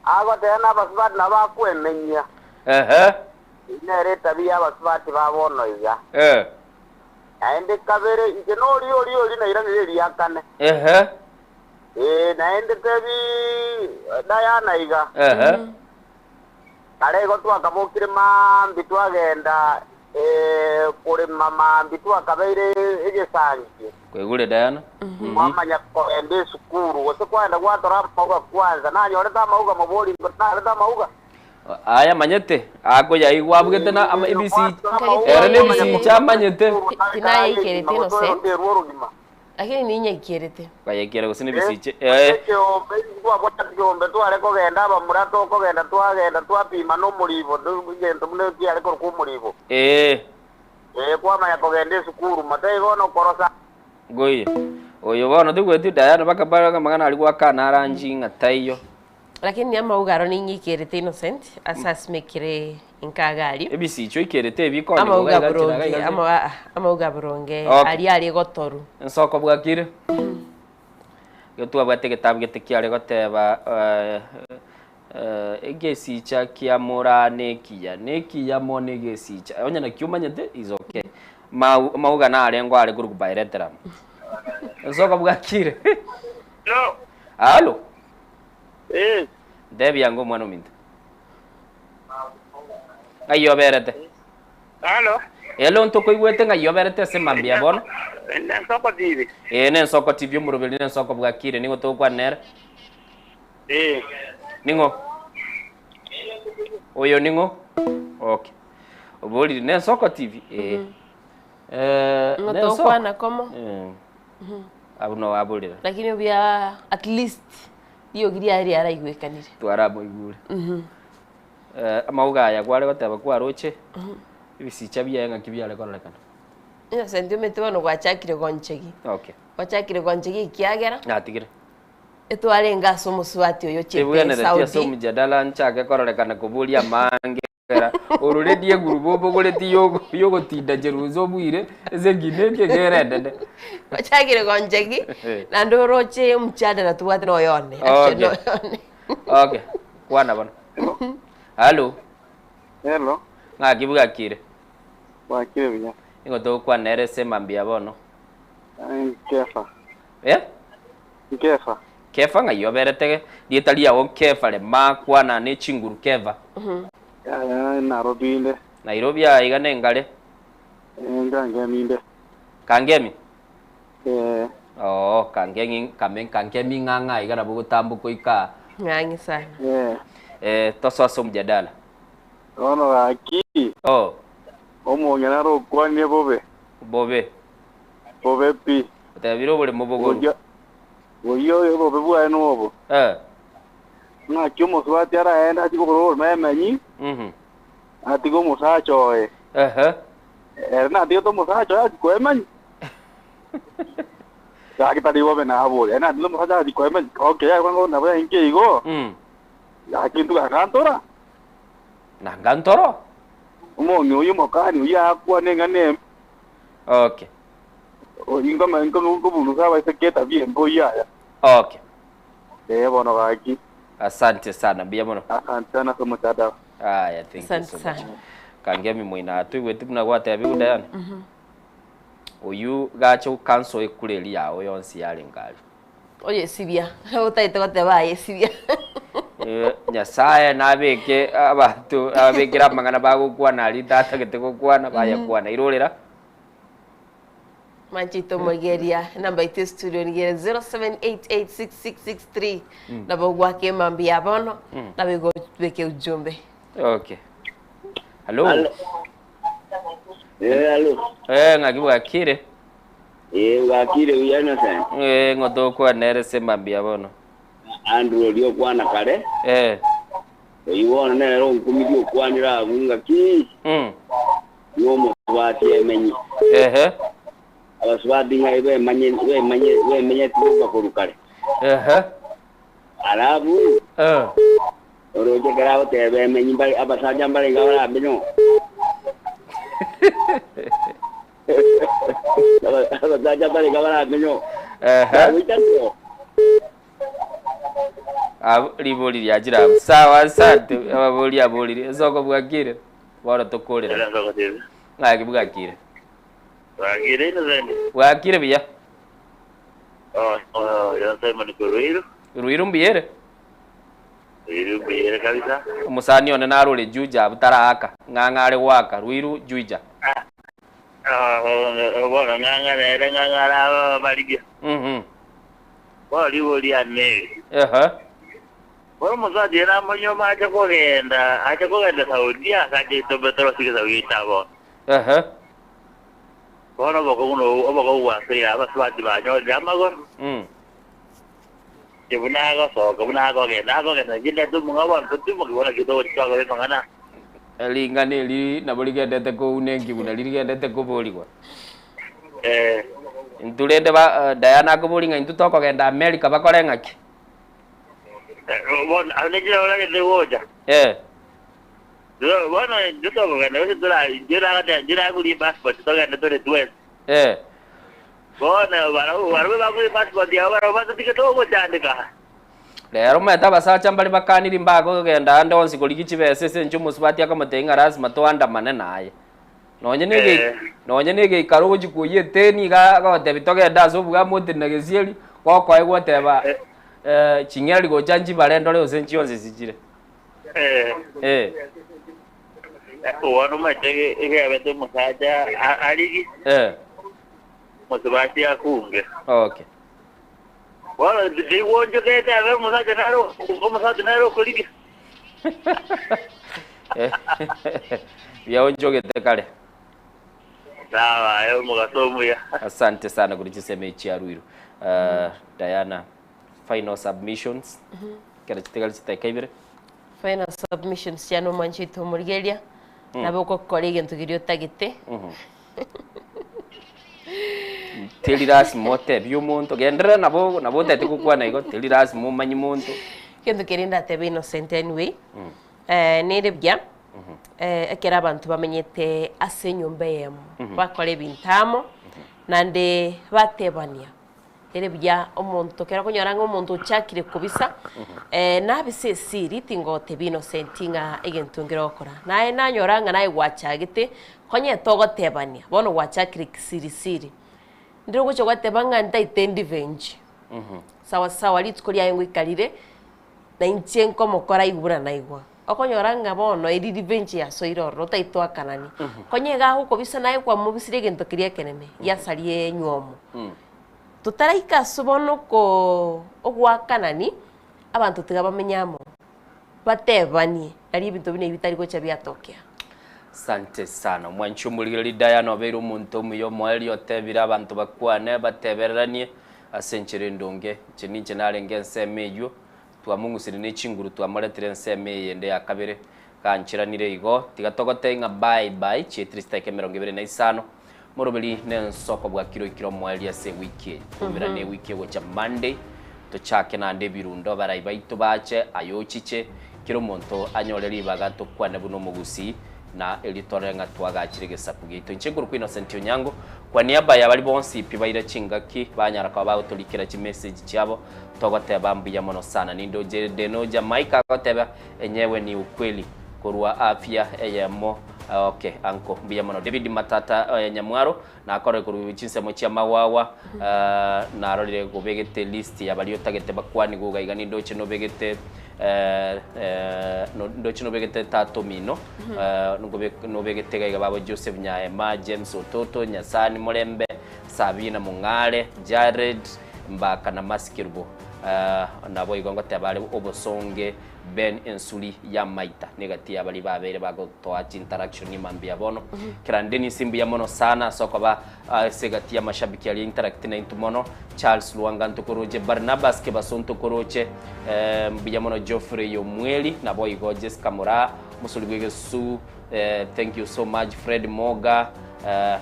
A: Agoteba na abasubati nabo akwemenya.
B: Ehe.
A: Eyio nere etabi y'abasubati ba bono iga.
B: Eh.
A: Naende kabere, inche noria oria oria nairanire eria kane.
B: Ehe.
A: Ee, naende tebi Diana iga.
B: Ehe.
A: Kare igo twakabokire mambia twagenda korema mambia twakabeire egesankio.
B: Kwaigure Diana?
A: Kwamanya kogenda esukuru gose kwagenda gwatora amauga kwanza. Nanyorete amauga mobori narete amauga.
B: Aya manyete akoyaigwa abugete na ama ebisi ere na ebisicha amanyete.
C: Tinayaikerete Innocent. Lakini ninyaikerete.
B: Kwayaikera gose na ebisiche eh.
A: Ekeombe twabwate ekeombe tware kogenda abamura tokogenda twagenda twapima na omoribo egento buna kiare korokwa omoribo.
B: Eh.
A: Eh kwamanya kogenda esukuru motaigo bono korosa.
B: Ngoiyo. Oyo bono tigweti Diana baka baka amang'ana aria gwakana aranchi ng'a taiyo.
C: Lakini amauga aro ninyikerete Innocent ase asimekire inkaga aria.
B: Ebisicho ikerete ebi koni
C: Amauga
B: iga iga
C: boronge,
B: iga
C: ama aa, amauga boronge
B: Okay.
C: aria are gotoru.
B: Ensoko bwakire. Igo twabwate egetabu gete kiare goteba eh, eh, egesicha kia moraa nekiya, nekiya mono egesicha. Onye nakio omanyete is okay. Mau amauga narengo are korokwa bilateral. Ensoko bwakire.
D: Hello.
B: Hallo.
D: Eh.
B: Ntebia ango omwana ominto. Ng'ai oberete?
D: Halo.
B: Hello ntokoigwete ng'ai oberete ase mambia bono?
D: Nensoko TV.
B: Ee nensoko TV omoroberi nensoko bwakire nigo togokwana nere.
D: Eh.
B: Ning'o? Oyo ning'o? Okay. Oborire nensoko TV? Ee. Eh,
C: Ng'o
B: nensoko.
C: tokwana komo.
B: Eh. Abwo noo aborire.
C: Lakini obuya at least riogi riaye riaraigwekanire.
B: Twaramoigure. Eh, amauga aya kware goteba kwaroche, ebisicha biaye ng'aki biare kororekana.
C: Innocent omanyete bono gwachakire gonchegi.
B: Okay.
C: Gwachakire gonchegi ekiagera.
B: Natigire.
C: Etwarenge ase omosubati oyo ochete
B: Tebwenereti ase
C: Saudi.
B: omojadala nchake kororekana koboria amange Era ororetie egurubo obogoretie yogo yogotinda cherusa obwire ase ekina eke ekere enene.
C: Ochakire goncheki naende oroche omchadala tobwate na oyone. Actually
B: Okay.
C: noyone.
B: Okay, kwana bono. Hallo.
I: Hello.
B: Ng'aki bwakire?
I: Bwakire buya.
B: Nigo togokwana nere ase mambia bono.
I: Kefa.
B: Eh?
I: Kefa.
B: Kefa ng'ai oberete rieta riao Kefa rema kwana ne chinguru Kefa.
I: Yaya Nairobi inde.
B: Nairobi aa iga nengare.
I: Kangemi inde.
B: Kangemi?
I: Eh.
B: Oo Kangemi kame Kangemi ng'ang'a iga nabo ogotamboka oike aa.
C: Ng'ang'e sana.
I: Eh.
B: Eh tosoe ase omjadala.
I: Bono gaki.
B: Oh.
I: Omong'ina are okwanie bobe.
B: Bobe.
I: Bobe pi.
B: Otebire oboremo bogoru.
I: Oyio oyio oyo obobe bwaye nobo.
B: Eh.
I: Ng'aki omosubati araende achie kogora oboremo emenyi,
B: Mhm.
I: atige omosacha oye.
B: Ehe.
I: Ere natigete omosacha oye achie koemenyi. Gaki tari bobe nabore. Ere natigete omosacha achie koemenyi. Okay, aye kwanza nabo yainche igo. Gaki intwe gakantora.
B: Nanga ntoro.
I: Omong'ina oyio omokani oyio akwane eng'ana embe.
B: Okay.
I: Ingoma nkoburusa abaiseke etabia embe oyio aya.
B: Okay.
I: Ee bono gaki.
B: Asante sana mbuya mono.
I: Asante sana ase omochadara.
B: Aya thank you
C: Asante
B: so much.
C: sana.
B: Kangemi moino toigweti buna gwatebiwu Diana. Oyio gacha gocancel ekura eria yao yonsi yarenge aria.
C: Oyesibia, otagete goteba aye sibia.
B: Eh, Nyasaye nabeke abanto abekere amang'ana bagokwana aria tatagete gokwana bayakwana. Irorera.
C: Manchete omogeria enamba yaito estudio nigo ere 07886663 nabo ogwaka emambia ya bono nabo igo obeke ujumbe.
B: Okay. Hallo.
M: Hallo. Eh, hallo.
B: Eh, ng'aki bwakire?
M: Eh, bwakire buya Innocent.
B: Eh, ng'o tokwana ase emambia ya bono?
M: Andrew oria okwana kare.
B: Eh.
M: Oyio bono nere onkumirie okwanire abwo ng'aki. Ng'a omosubati emenye.
B: Ehe.
M: Abasubati ng'ai bemanye bemanye bemenyeti boka korwa kare.
B: Ehe.
M: Alafu
B: Eh.
M: oroche ekero agoteba emenyi mbare abasacha mbare iga baramenye oo. Aba- Abasacha mbare iga baramenye oo.
B: Ehe.
M: Bagoitanire oo.
B: Abwo ribori riachire abwo. Sawa asante ababori aborire. Esoko bwakire. Bono tokorera. Ng'aki bwakire?
T: Bwakire Innocent.
B: Bwakire buya.
T: Oh, oh, yo Simon Kuruiru.
B: Ruiru mbuya ere?
T: Ruiru mbuya ere kabisa.
B: Omosani one narore Juja abwo taraaka. Ng'ang'a are goaka. Ruiru Juja.
T: Ah, oh, bono ng'ang'a nere ng'ang'a ara barigia.
B: Mhm.
T: Bono ribori ane.
B: Ehe.
T: Bono omosacha oye namonyuoma ache kogenda, ache kogenda Saudia ase ache itobe torosie egesaku giaito aa bono.
B: Ehe.
T: Bono obokong'u nobo obokong'u bwasoire abasubati banyorire amagoro. Inche buna agosoka, buna akogenda, akogenda inche ndete omong'ao bono totimoki bono naki togochia twakora amang'ana.
B: Ring'ana eri nabo rigendete kouna enkiguna ririgendete koborigwa.
T: Eh.
B: Intwe rende ba Diana akoboria ng'a intwe tokogenda America bakore ng'aki?
T: Bono ase nechire oragete gocha.
B: Eh.
T: Bono intwe tokogenda gose tora intwe nagoteba intwe nagorie passport togende tore twensi.
B: Eh.
T: Bono barabwo barabwo bakoria passport yabo barabwo batotige togochandeka.
B: Rero omanyete abasacha mbare bakaniri mbakogenda ande onsi korigia chibesa ase enchera omosubati akamotebia ng'a lazima toandamane naye. Nonye na ege
T: Eh.
B: nonye na egeikaro ogochia koyia eteni iga agotebia togende ase obwamo otari na gesieri, gokoegwa oteba eh, ching'ereri gocha nchibare ndore gose nchionsi sichire.
T: Eh.
B: Eh.
T: Bono omanyete egebete omosacha a- arigie
B: Eh.
T: mosubati akunge.
B: Okay.
T: Bono tigwonchokete abe omosacha nere omosacha nere okorigia.
B: Biaonchogete kare.
T: Sawa, aye omogaso omuya.
B: Asante sana kuri chisemo echi chia Ruiru. Uh, Diana, final submissions. Kera chitigari chiteka ibere.
C: Final submissions chiane omwanchi oito omorigereria, nabo ogokora egento keria otagete.
B: Teri lasima otebie omonto, genderera nabo nabo otagete gokwana igo, teri lasima omanye monto.
C: Egento keria ndatebe Innocent anyway, eh, nere buya, eh, ekero abanto bamenyete ase enyomba eyemo, bakora ebinto amo, naende batebania. Ere buya omonto ekero okonyora ng'a omonto ochakire kobisa, nabise esiri tingotebia Innocent ng'a egento nkere ogokora. Naye nanyora ng'a naye gwachagete, konyete ogotebania, bono gwachakire kisiri siri. Ndire ogocha gwateba ng'a ntaete revenge, sawa sawa rituko riaye ngoika rire, na inche nkomokora aigwe buna naigwa. Okonyora ng'a bono eri revenge yasoire ororo otaete oakanani. Konya iga agokobisa naye kwamobisirie egento keria ekenene, giasaria enywomo. Totaraika ase bono oko ogoakanani, abanto tiga bamenye amo, batebanie, nario ebinto buna ebi bitari gocha biatokea.
B: Asante sana omwanchi omorigereria Diana obeire omonto omuya omoerio otebire abanto bakwane batebereranie ase enchera endonge inche ninche narenge ensemo eywo twamong'usire ne chinguru twamoretire ensemo eyende ya kabere gancheranire igo tiga togotebie ng'a bye bye chietire chidakika emerongo ebere na isano Moroberi nensoko bwakire oikire omoerio ase ewiki eye. Twaumerane ewiki egocha Monday, tochake naende ebirundo abarai baito bache, aye ochiche, kera omonto anyore ribaga tokwane buna omogusii na erio torore ng'a twagachire egesaku giaito. Inche nkorokwa Innocent Onyango, kwa niaba ya baria bonsi pi baira chingaki banyara koba bagotorikera chimessage chiabo, togoteba mbuya mono sana. Nindoche Deno Jamaica agoteba enyewe ni ukweli korwa afya eyemo Okay uncle mbuya mono. David Matata eh, Nyamwaro nakorire korwa chinsemo chia Mawawa eh, narorire gobegete list ya baria otagete bakwanigwe iga iga nindoche nobegete eh, eh, no- ndoche nobegete tata omino eh, ngobe- nobegete iga iga babo Joseph Nyaema, James Ototo, Nyasani Murembe, Sabina Mong'are, Jared Mbaka na Mercy Kerubo. Naboigo ngoteba are obosonge Ben ensuri y'amaita negati y'abaria babeire bagotoa chinteraction mambia bono. Kerande Dennis mbuya mono sana ase okoba ase egati y'amashabiki aria interact naintwe mono. Charles Lwanga ntokoroche, Barnabas Kebaso ntokoroche, mbuya mono Geoffrey Omweri naboigo Jessica Moraa, omosori bw'egesusu thank you so much Fred Moga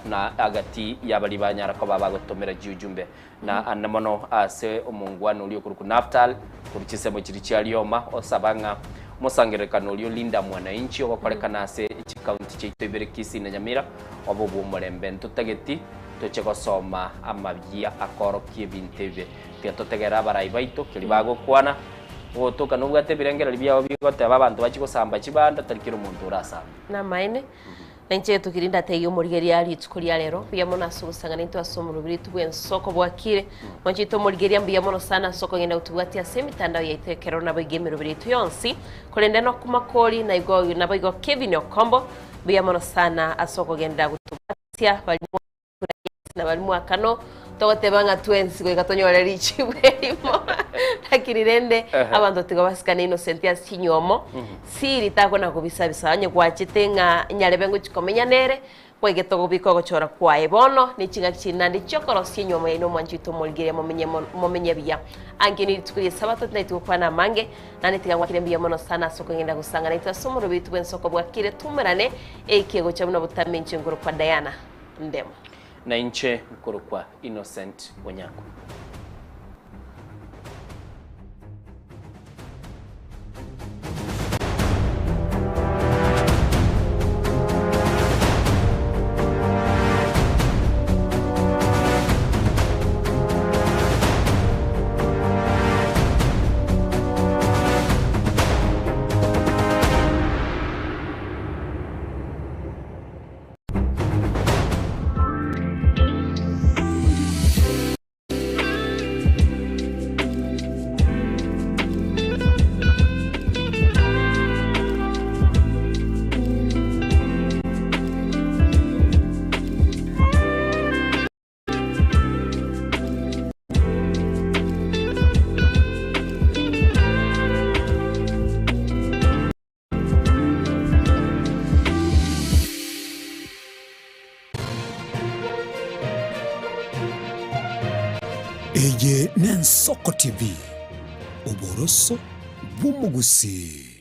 B: na agati y'abaria banyara koba bagotomera chiujumbe. Na ande mono ase omongwana oria okorokwa Naftal, korwa chinsemo chiria chia rioma, osaba ng'a omosangererekano oria o Linda Mwananchi ogokorekana ase chikaunti chiaito ibere Kisii na Nyamira obe obw'omorembe. Ntotageti toche gosoma amabia akoorokia ebinto ebibe. Tiga totegerere abarai baito keria bagokwana, ogotoka nobwate ebirengererio biao bigoteba abanto bachie gosamba chibanda, tari kera omonto orasambe.
C: Namaene. Na inche tokiri ndatebie omorigereria rituko ria rero, mbuya mono ase ogosang'ana intwe ase omorobiri oito bw'ensoko bwakire. Mwanche oito omorigereria mbuya mono sana ase okogenda gotobwatia ase emitandao yaito ekero naboigo emeroberi yaito yonsi, korende nokumakori naigo naboigo Kevin Okombo, mbuya mono sana ase okogenda gotobwatia baria na baria mwakano togoteba ng'a twensi goika tonyore richibu erimo lakini rende abanto tiga basikane innocent ase chinywomo siri takona kobisabisa onye gwachete ng'a nyarebe ngochi komenya nere kwaigete ogobika ogochora kwaye bono ne ching'aki chiri naende chiokorosia enywomo yaino omwanchi oito omorigereria momenye mono momenye buya ange ne rituko ria esabato tinaeti gokwana amange naende tiga ngwakire mbuya mono sana ase okogenda gosang'ana intwe ase omorobio oito bw'ensoko bwakire tumerane eike gocha buna botambe inche nkorokwa Diana. Ndemo.
B: Na inche nkorokwa Innocent Onyango.
K: Eye n'Ensoko TV, oboroso bw'omogusii.